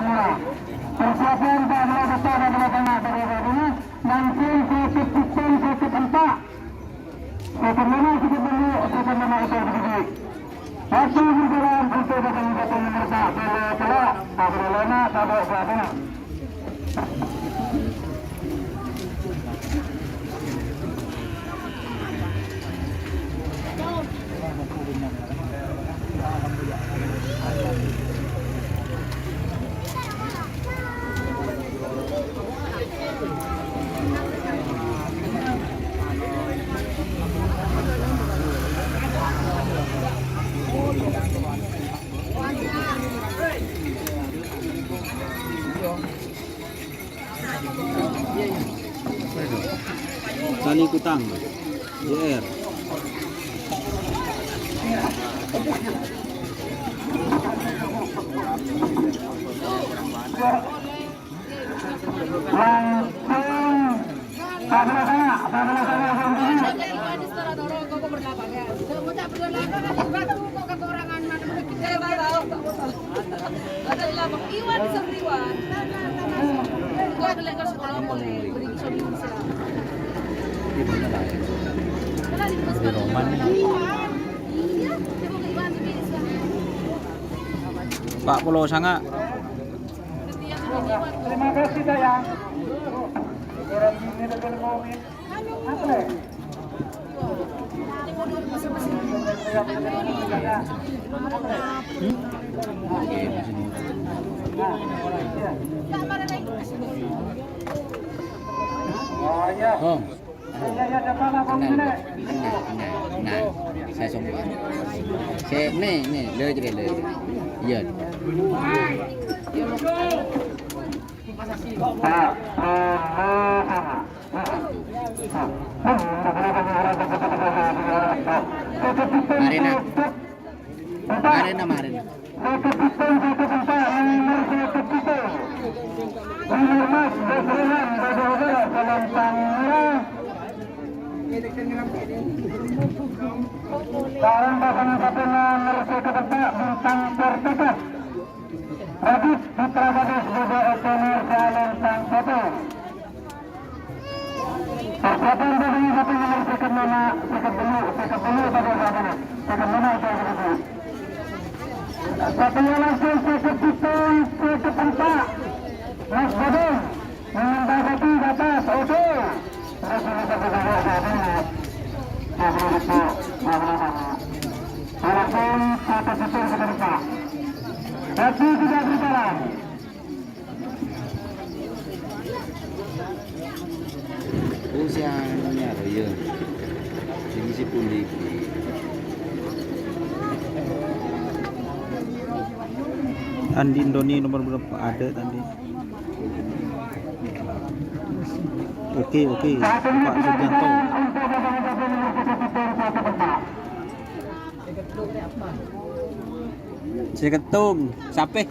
Mora. Persiapan, Pak, mulai besar, mulai tengah, mulai tengah. Langsung ke titik, titik empat. Sebenarnya kita dulu, sebenarnya itu begini. Waktu berjalan untuk datang ke pemerintah, boleh celak, tak boleh lama, tak boleh berapa. Tali Kutang, J R. Langsung. Empat puluh sanga. Terima kasih, Dayang. Oh. Tenang, tenang, tenang. Saya sombong. Saya, nih, nih, lo aja deh, lo aja. Iya. Marena. Marena, marena. Sareng pasangan satu nomor seket empat, Bintang Pertikas. Radit Putra Gadis, Bobo Otoner, Salon Sang Satu. Persiapan dari satu nomor seket lima, seket lima, seket lima pada saat ini. Seket lima, seket lima. Satunya langsung seket pitu, seket empat. Mas Badung, minta satu ke atas, oke. Terus ini satu juga saat ini. Satu itu, satu itu. Walaupun satu pitu, seket empat. Tapi tidak berjalan. Oh, si anu nyaro, iya. Ini si Puliki. Andi Indoni nomor berapa? Ada tadi. Oke, oke. Pak Sugianto. Saya ketung. Siapa?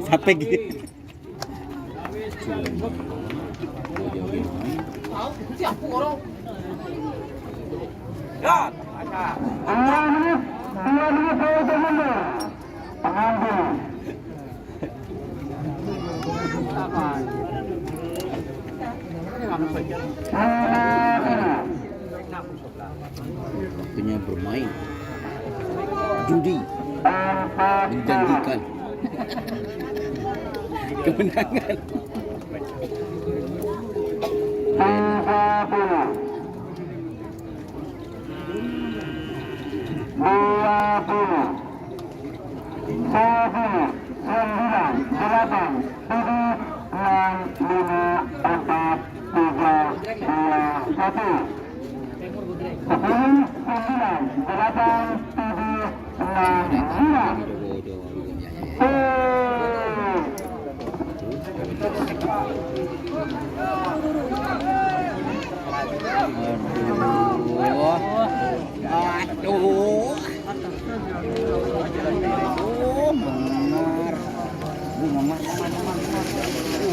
Siapa gitu? Dua menit, dua menit, saya udah mundur. Pengambil. Waktunya bermain. Judi. Menjanjikan. Kemenangan. Dua puluh. Sepuluh, sembilan, delapan, tujuh, enam, lima, empat, tiga, dua, satu. Sepuluh, sembilan, delapan, tujuh, enam, lima. Aduh. Aduh. Oh, Mamar. Aduh, Mamar, Mamar, Mamar, Mamar.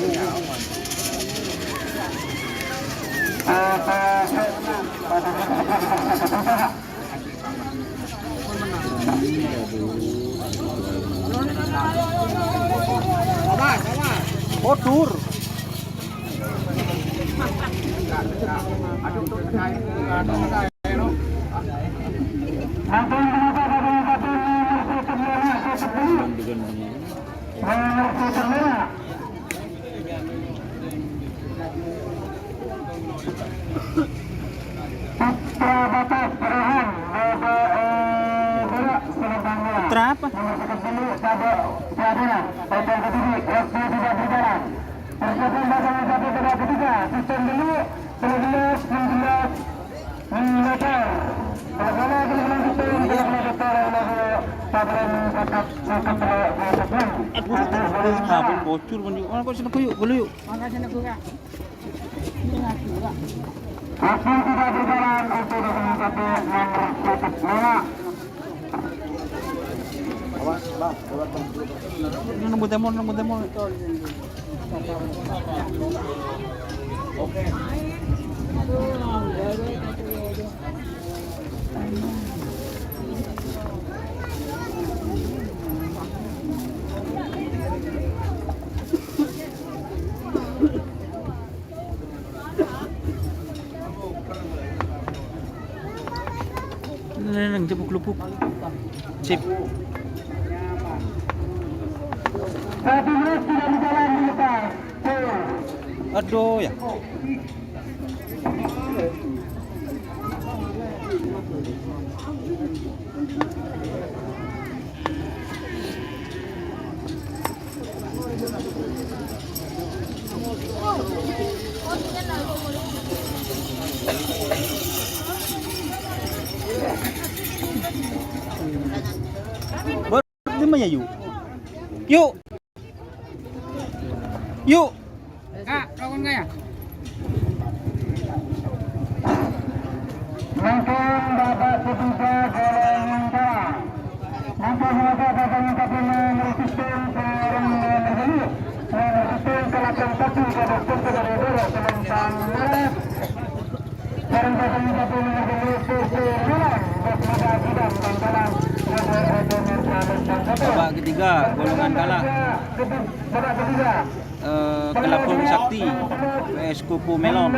Kodur. Putra Batas Perahan, Bapak, eh, Barak, Selembang Merah. Putra apa? Nomor satu dulu, Bapak Pradana, Bapak Kediri, waktu tidak berjalan. Persiapan pasangan satu kedua ketiga, sistem dulu, sembilan belas, enam belas, meter. Kalau salah, kalau salah, sistem, kalau salah, sistem, kalau salah, sabaran, sakat, sakat, sakat, Aduh, aduh, aduh, aduh, bocor, man, yuk. Oh, kok sini, yuk, dulu, yuk. Waktu tidak berjalan untuk datang satu nomor satu Nona. Ini nunggu temor, nunggu temor. Neng, neng, jebuk lubuk. Sip. Satu menit sudah berjalan di depan. Aduh, ya. Dimma, yuk? Yuk. Yuk. Kak, rokok enggak ya? Mungkin babak ketiga boleh menang. Mungkin babak ketiga boleh melanjutkan ke orang yang berbalik. Melanjutkan ke lapangan kaki pada pukul dua belas tentang merah. Babak ketiga, golongan kalah. Eh, Kelabang Sakti V S Kuku Melon.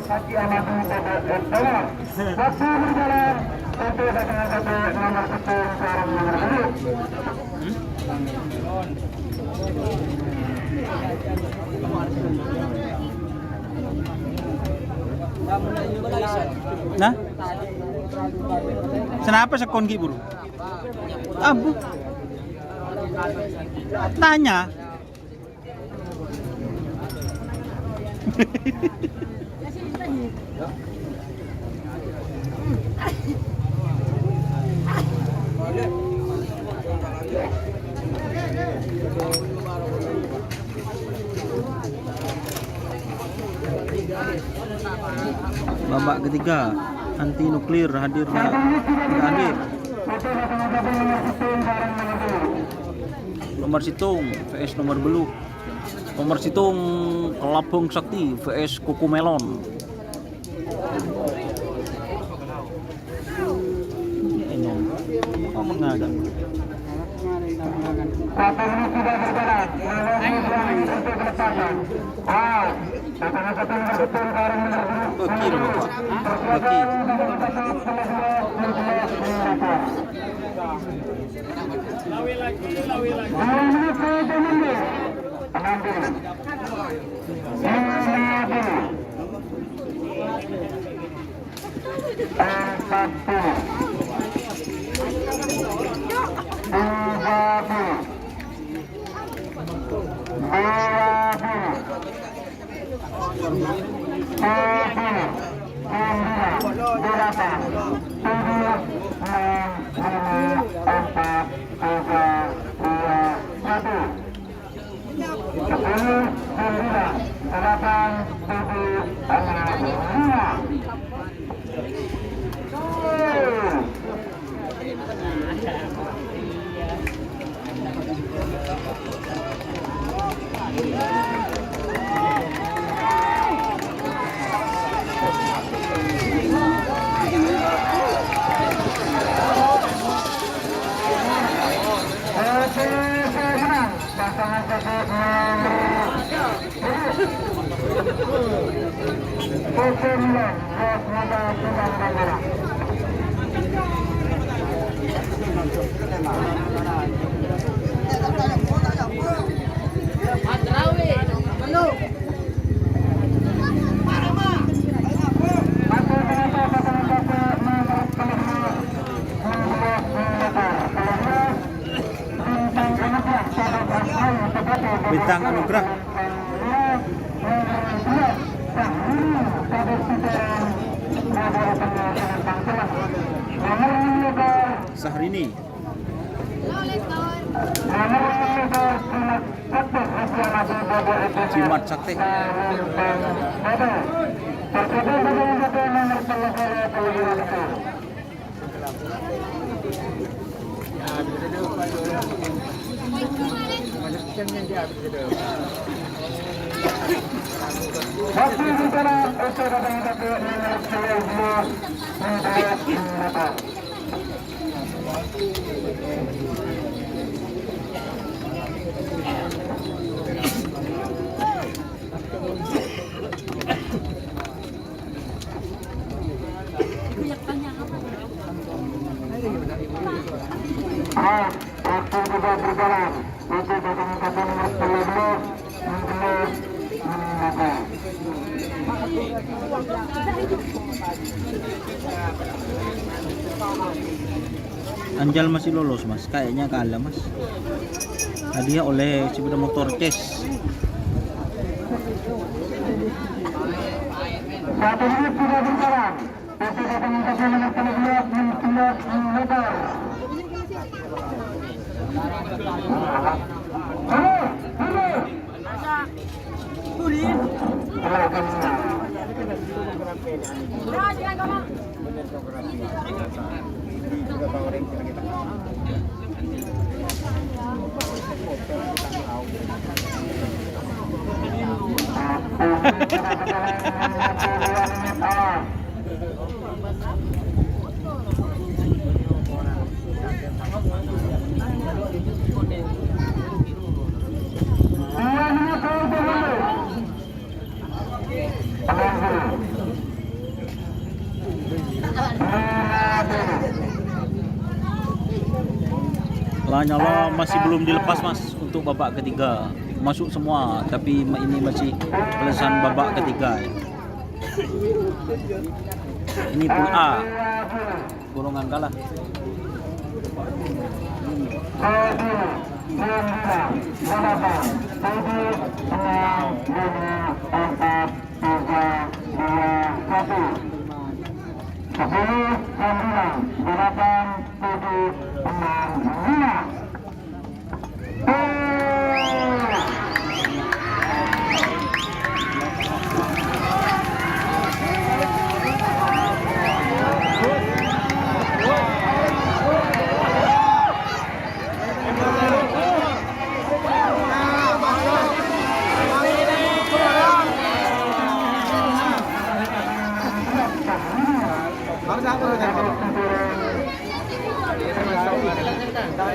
Waktu berjalan untuk pasangan satu nomor sepuluh sareng nomor sepuluh. Nah? Kenapa sekon ki, Bro? Abu. Tanya. Babak ketiga, anti nuklir hadir nggak? Nggak hadir. Nomor situng V S nomor belu. Nomor situng Kelabang Sakti V S Kuku Melon. Ini, apa mengagan? Waktu ini sudah berjalan, untuk pelepasan. Wow. Bagi, Bapak. Bagi. Empat puluh. Tiga puluh. Dua puluh. Tujuh, sembilan, delapan, tujuh, enam, lima, empat, tiga, dua, satu. Sepuluh, sembilan, delapan, tujuh, enam, lima. Pasangan satu nomor Bintang Anugrah. Syahrini. Jimat Sakti. Waktu juga berjalan. Untuk batang nomor sembilan belas, sembilan belas, sembilan belas. Anjal masih lolos, Mas. Kayaknya kalah, Mas. Hadiah oleh sepeda motor Case. Satu menit sudah berjalan. Untuk batang nomor sembilan belas, enam belas meter. Lanyala masih belum dilepas, Mas, untuk babak ketiga. Masuk semua, tapi ma-, ini masih pelesaan babak ketiga. Ini pool A. Golongan kalah. Sepuluh, sembilan, delapan, tujuh, enam, lima.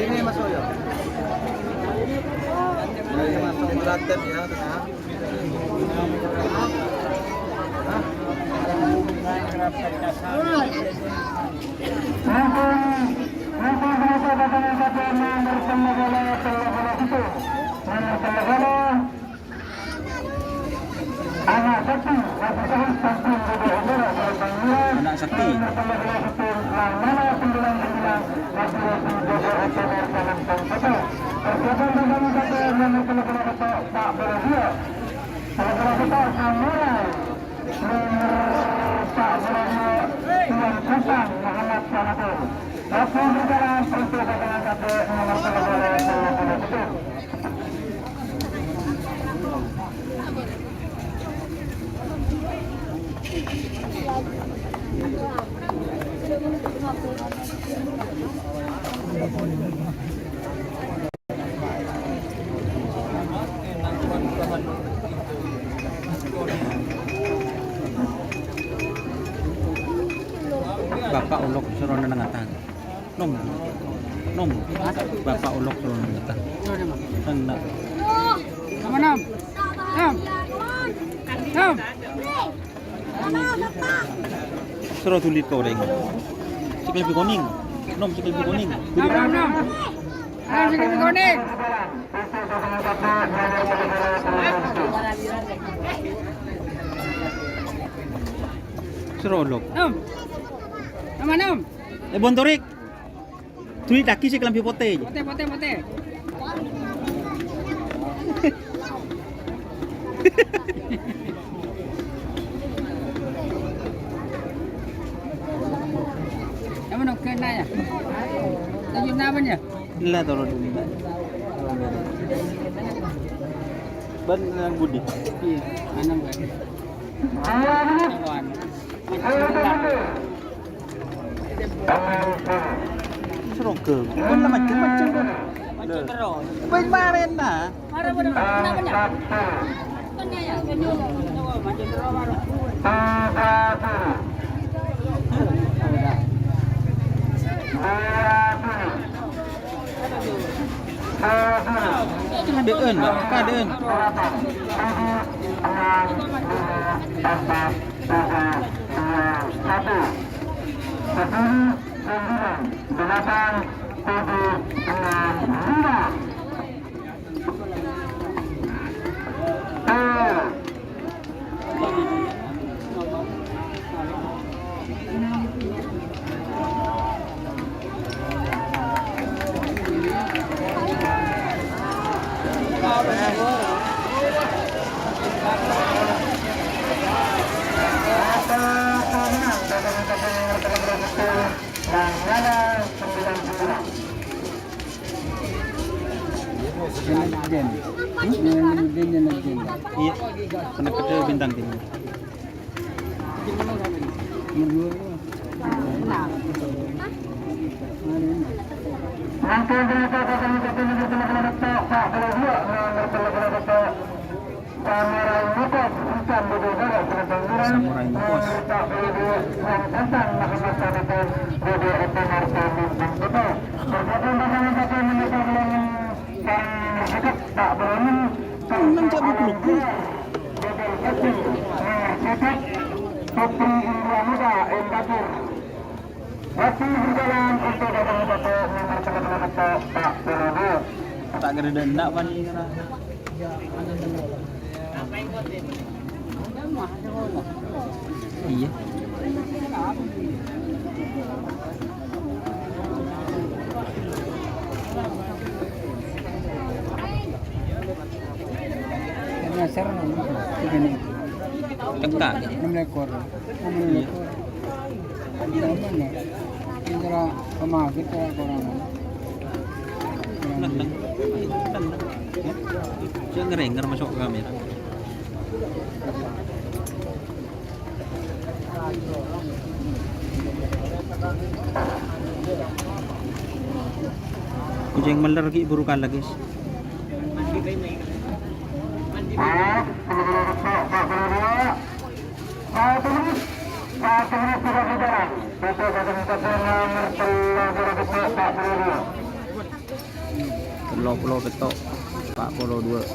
Ini masuk ya. Ini masuk melatih ya, tengah. Anak Sakti, Anak Sakti. Bapa' olok soro neng atan. Nom. Nom. Bapa' olok soro neng atan. Tenang. Nom, nom. Nom. Nom. Soro dulit ka orèng. Sè kalambhi konèng. Nom, sè kalambhi konèng. Nom, nom, nom. Ayo, sè kalambhi konèng. Soro olok. Nom. Nom, nom. Eh, Bontorik. Dulit lagi sè kalambhi potè. Potè, potè, potè. Nanya. Lanjut namanya? Lah, turun. Bân, eh, budi. Iya, anak lagi. Awan. Masih muda. Sroga. Bân la majeng-majeng, bân. Maju terus. Bân marèna. Kadhâ'ân, Pak, kadhâ'ân. Delapan, tujuh, enam, lima. Iyâ, sènèng bintang tilu. Samurai Mokos, bukan Bojonegoro, Samurai Mokos. Temen cak buku-buku. Putri India Muda, Empati. Waktu berjalan untuk datang ke nomor telepon Pak Purwono. Tak kira dendak, Pak, ini. Iyâ. Karena ser, ini. Tengka. Enam ekor. Enam ekor. Aman, ya? Ini cara pemakai, cara kurang. Neng, neng. Neng, neng. Ya. Jangan ngerenger masuk ke kamera. Kucing meler ki buru kalah, guys. Tello polo pètto', empa' polo duwâ'.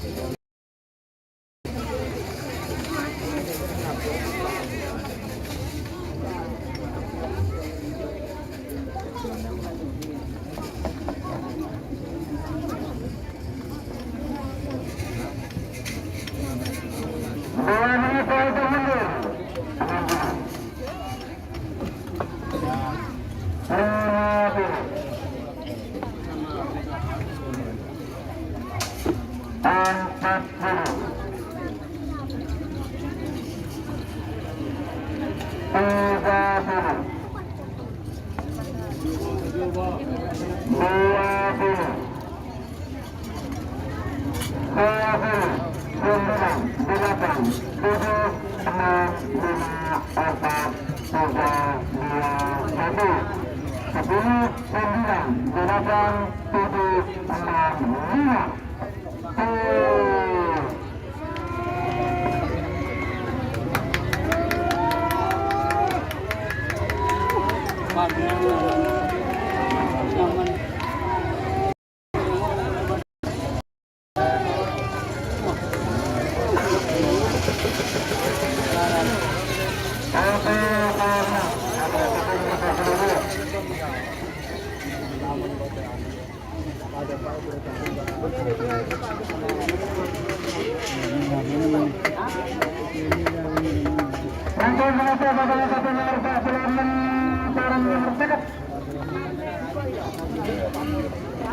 Empat puluh. Tiga puluh. Dua puluh. Dua puluh. Sembilan, delapan, tujuh, enam, lima, empat, tiga, dua, satu. Sepuluh, sembilan, delapan, tujuh, enam, lima.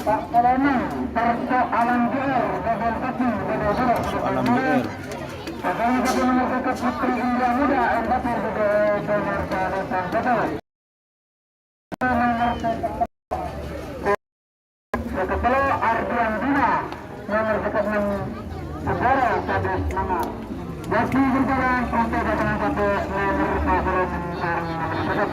Pak Kolonel, persoalan G R, bagian kaki, bagian surah. Persoalan G R. Pasangan satu nomor satu Putri India Muda, M P P juga Jakarta Nusantara. Segera Kadis Manggar. Waktu berjalan untuk datang satu nomor pasaran sareng nomor seket.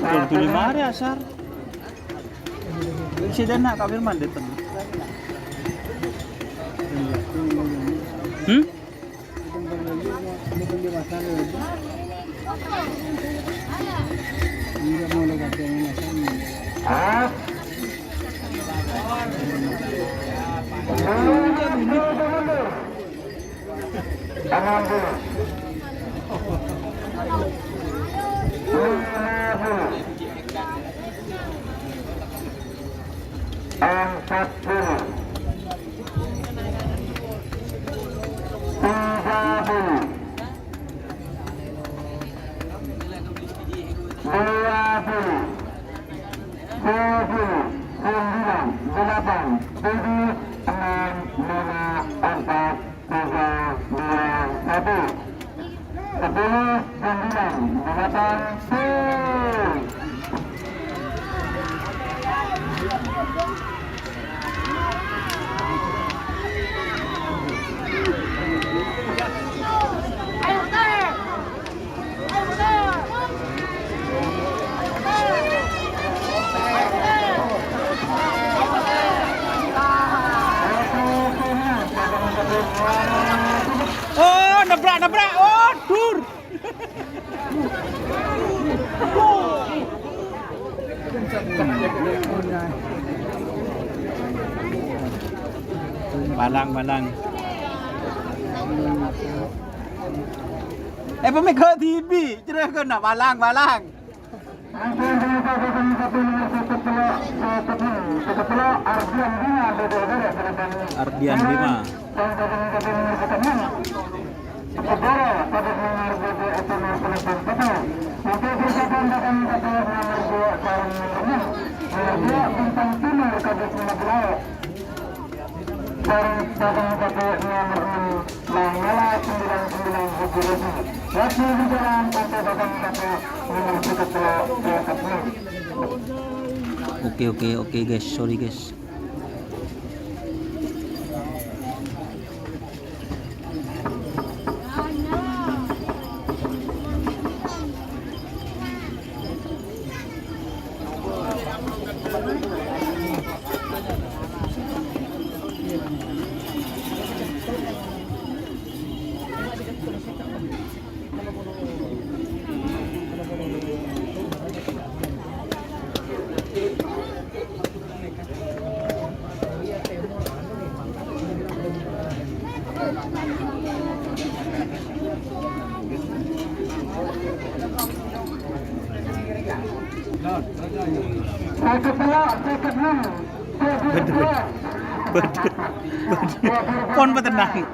Betul, betul, mari asar. Sèdhâna Kak Firman dâteng. Hmm? Enam puluh. Lima puluh. Empat puluh. Tiga puluh. Dua puluh. Sepuluh, sembilan, delapan, tujuh, enam, lima, empat, tiga, dua, satu. Sepuluh, sembilan, delapan, tujuh. Oh, nabrak, nabrak. Oh, dur. Balang, balang. Eh, pamèghâ dhibi', jârèya kèna balang, balang. Ardian Bima. Sareng batang satu nomor enam, Mangala sembilan sembilan Haji Robi. Waktu berjalan untuk batang satu nomor tiga puluh, Oke, oke, oke, guys. Sorry, guys. Sèket tello', sèket ennem. Bener, bener. Bener, bener. Pon patenang.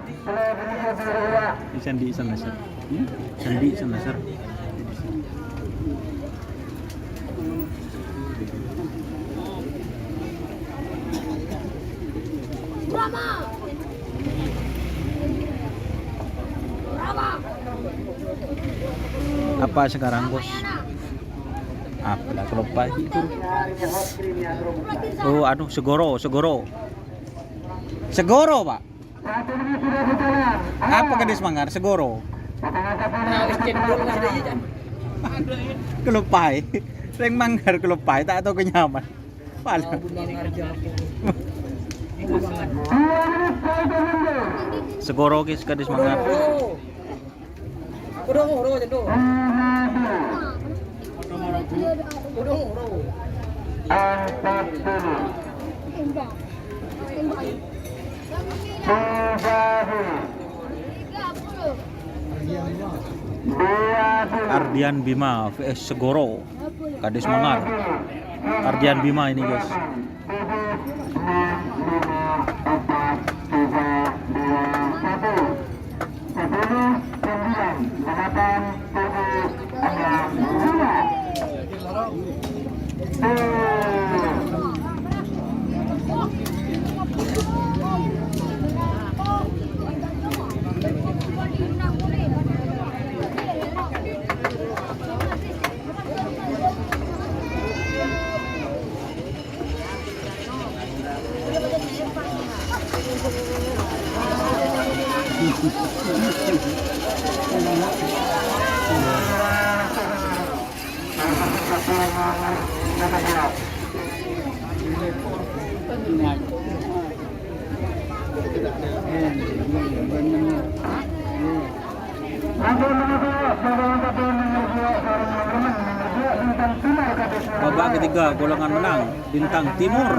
Sandi' Islam Nasr. Hmm? Sandi' Islam Nasr. Apa sekarang, Bos? Apa lah, keloppaè. Oh, anu, Segoro, Segoro. Segoro, Pak. Apa Kadis Manggar? Segoro. Nah, cendol ada aja, Jan. Keloppaè. Rèng Manggar keloppaè, ta' tao kenyaman. Pala. Segoro, guys, Kadis Manggar. Oh. Ardian Bima V S Segoro, Kades Mangar. Ardian Bima ini, guys. Babak ketiga, golongan menang, Bintang Timur.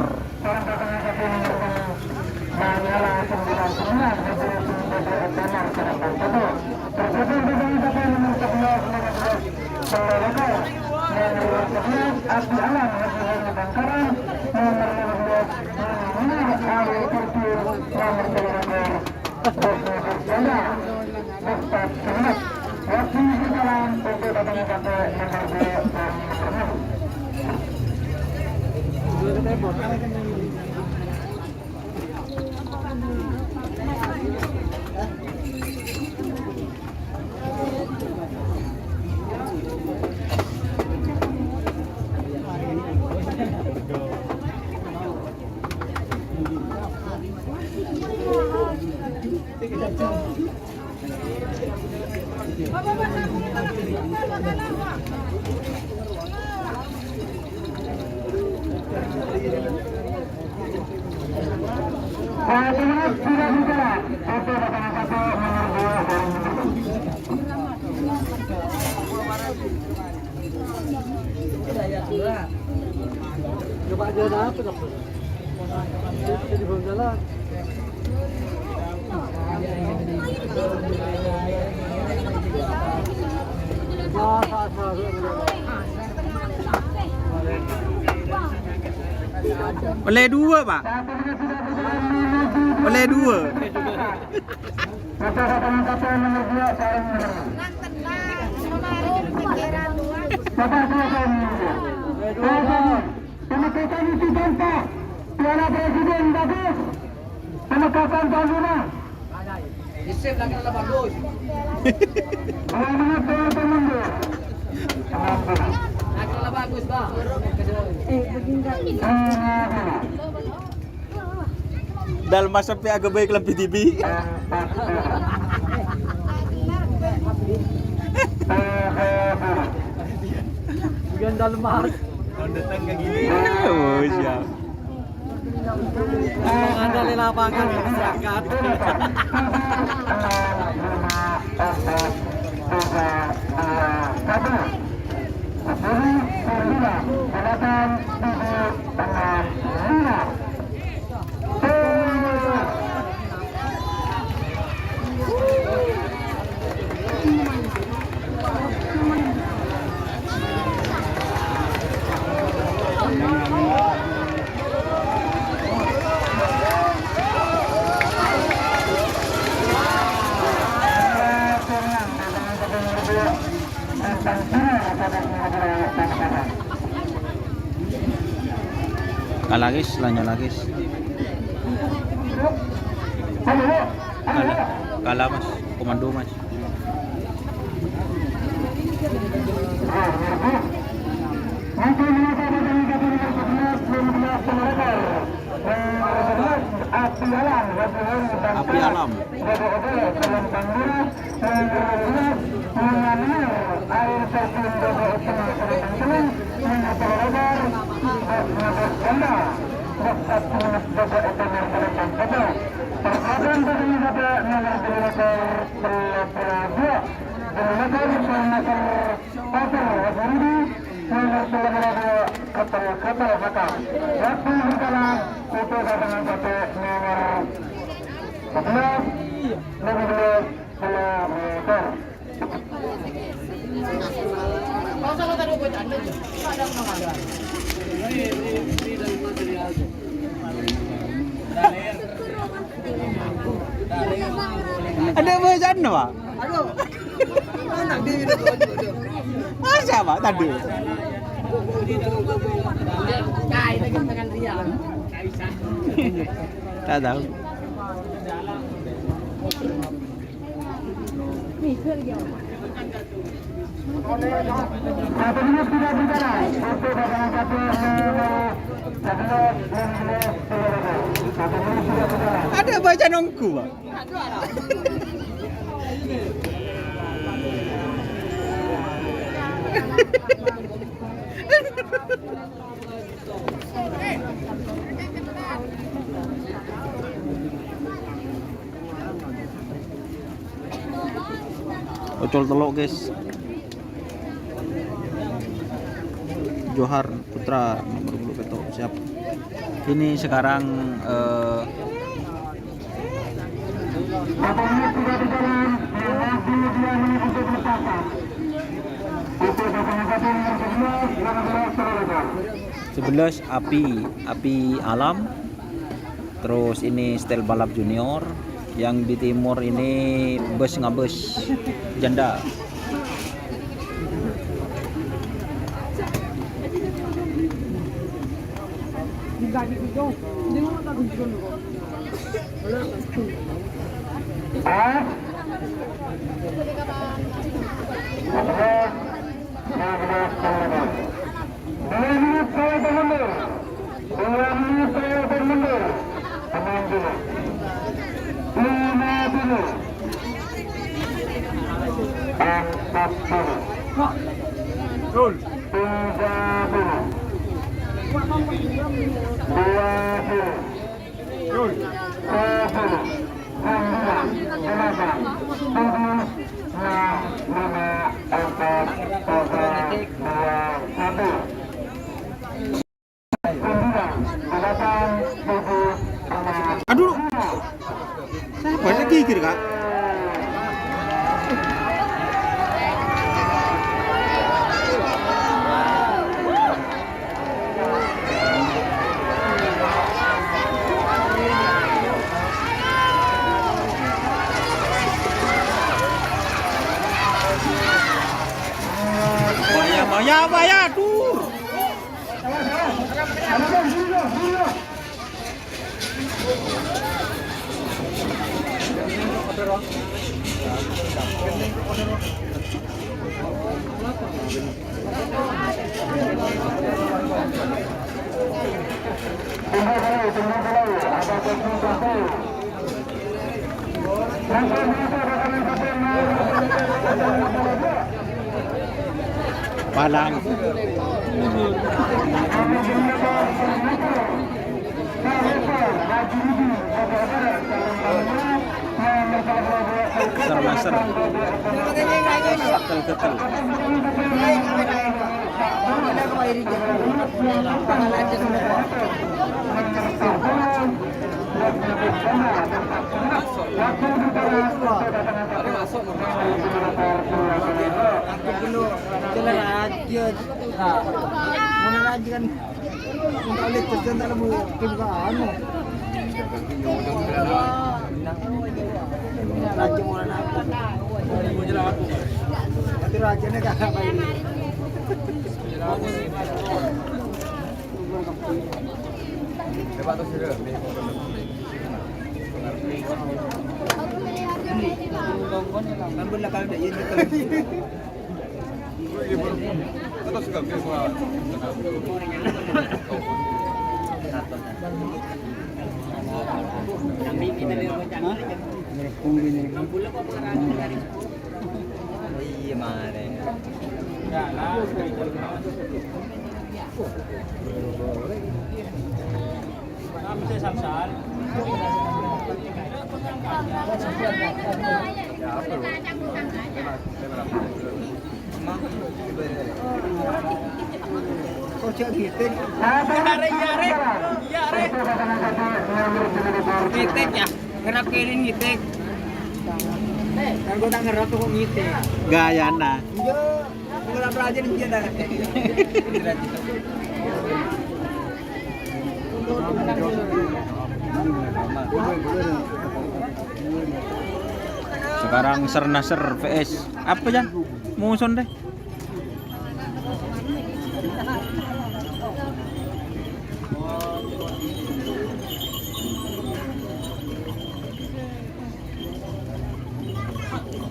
Coba jalan apa, Dok? Di bawah jalan. Ollè dua, Pak. Ollè dua. Pemecatan itu contoh. Piala Presiden bagus. Pemecatan tuan rumah. Isip lagi lah bagus. Selamat teman-teman. Lagi lah bagus, Bang. Dalmas sampè' aghâbây kalambhi dhibi'. Bukan Dalmas. Oh, siap. Ada di lapangan, masyarakat. Kalah, guys, lah nyala, guys. Kalah, kalah, Mas. Komando, Mas. Api alam. Nomor tello puluh dua, Ketel Ketel Hakam. Waktu berjalan, itu datang satu nomor sebelas, lima belas kilometer. Ada bacaan, Pak? Masa, Pak, tadi? Tak tahu. Ada baca nunggu, Pak. Ocol tello', guys. Johar Putra nomor dua puluh, siap. Ini sekarang, eh, sebelas Api, Api Alam. Terus ini style balap junior. Yang di timur ini bus ngabus janda. Dua menit saya bermundur. Dua menit saya bermundur. Tenang dulu. Lima puluh. Empat puluh. Tiga puluh. Dua puluh. Sepuluh, sembilan, delapan, tujuh, enam, lima, empat, tiga, dua, satu. Sembilan, delapan, tujuh, lima. Aduh. Siapa yang gigir, Kak? Bahaya, bahaya, bahaya, dur. Palang. Laser, laser. Ketel, ketel. Iya, mare. Iya, Rek. Iya, Rek. Ngitik, ya. Ngerap kiri ngitik. Kan gua tak ngerap kok ngitik. Gayana. Iya. Gua tak pelajarin dia dah. Sekarang Sernaser V S apa, Jan? Muson deh.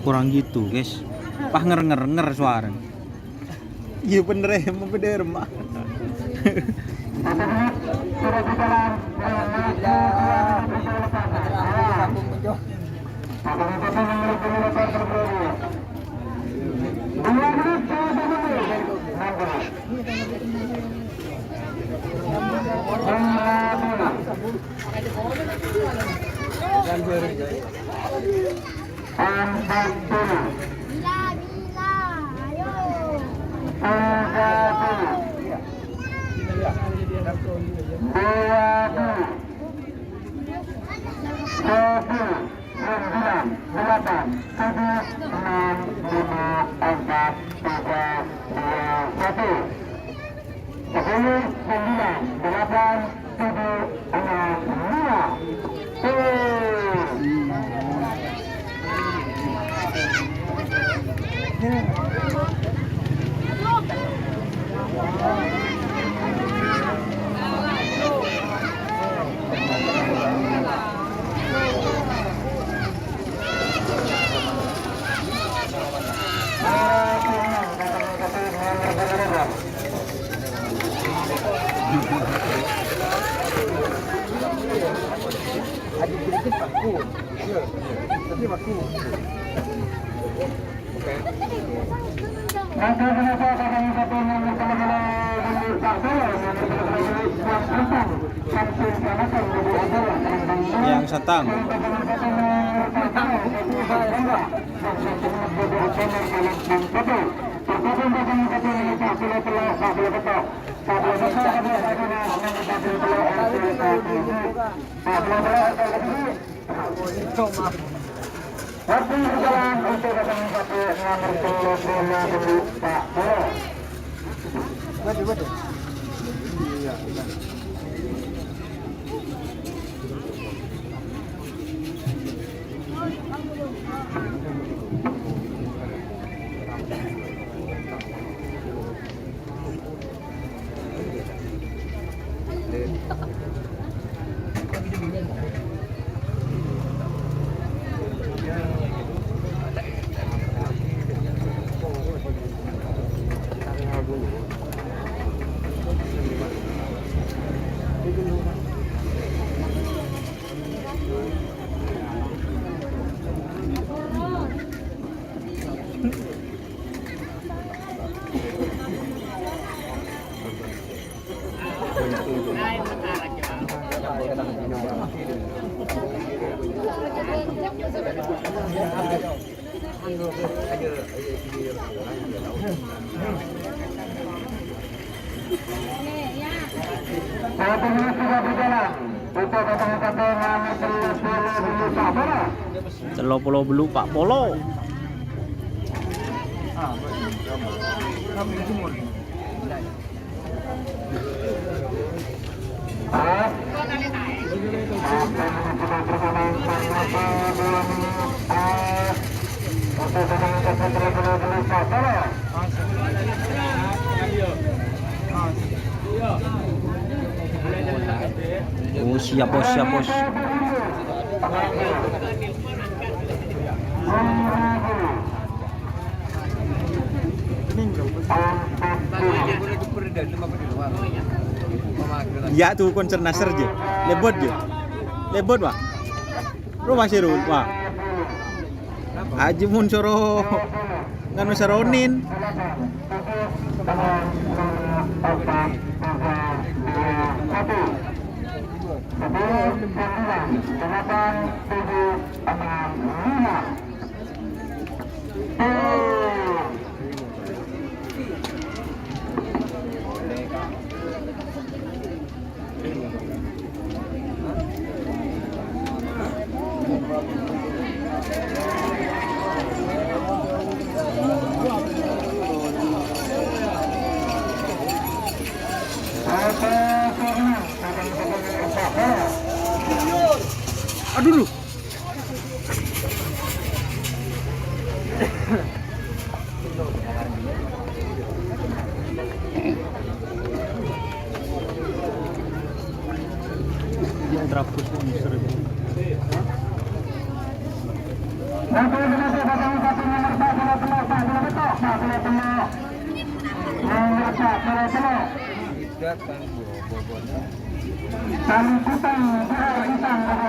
Kurang gitu, guys. Pas nger-nger-nger suara. Iya bener ya, mau beda rumah. Empat puluh. Bila, bila, ayo. Tiga puluh. Dua puluh. Sepuluh. Sembilan. Delapan. Tujuh. Enam. Lima. Empat. Tiga. Satu. Sepuluh, sembilan, delapan, tujuh, enam, lima. Tuh. Yang satang. Tello polo bellu' pa' polo. Oh, siap, Bos, siap, Bos. Iyâ, tu konser Nasr jâ. Lebot jâ. Lebot, Pak. Ro masih ro, Pak. Haji Munsoro. Nganu saronin. Sepuluh, sembilan, delapan, tujuh, enam, lima. Aduh, duh. Yang terhapus pun seribu. Tali kutang, tali kutang, tali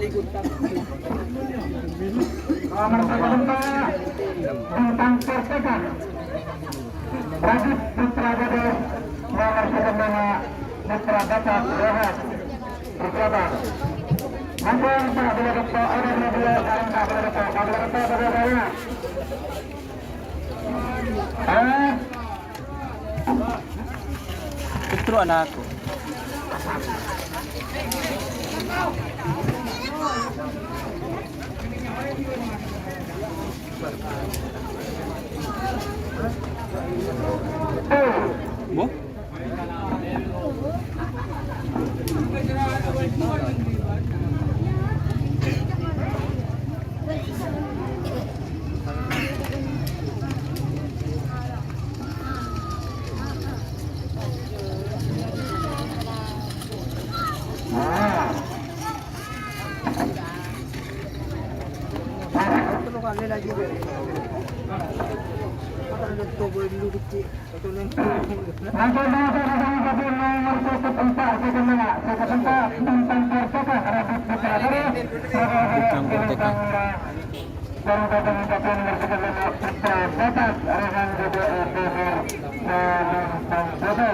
kutang. Nomor satu, Bintang Perseka. Radit Putra Gadis, nomor satu, Putra Batak Rohan. Persiapan. Ampun, Pak, bila betul, ada dua, sekarang, Pak, bila betul, Pak, bila betul, Pak, bila betul. Eh? Itu anakku. Bu? Bintang Perseka.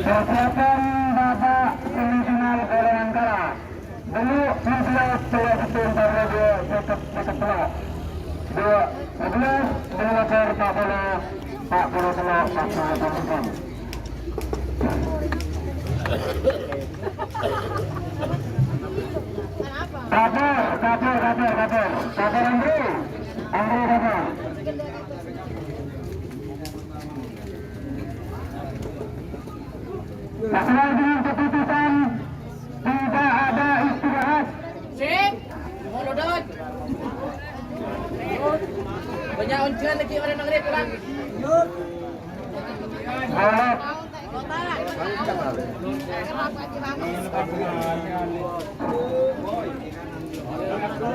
Persiapan babak semifinal golongan kala. Dulu, nanti, setelah itu, ntar lagi, seket, seket tello'. Dua, sebelas, dua lapor, empat puluh, empat puluh tello', empat puluh tello'. Kapur, kapur, kapur, kapur. Kapur Andri. Andri kapur. Sesuai dengan keputusan, tidak ada istirahat. Sip. Molodot. Banyak onjingan lagi orang nang rep, Bang. Molod.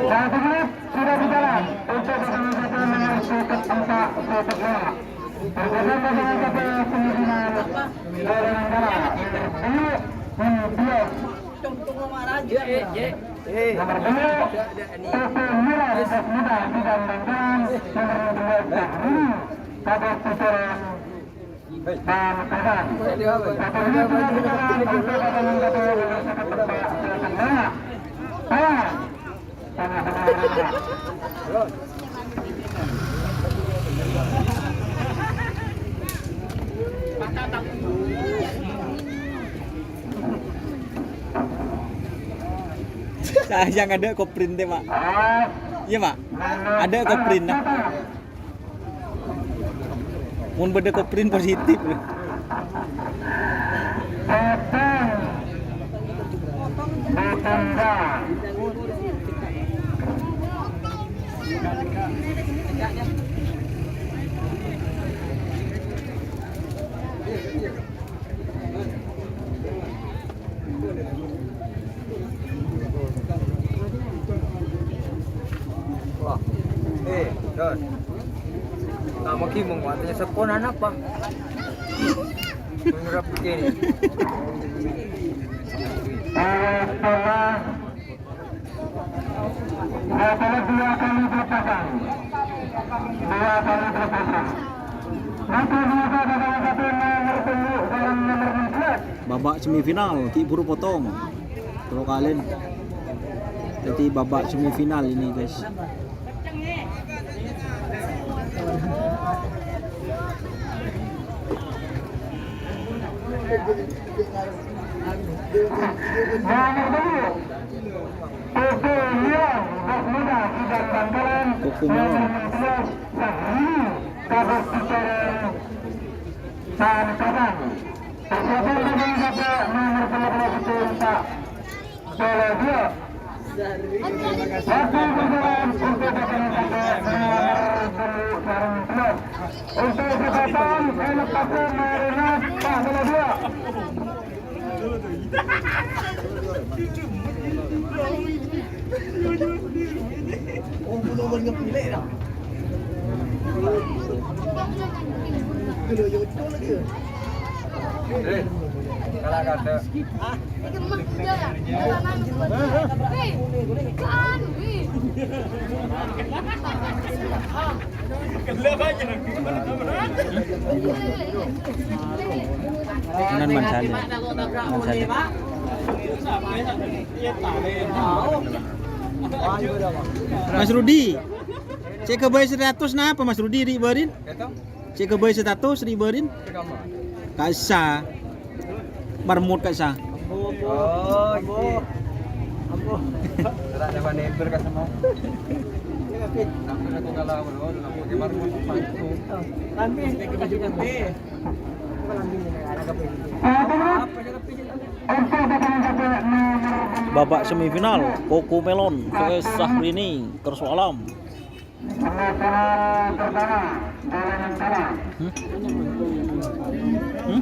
Satu menit sudah berjalan untuk pasangan satu nomor seket empat, seket lima. Pertandingan semifinal. Nomor dua, Tunggu Maraja. Nomor dua, Tete Mira, Bos Muda, Bidang Bangkalan. Nomor dua, Fahri, Kabupaten Pamekasan. Satu menit sudah berjalan untuk pasangan satu nomor seket empat, seket lima. Awas. Nah, yang ada koprin teh, Mak. Iya, Mak. Ada koprin, nah. Mon bâdâ koprin positif. Wah. Eh, Don. Kamu ki mengkuatnya sekolah apa? Menurut begini. Setelah, setelah dua kali berpasang. Dua kali berpasang. Maka dua kali berpasang nomor telu dalam nomor empat belas. Babak semifinal, ghi' buru potong. Tello kalèn. Jadi babak semifinal ini, guys. Nomor tujuh, Koko Melon, Bos Muda, Kidan Bangkalan. Koko Melon. Nomor enam belas, Syahrini, Kabupaten Pamekasan. Persiapan dengan nomor dua belas itu, Pak. Bola dua. Waktu berjalan untuk datang sampai nomor sepuluh sarung telur. Untuk kesehatan, elok pakai marinas, Pak, bola dua. Nan mansali. Mansali. Mas Rudi, cè' ghâbây saratos napa, Mas Rudi, ri' bârin? Cè' ghâbây saratos ri' bârin? Ka'issa. Marmut ka'issa. Oh, iya. Ambo. Ora nyaman nempel ka semua. Sampai aku kalah, bro. Aku ke marmut, pantu. Lambi, kita juga. Apa ya, Lambi? Babak semifinal, Koko Melon V S Syahrini, Kerso Alam. Semifinal pertama, golongan tengah. Hmm? Hmm?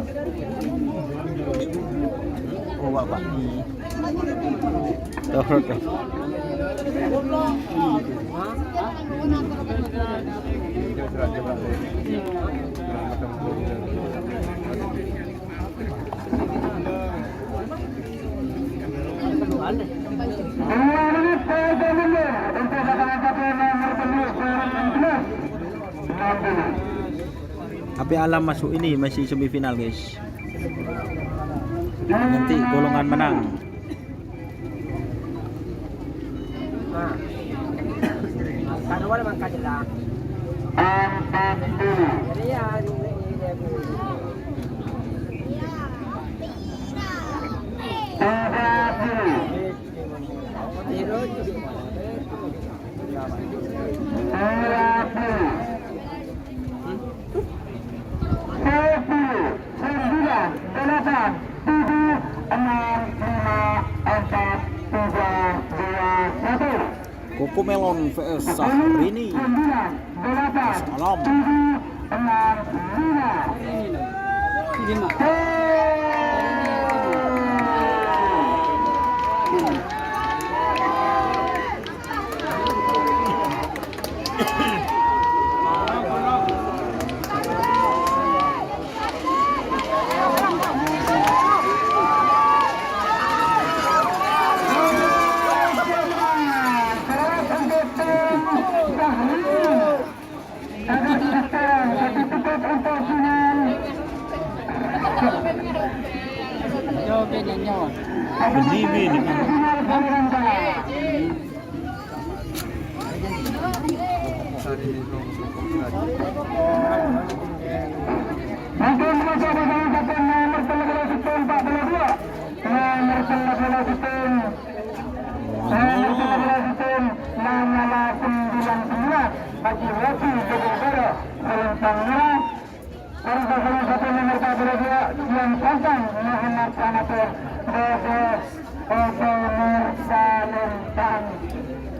Oh, Bapak. Tuh, tuh. Tapi Alam masuk ini masih semifinal, guys. Nanti golongan menang. Empat puluh. Sepuluh, sembilan, delapan, tujuh, enam, lima, empat, tiga, dua, satu. Koko Melon V S Syahrini. Salam. Bini, bini. Mungkin mereka dengan nomor telung puluh satu, empat puluh dua. Nomor telung puluh satu, nomor telung puluh satu, nomor sembilan sembilan, Haji Robi Jogogoro, Selentang Merah. Nomor telung puluh satu, nomor empat puluh dua, Dian Santang, Muhammad Sanator, Bobo, Bobo Nur Selentang.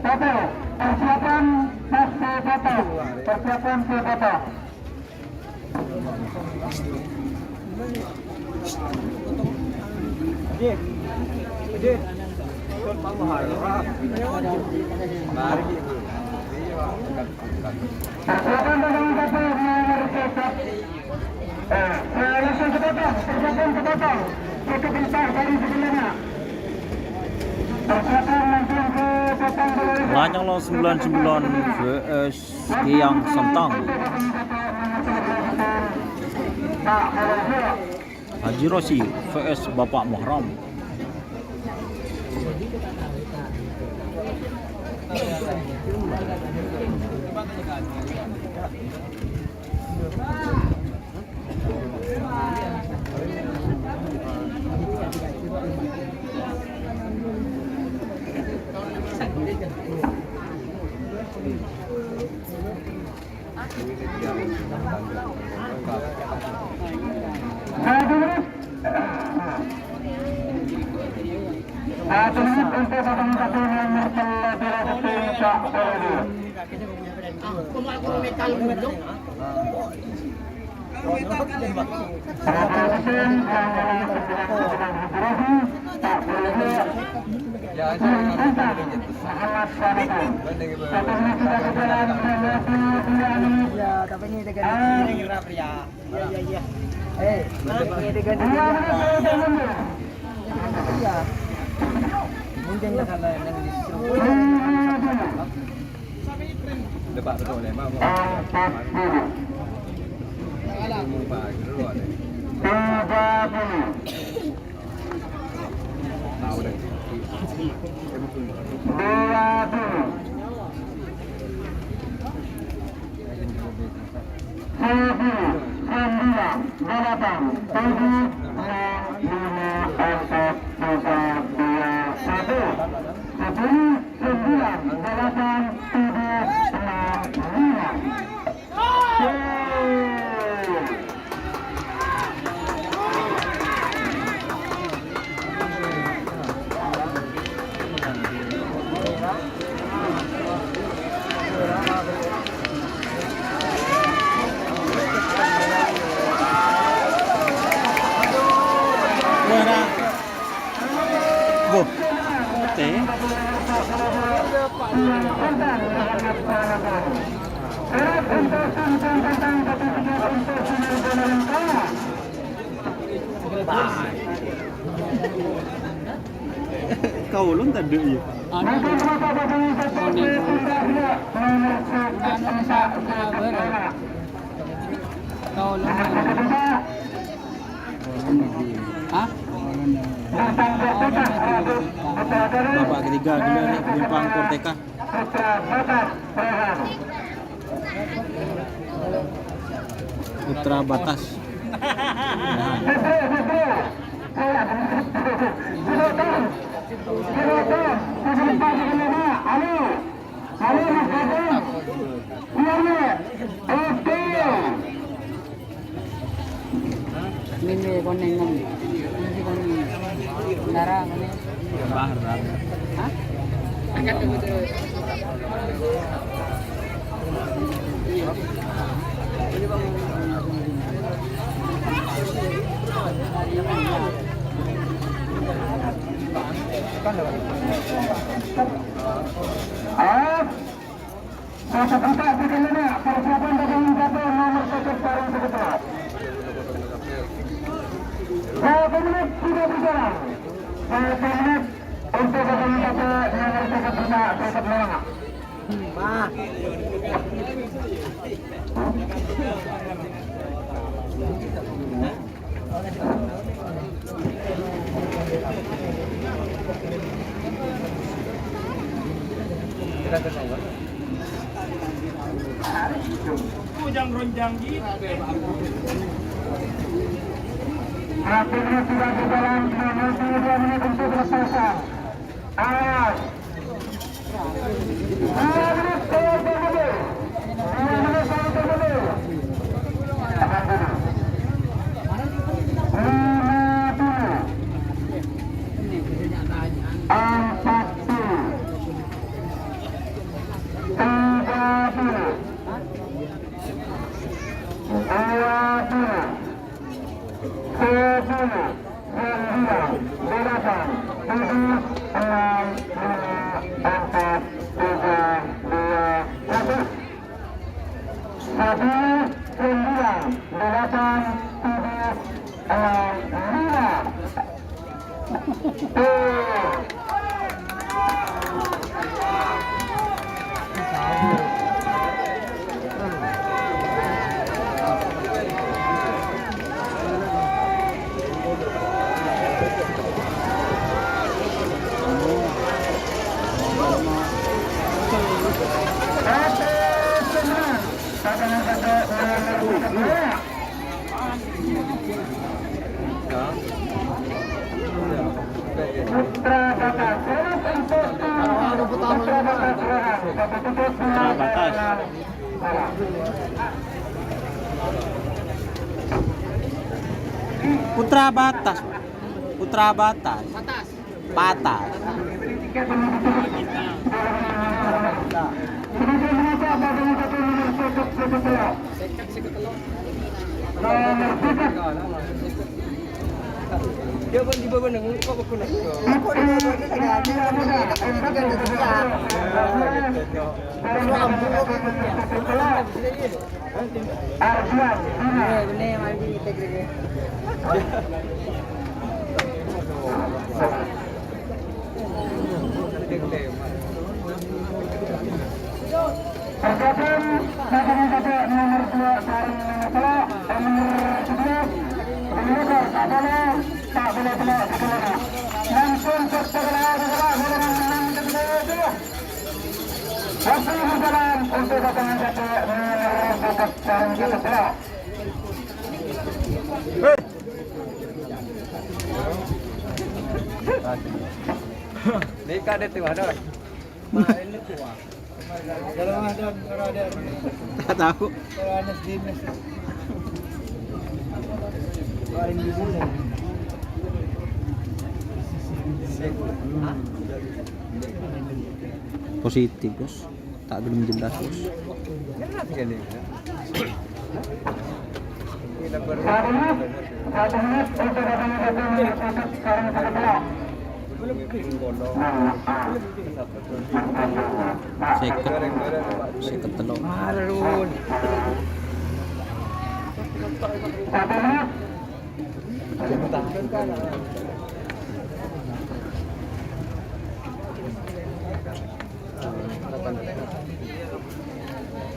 Foto, persiapan, foto, persiapan, foto. Lanyong Los sembilan sembilan V S Kiyang Sentang. Haji Rosi V S Bapak Muharram. Satu menit. Satu menit untuk pasangan satu nomor tello belas, Cak Polri. Iya, tapi ini dengan ini, Rap, ya. Iya, iya, iya. Eh, ini dengan ini. Iya. Mungkin lah kalau yang di Depan betul, ya, Mak. Mau. Mau, Pak, dulu, ada. Tahu deh. Dua puluh. Sepuluh, sembilan, delapan, tujuh, enam, lima, empat, tiga, dua, satu. Sepuluh, sembilan, delapan, tujuh, enam, lima. Wah, nah. Boh. Teh. Kaulon tadi ya. Anu, anu, kaulon. Hah? Bapak ketiga gila nih, penumpang Korteka. Putra Batas. Mine koneng, koneng. Dara koneng. Hah? Angkat dulu terus. Up. Satu juta di kennengnga, persiapan pasangan satu nomor seket sareng seket dua. Satu menit sudah berjalan. Satu menit untuk pasangan satu nomor seket juta, seket dua. Ujang ronjang gitu. Akhirnya sudah berjalan, tinggal dua menit untuk berpasangan. Awas. Dua menit, saya tunggu dulu. Dua menit, saya tunggu dulu. Tahan dulu. Lima puluh. Empat puluh. Tiga puluh. Dua puluh. Sepuluh, sembilan, delapan, tujuh, enam, lima, empat, tiga, dua, satu. Sepuluh, sembilan, delapan, tujuh, enam, lima. Putra Batas. Putra Batas. Putra Batas. Putra Batas. Patas. Persiapan nomor dua, sareng nomor tello', nomor sebelas, nomor tak boleh, tak boleh tello' sebelas. Langsung ke sebelah, sebelah, sebelah, sebelah, sebelah. Waktu berjalan untuk pasangan satu, nomor empat, sareng nomor tello'. Ini kadek tuh, ada. Kalau ada, kalau ada. Tak tahu. Kalau Anas Dimas. Paling di sini. Positif, Bos. Tak gelem jelas, Bos. Seket, seket tello'.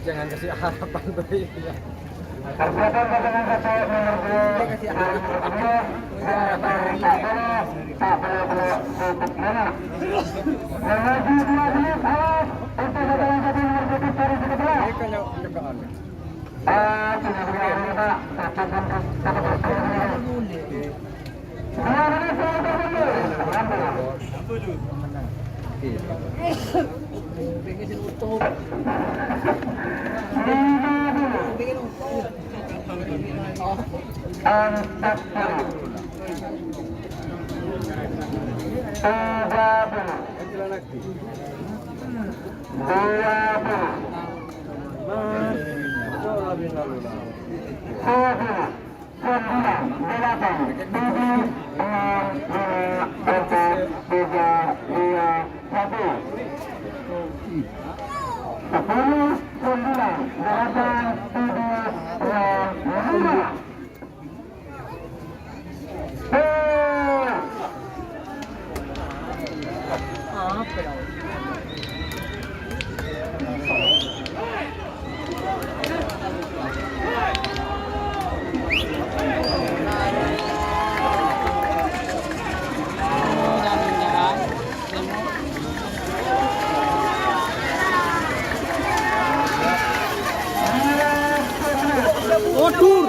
Jangan kasih harapan, Boy. Persiapan pasangan satu nomor dua. Tak boleh, tak boleh, tak boleh. Menuju dua menit, awas. Untuk pasangan satu nomor satu, tarik ke sebelah. Ah, tidak boleh, Pak. Satu, satu, satu, satu. Empat puluh. Tiga puluh. Dua puluh. Sepuluh, sembilan, delapan, tujuh, enam, lima, empat, tiga, dua, satu. Sepuluh, sembilan, delapan, tujuh, enam, lima. Odur.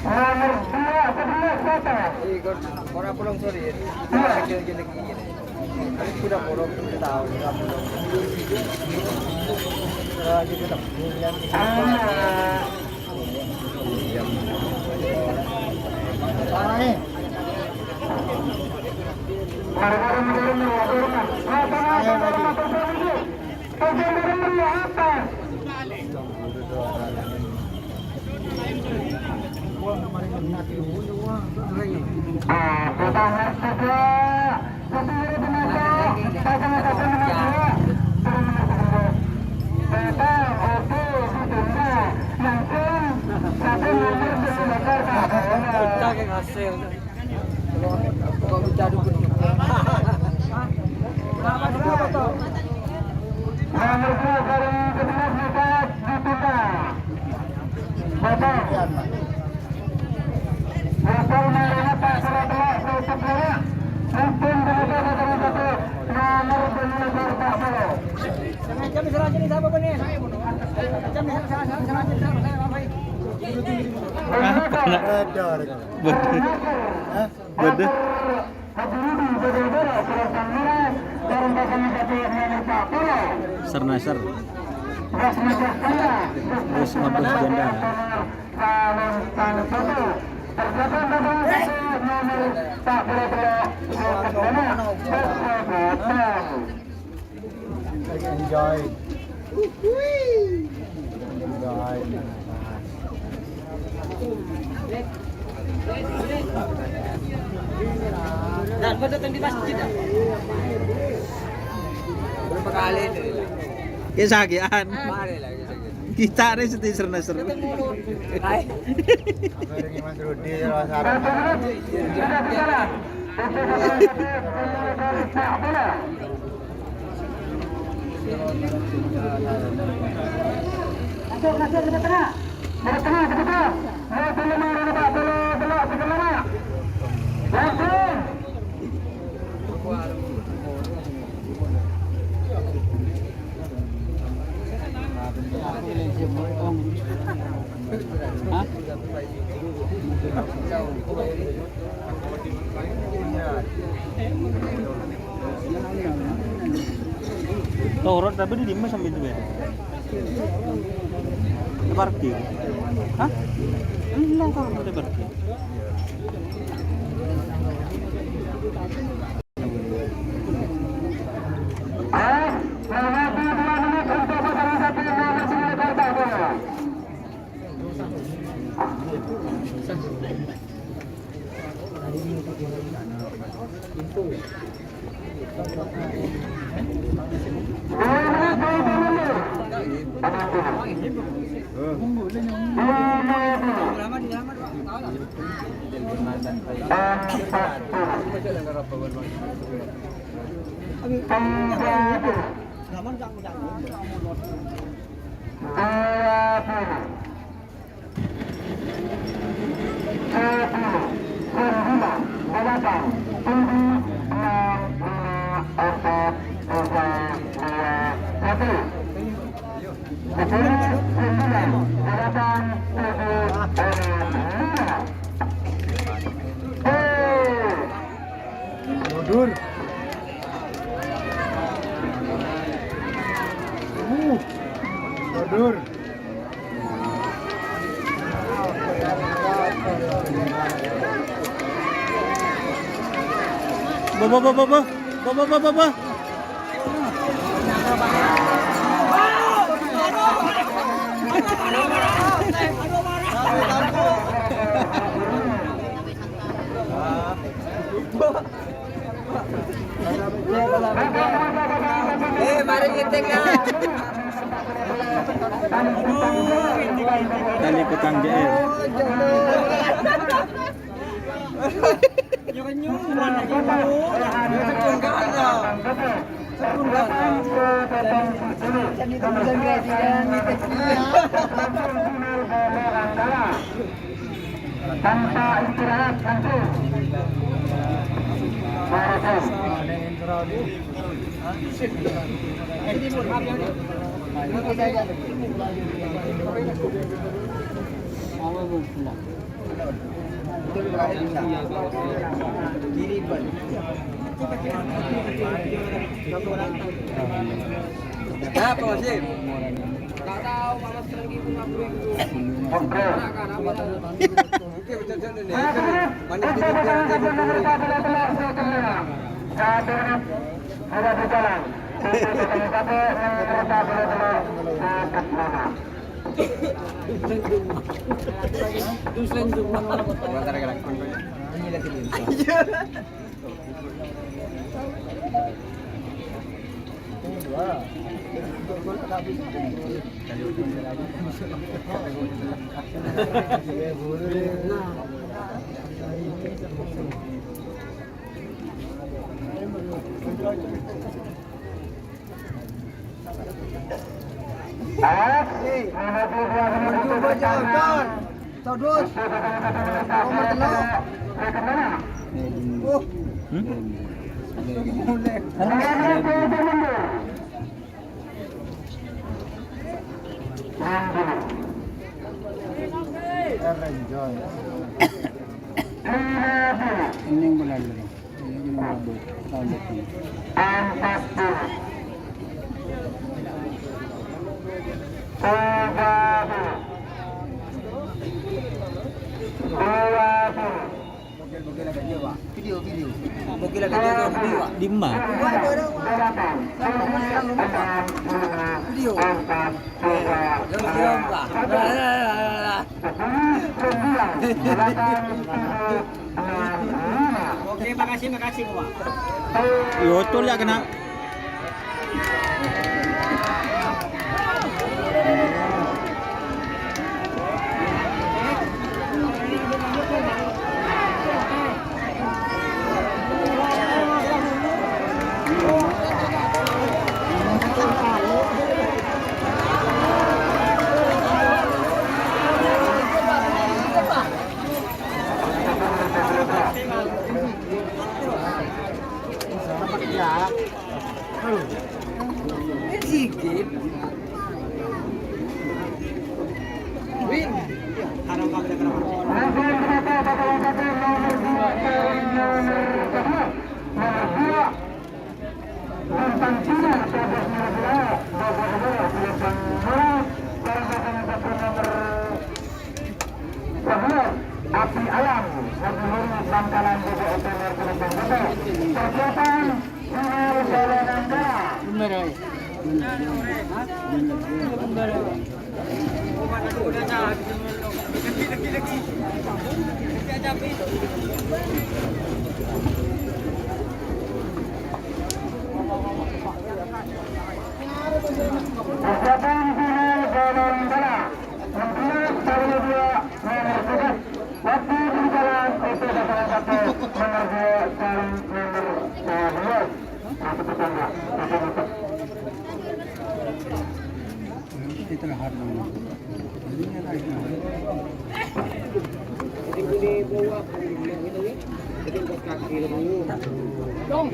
Nomor dua sebelas, Kota. Iya. Kurang bolong, kita tahu, kurang bolong. Ah, gitu, tak. Ah. Parah, eh. Pecah ke hasil. Kok, kok pecah dulu? Apa dulu, Pak? Apa? Bener. Hah? Waduh. Sernaser. Wis ngebus janda. Enjoy. Enjoy. Dan pada datang di masjid, ah. Berapa kali itu? Kesakian. Kemarin lah, kesakian. Kita ini seti serna seru. Hai. Bareng Mas Rudi, terus harap. Masuk, masuk, ke tengah. Ke tengah, ke tengah. Mau dulu, mau dulu, Pak. Dulu, dulu, dulu, Pak. Langsung. Hah? Torot tapi di lima sampai itu ya. Di parkir. Hah? Enggak, kalau di parkir. Mundur. Uh, mundur. Bo, bo, bo, bo, bo. Bo, bo, bo, bo, bo. Eh, mari kita, Kak. Tali kutang J R. Tanpa istirahat, hancur. Maraton. Apa, Mas? Maju, maju, John. Terus. Nomor tello'. Uh. Hmm? Lagi mulai. Keren, John. Ini yang benar, benar. Ini yang benar, benar. Tahun depan. Video, video. Dimma? Video. Oke, makasih, makasih, Pak. Yo, betul ya, kena. Bintang Cina, nomor dua, nomor dua, nomor dua, nomor dua, nomor dua, nomor dua, Api Alam, nomor dua, Bangkalan, nomor dua, nomor dua. Persiapan final Jalan Antara. Bener, ya? Bener, bener. Persiapan final Jalan Antara. Nomor dua, nomor dua, nomor dua. Waktu berjalan, itu pasangan satu, nomor dua, dan nomor dua belas. Satu pertama, satu meter. Dong.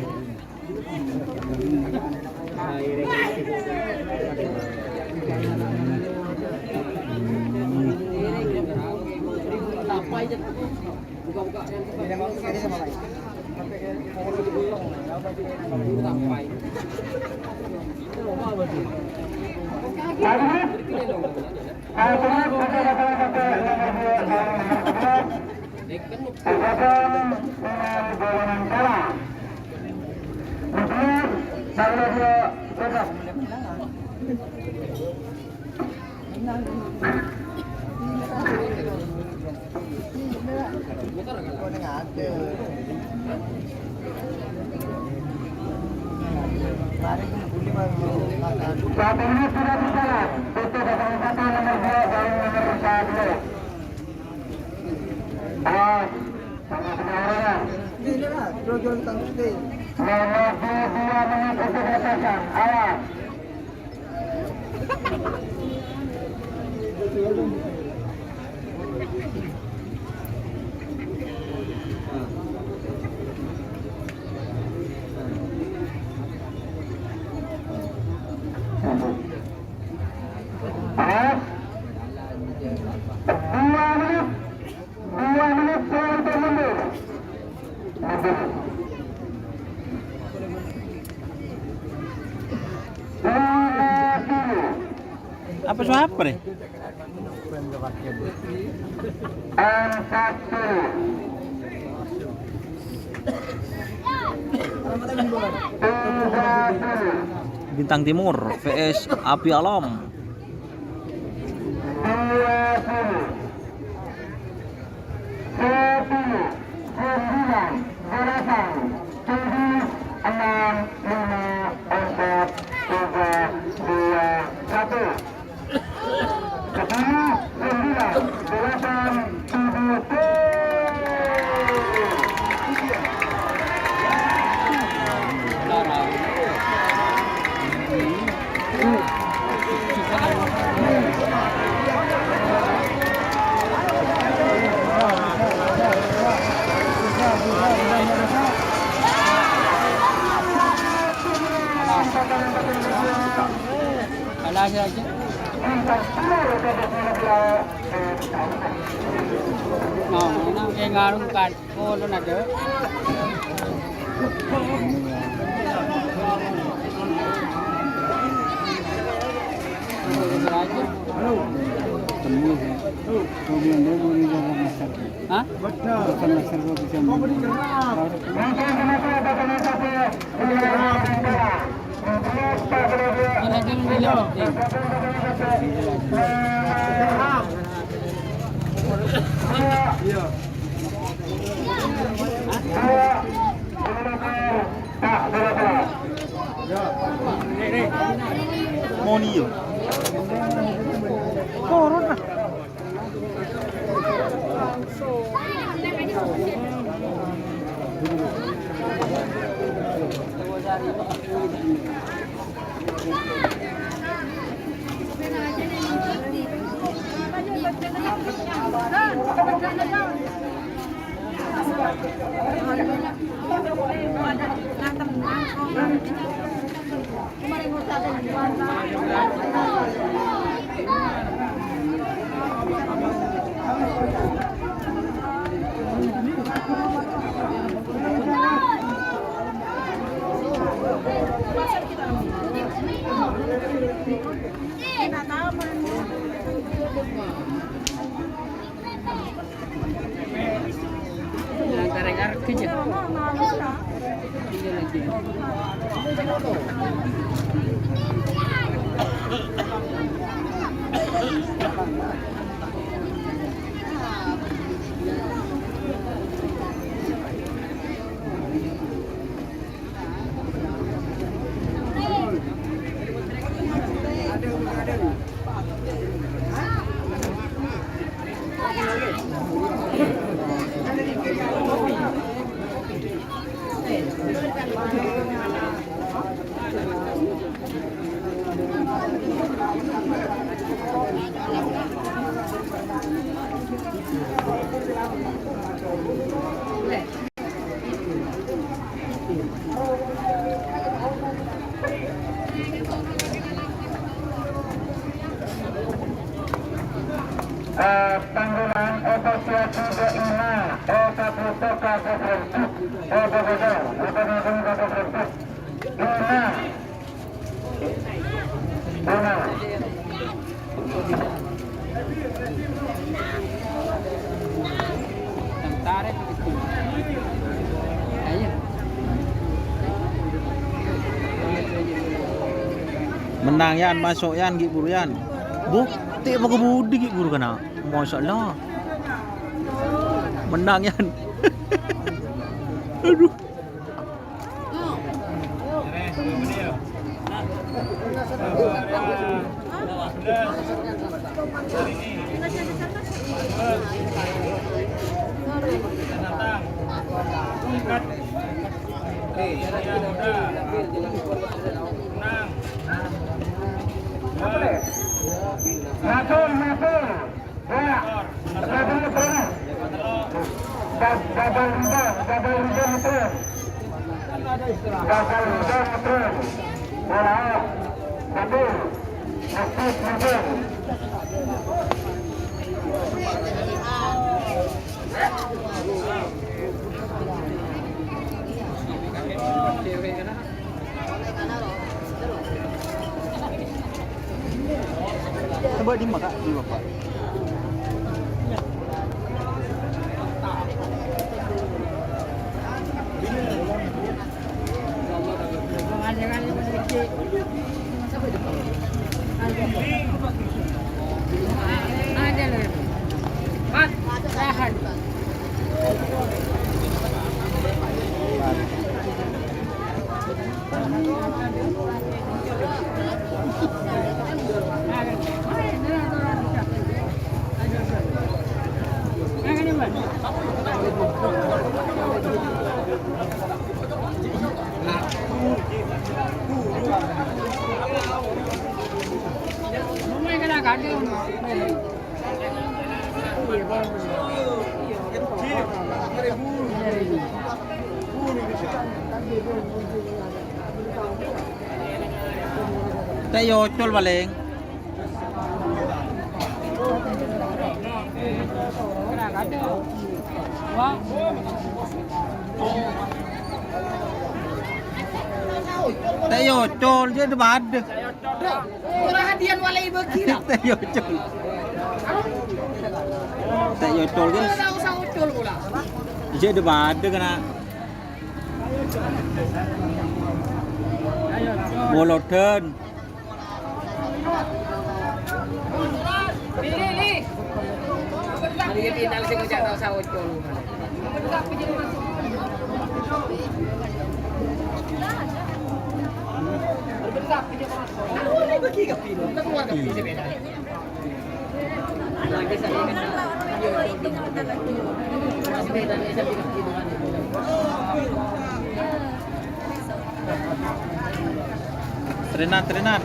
Saat ini sudah berjalan, P T kosong satu nomor dua dan nomor dua belas. Awas, sama-sama orangnya. Nomor dua, dua menit untuk lepasan. Awas. Awas. Dua menit. Dua menit untuk mundur. Mundur. Lima kilo. Apa suara apa nih? Empat kilo. Tiga kilo. Bintang Timur V S Api Alam. Dua puluh. Sepuluh, sembilan, delapan, tujuh, enam, lima, empat, tiga, dua, satu. Sepuluh, sembilan, delapan, tujuh, tujuh. Nah, ini yang ngarung kan. Oh, lu ada. Hah? Mana dia bilang? Moni yo. Turun lah. Eh, panggulan asosiasi Dek Ina, eh, Kabupaten Kabupaten, eh, Kabupaten, Kabupaten, Kabupaten, Ina. Mennang, Yan, maso', Yan, ghi' buru, Yan. Bu, te' maka budi ghi' buru kana'. Masya Allah. Mennang, Yan. Aduh. Matur, matur. Bola. Double rebound. Dou-, double rebound, double rebound, betul. Double rebound, betul. Bola. Betul. Betul, betul. Coba di mata, di Bapak. Ta' èocol palèng. Ta' èocol, jhâ' dâ-padâ. Ora hadiyan wali bagi lah. Ta' èocol. Ta' èocol, guys. Ora usah ocol pula. Jhâ' dâ-padâ kèna. Bolodhân. Trènan, trènan.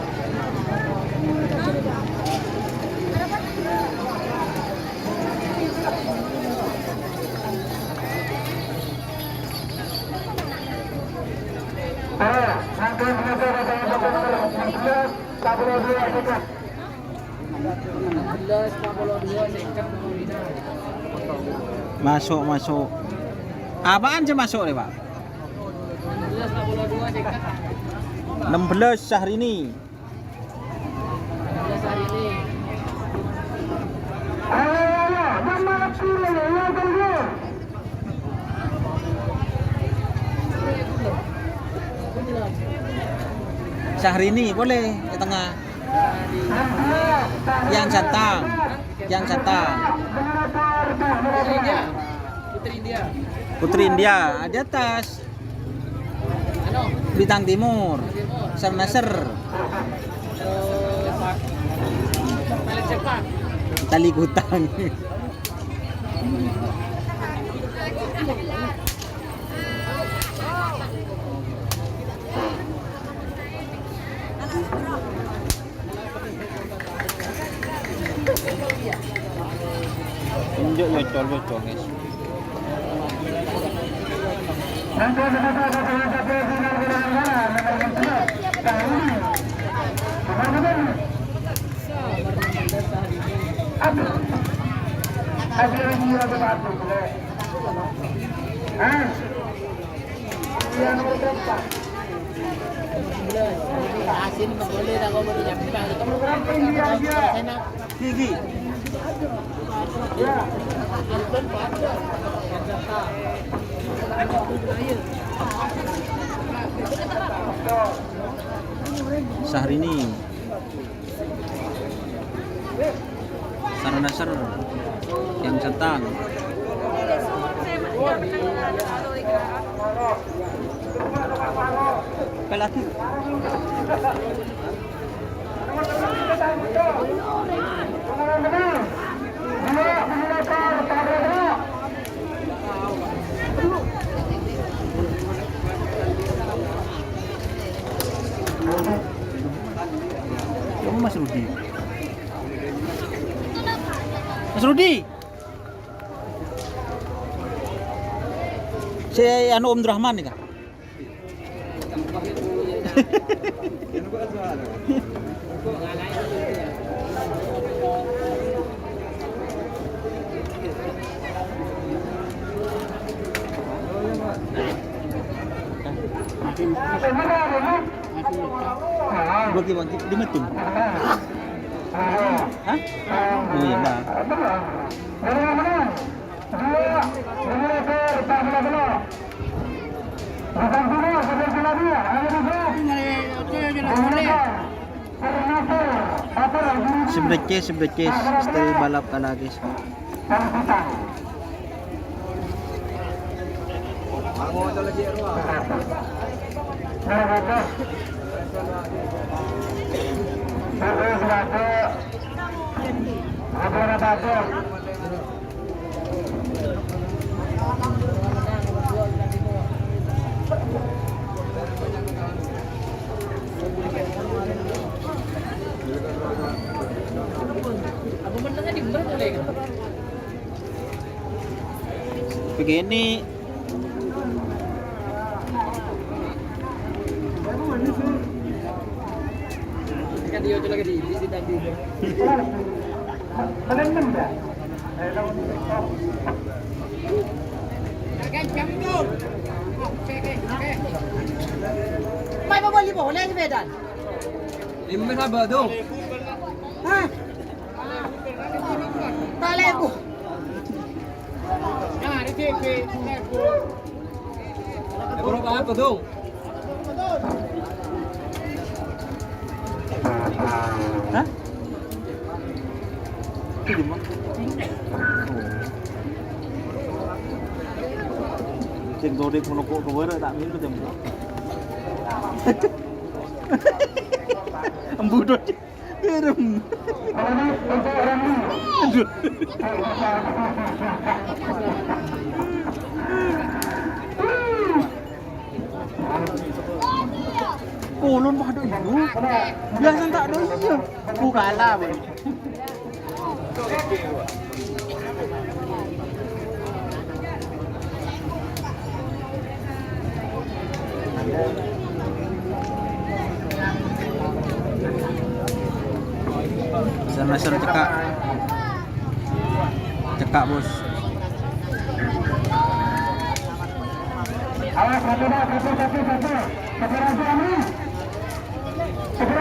Maso', maso'. Apaan sè maso' rè, Pak? Enam belas Syahrini. Syahrini polè è tengnga. Kian Santang. Kian Santang. Putri India. Putri India, di atas. Bintang Timur. Sam Nasr. Tali Gutang. Enjâ' èocol-èocol, guys. Gigi. Syahrini. Sarnasr. Kian Santang. Apalagi? Mas Rudi. Mas Rudi. Sè anu Om Durrahman nèka. Bagi-bagi di meeting. Hah? Oh iya, Bang. Sebreces, sebreces, style balap kala, guys. Begini. Kan dia lagi di, di sini tadi. Mai pabâli polè sepèdana. Lèma sabâ, Dong. Hah? Talèbun. Lèbun apa, Dong? Hah? Itu di mana? Sing todek monoko kawara tak milu jam. Embudo. Irem. Aduh. Kulon padha iyo. Biasa tak ada iya. Bukala, Bang. Sana suruh cekak. Cekak, Bos. Awas, satu, Pak, satu, satu, satu. Segera, segera,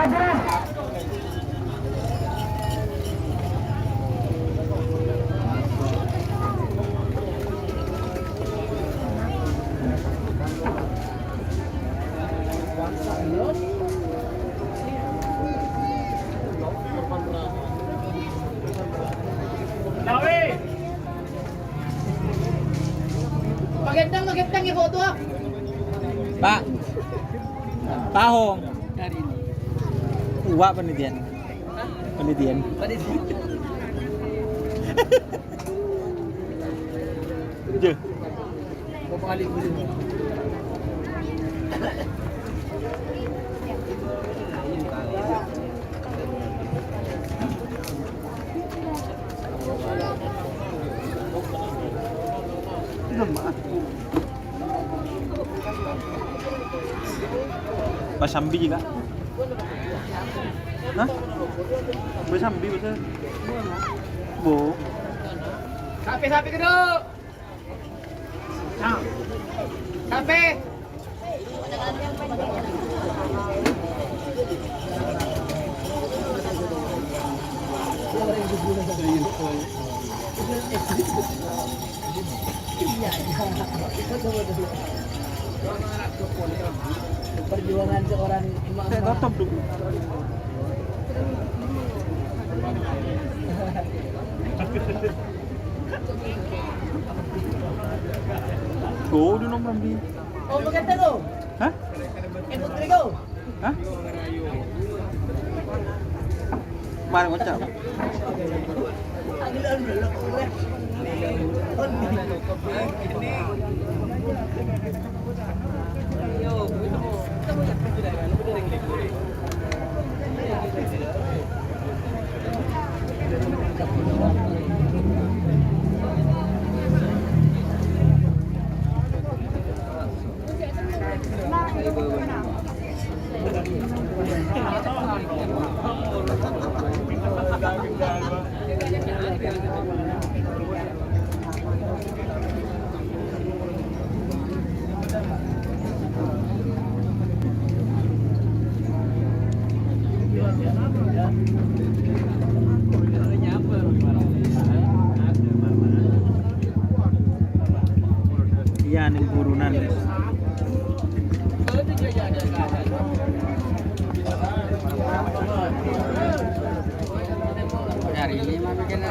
segera. Pageddhâng, pageddhâng, ya, foto, ah. Pak. Tahong. Uwa' panitiyan. Panitiyan. Panitiyan. Jeh. Pasambi, Kak. Hah? Pasambi, betul? Bu. Sapi, sapi, kedok. Nah. Sapi. Perjuangan seorang emak-emak. Saya tutup dulu. Oh, di nomor di. Oh, begitu, tuh. Hah? Eh, putri, tuh. Hah? Mari ngucap. Iya, ning burunan. Hari ini mana kena.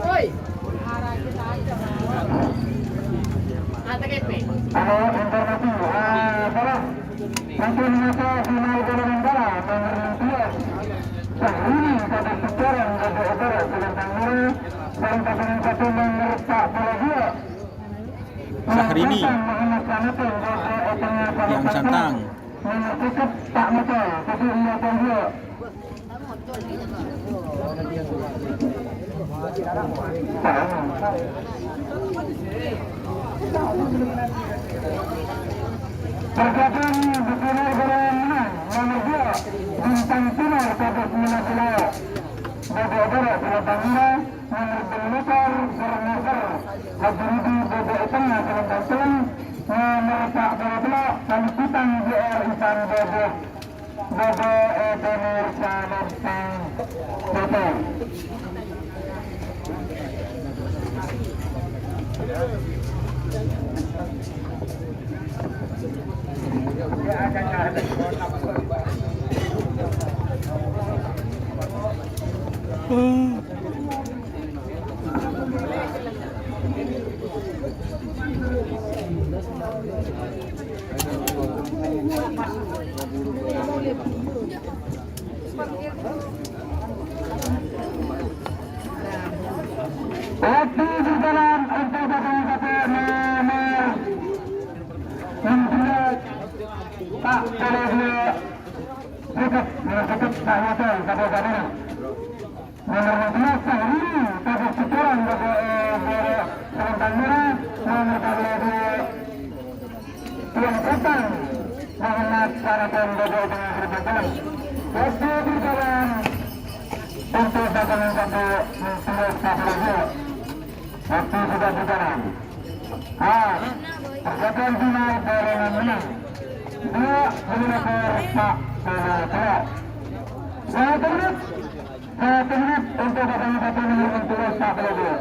Oi. Ada K P. Halo, informasi. Ah, salah. Mungkin masa final bola bola nomor enam belas. Syahrini pada sekarang ada acara Selentang Merah dan pasangan satu nomor empat puluh dua. Syahrini. Muhammad Salatin, Jawa Tengah, yang santang. Nomor cukup tak mudah, tapi ia pun dia. Pergabung di final bola menang nomor dua, Bintang Timur, Kabupaten Minahasa. Tangga, nomor tello puluh, Sernasar Haji Rudi, Bobo Etengnga, Salem Kalteng, nomor empat puluh dua, Kalikutan J R Isan Bobo, Bobo Etengnga, Salem Kalteng. Waktu berjalan untuk pasangan satu nomor enam belas, tak boleh dia. Cukup, cukup, tak nyata, tak boleh, tak boleh. Nomor enam belas, Sahri, Taufik Sitoran, Bobo, eh, Bobo, Serentan Merah, nomor empat belas, Tuan Utang, Muhammad Saratan, Bobo, Tengah Gerbang Jalan. Waktu berjalan untuk pasangan satu, terus satu lagi. Waktu sudah berjalan. Ah, persiapan final bola menang. Dua, lima, empat, lima, dua. Satu menit. Satu menit untuk pasangan satu nomor enam belas, Pak Balagu.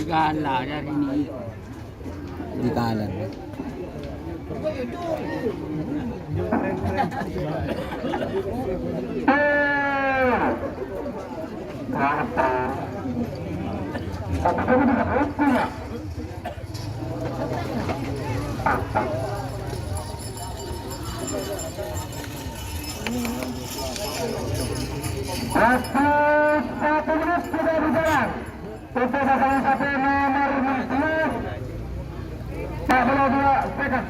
Gala dari ini. Di kanan. Waktu satu menit sudah berjalan. Untuk pasangan satu nomor enam belas, empat puluh dua second.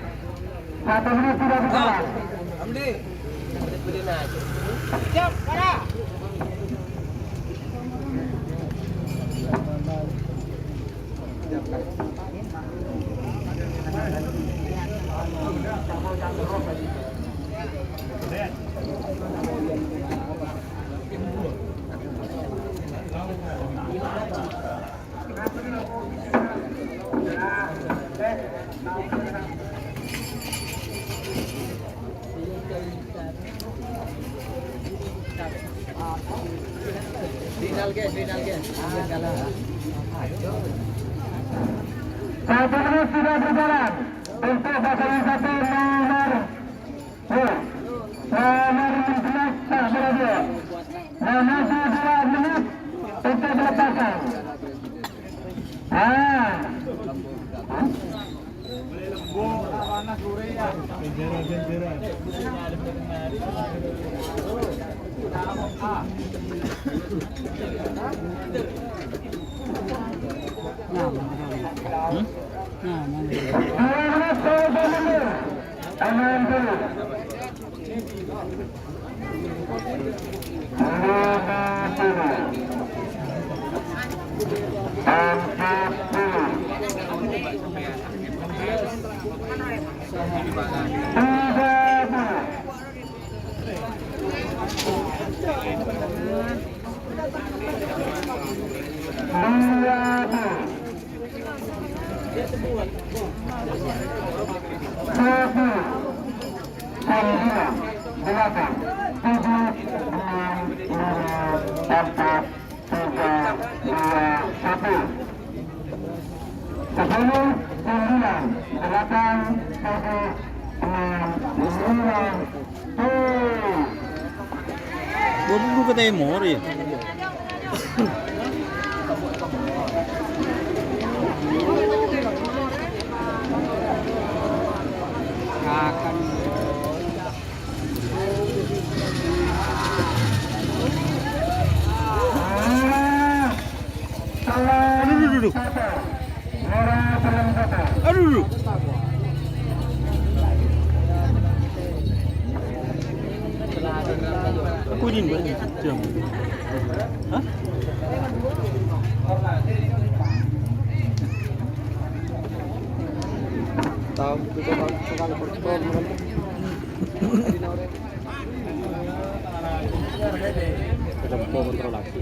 Satu menit sudah berjalan. Final ke, final ke. Saat ini sudah berjalan untuk pasangan satu nomor, oh, nomor enam belas tak berhasil. Dan masih dua menit untuk berpasangan. Ah. Satu, sembilan, delapan, tujuh, enam, lima, empat, tiga, dua, satu. Sepuluh, sembilan, delapan, tujuh, enam, lima, tuh. Gua dulu ke timur ya. Akan. Aduh, aduh, aduh. Aduh, aduh. Aku ini, Mbak. Jam. Hah? Tahu, itu kan, itu kan berproses. Kontrol lagi.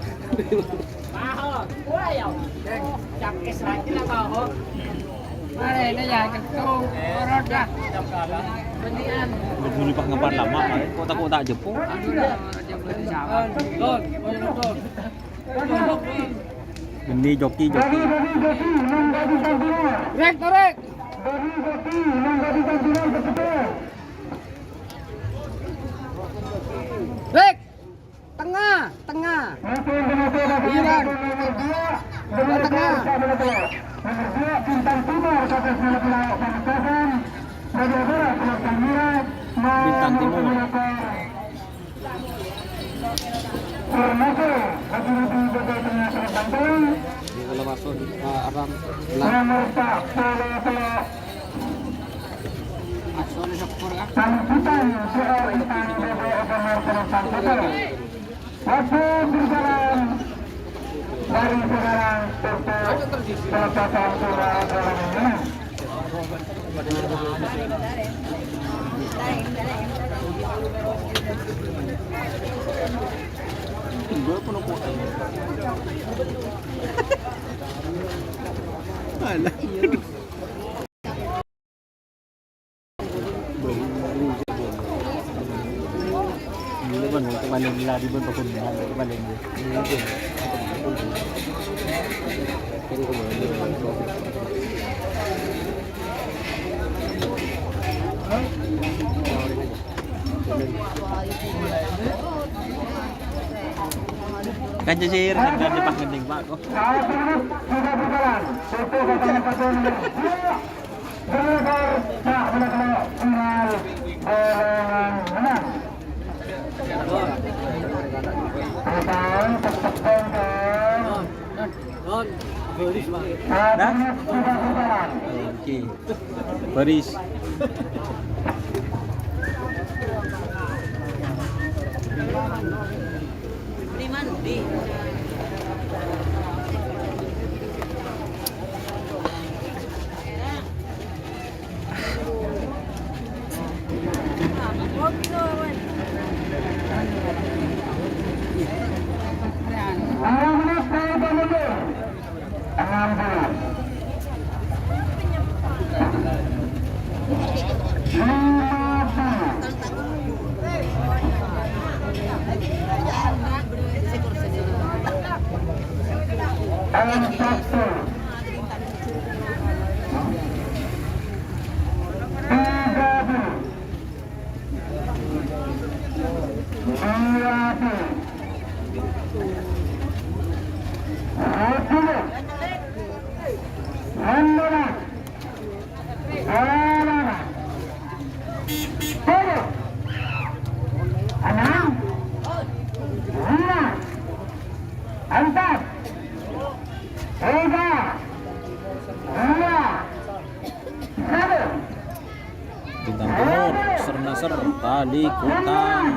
Mahal. Wah, ya. Cap es lagi lah, Pak. Mare, ini ya, gedung, roda. Benian. Udah dulu pas ngempan lama, kok tak, kok tak jepung. Aduh, udah, udah, udah, udah. Gol, gol, gol. Gini joki, joki. Rek, torek. Rek, tengah, tengah. Giliran. Ke tengah. Bintang Timur. Ini kalau masuk, ah, Aram. Nah. Waktu berjalan dari sekarang untuk pelepasan bola bola ini. Alah. Ini kan, itu paling gila di pun, pun, itu paling. Kan cecir, kan depan gending, Pak, kok. Gol, gol, gol. Gol, gol. Nah? Oke. Baris. Enam, lima, empat, tiga, dua, satu. Bintang Timur, Ser-Naser, Tali Kutang.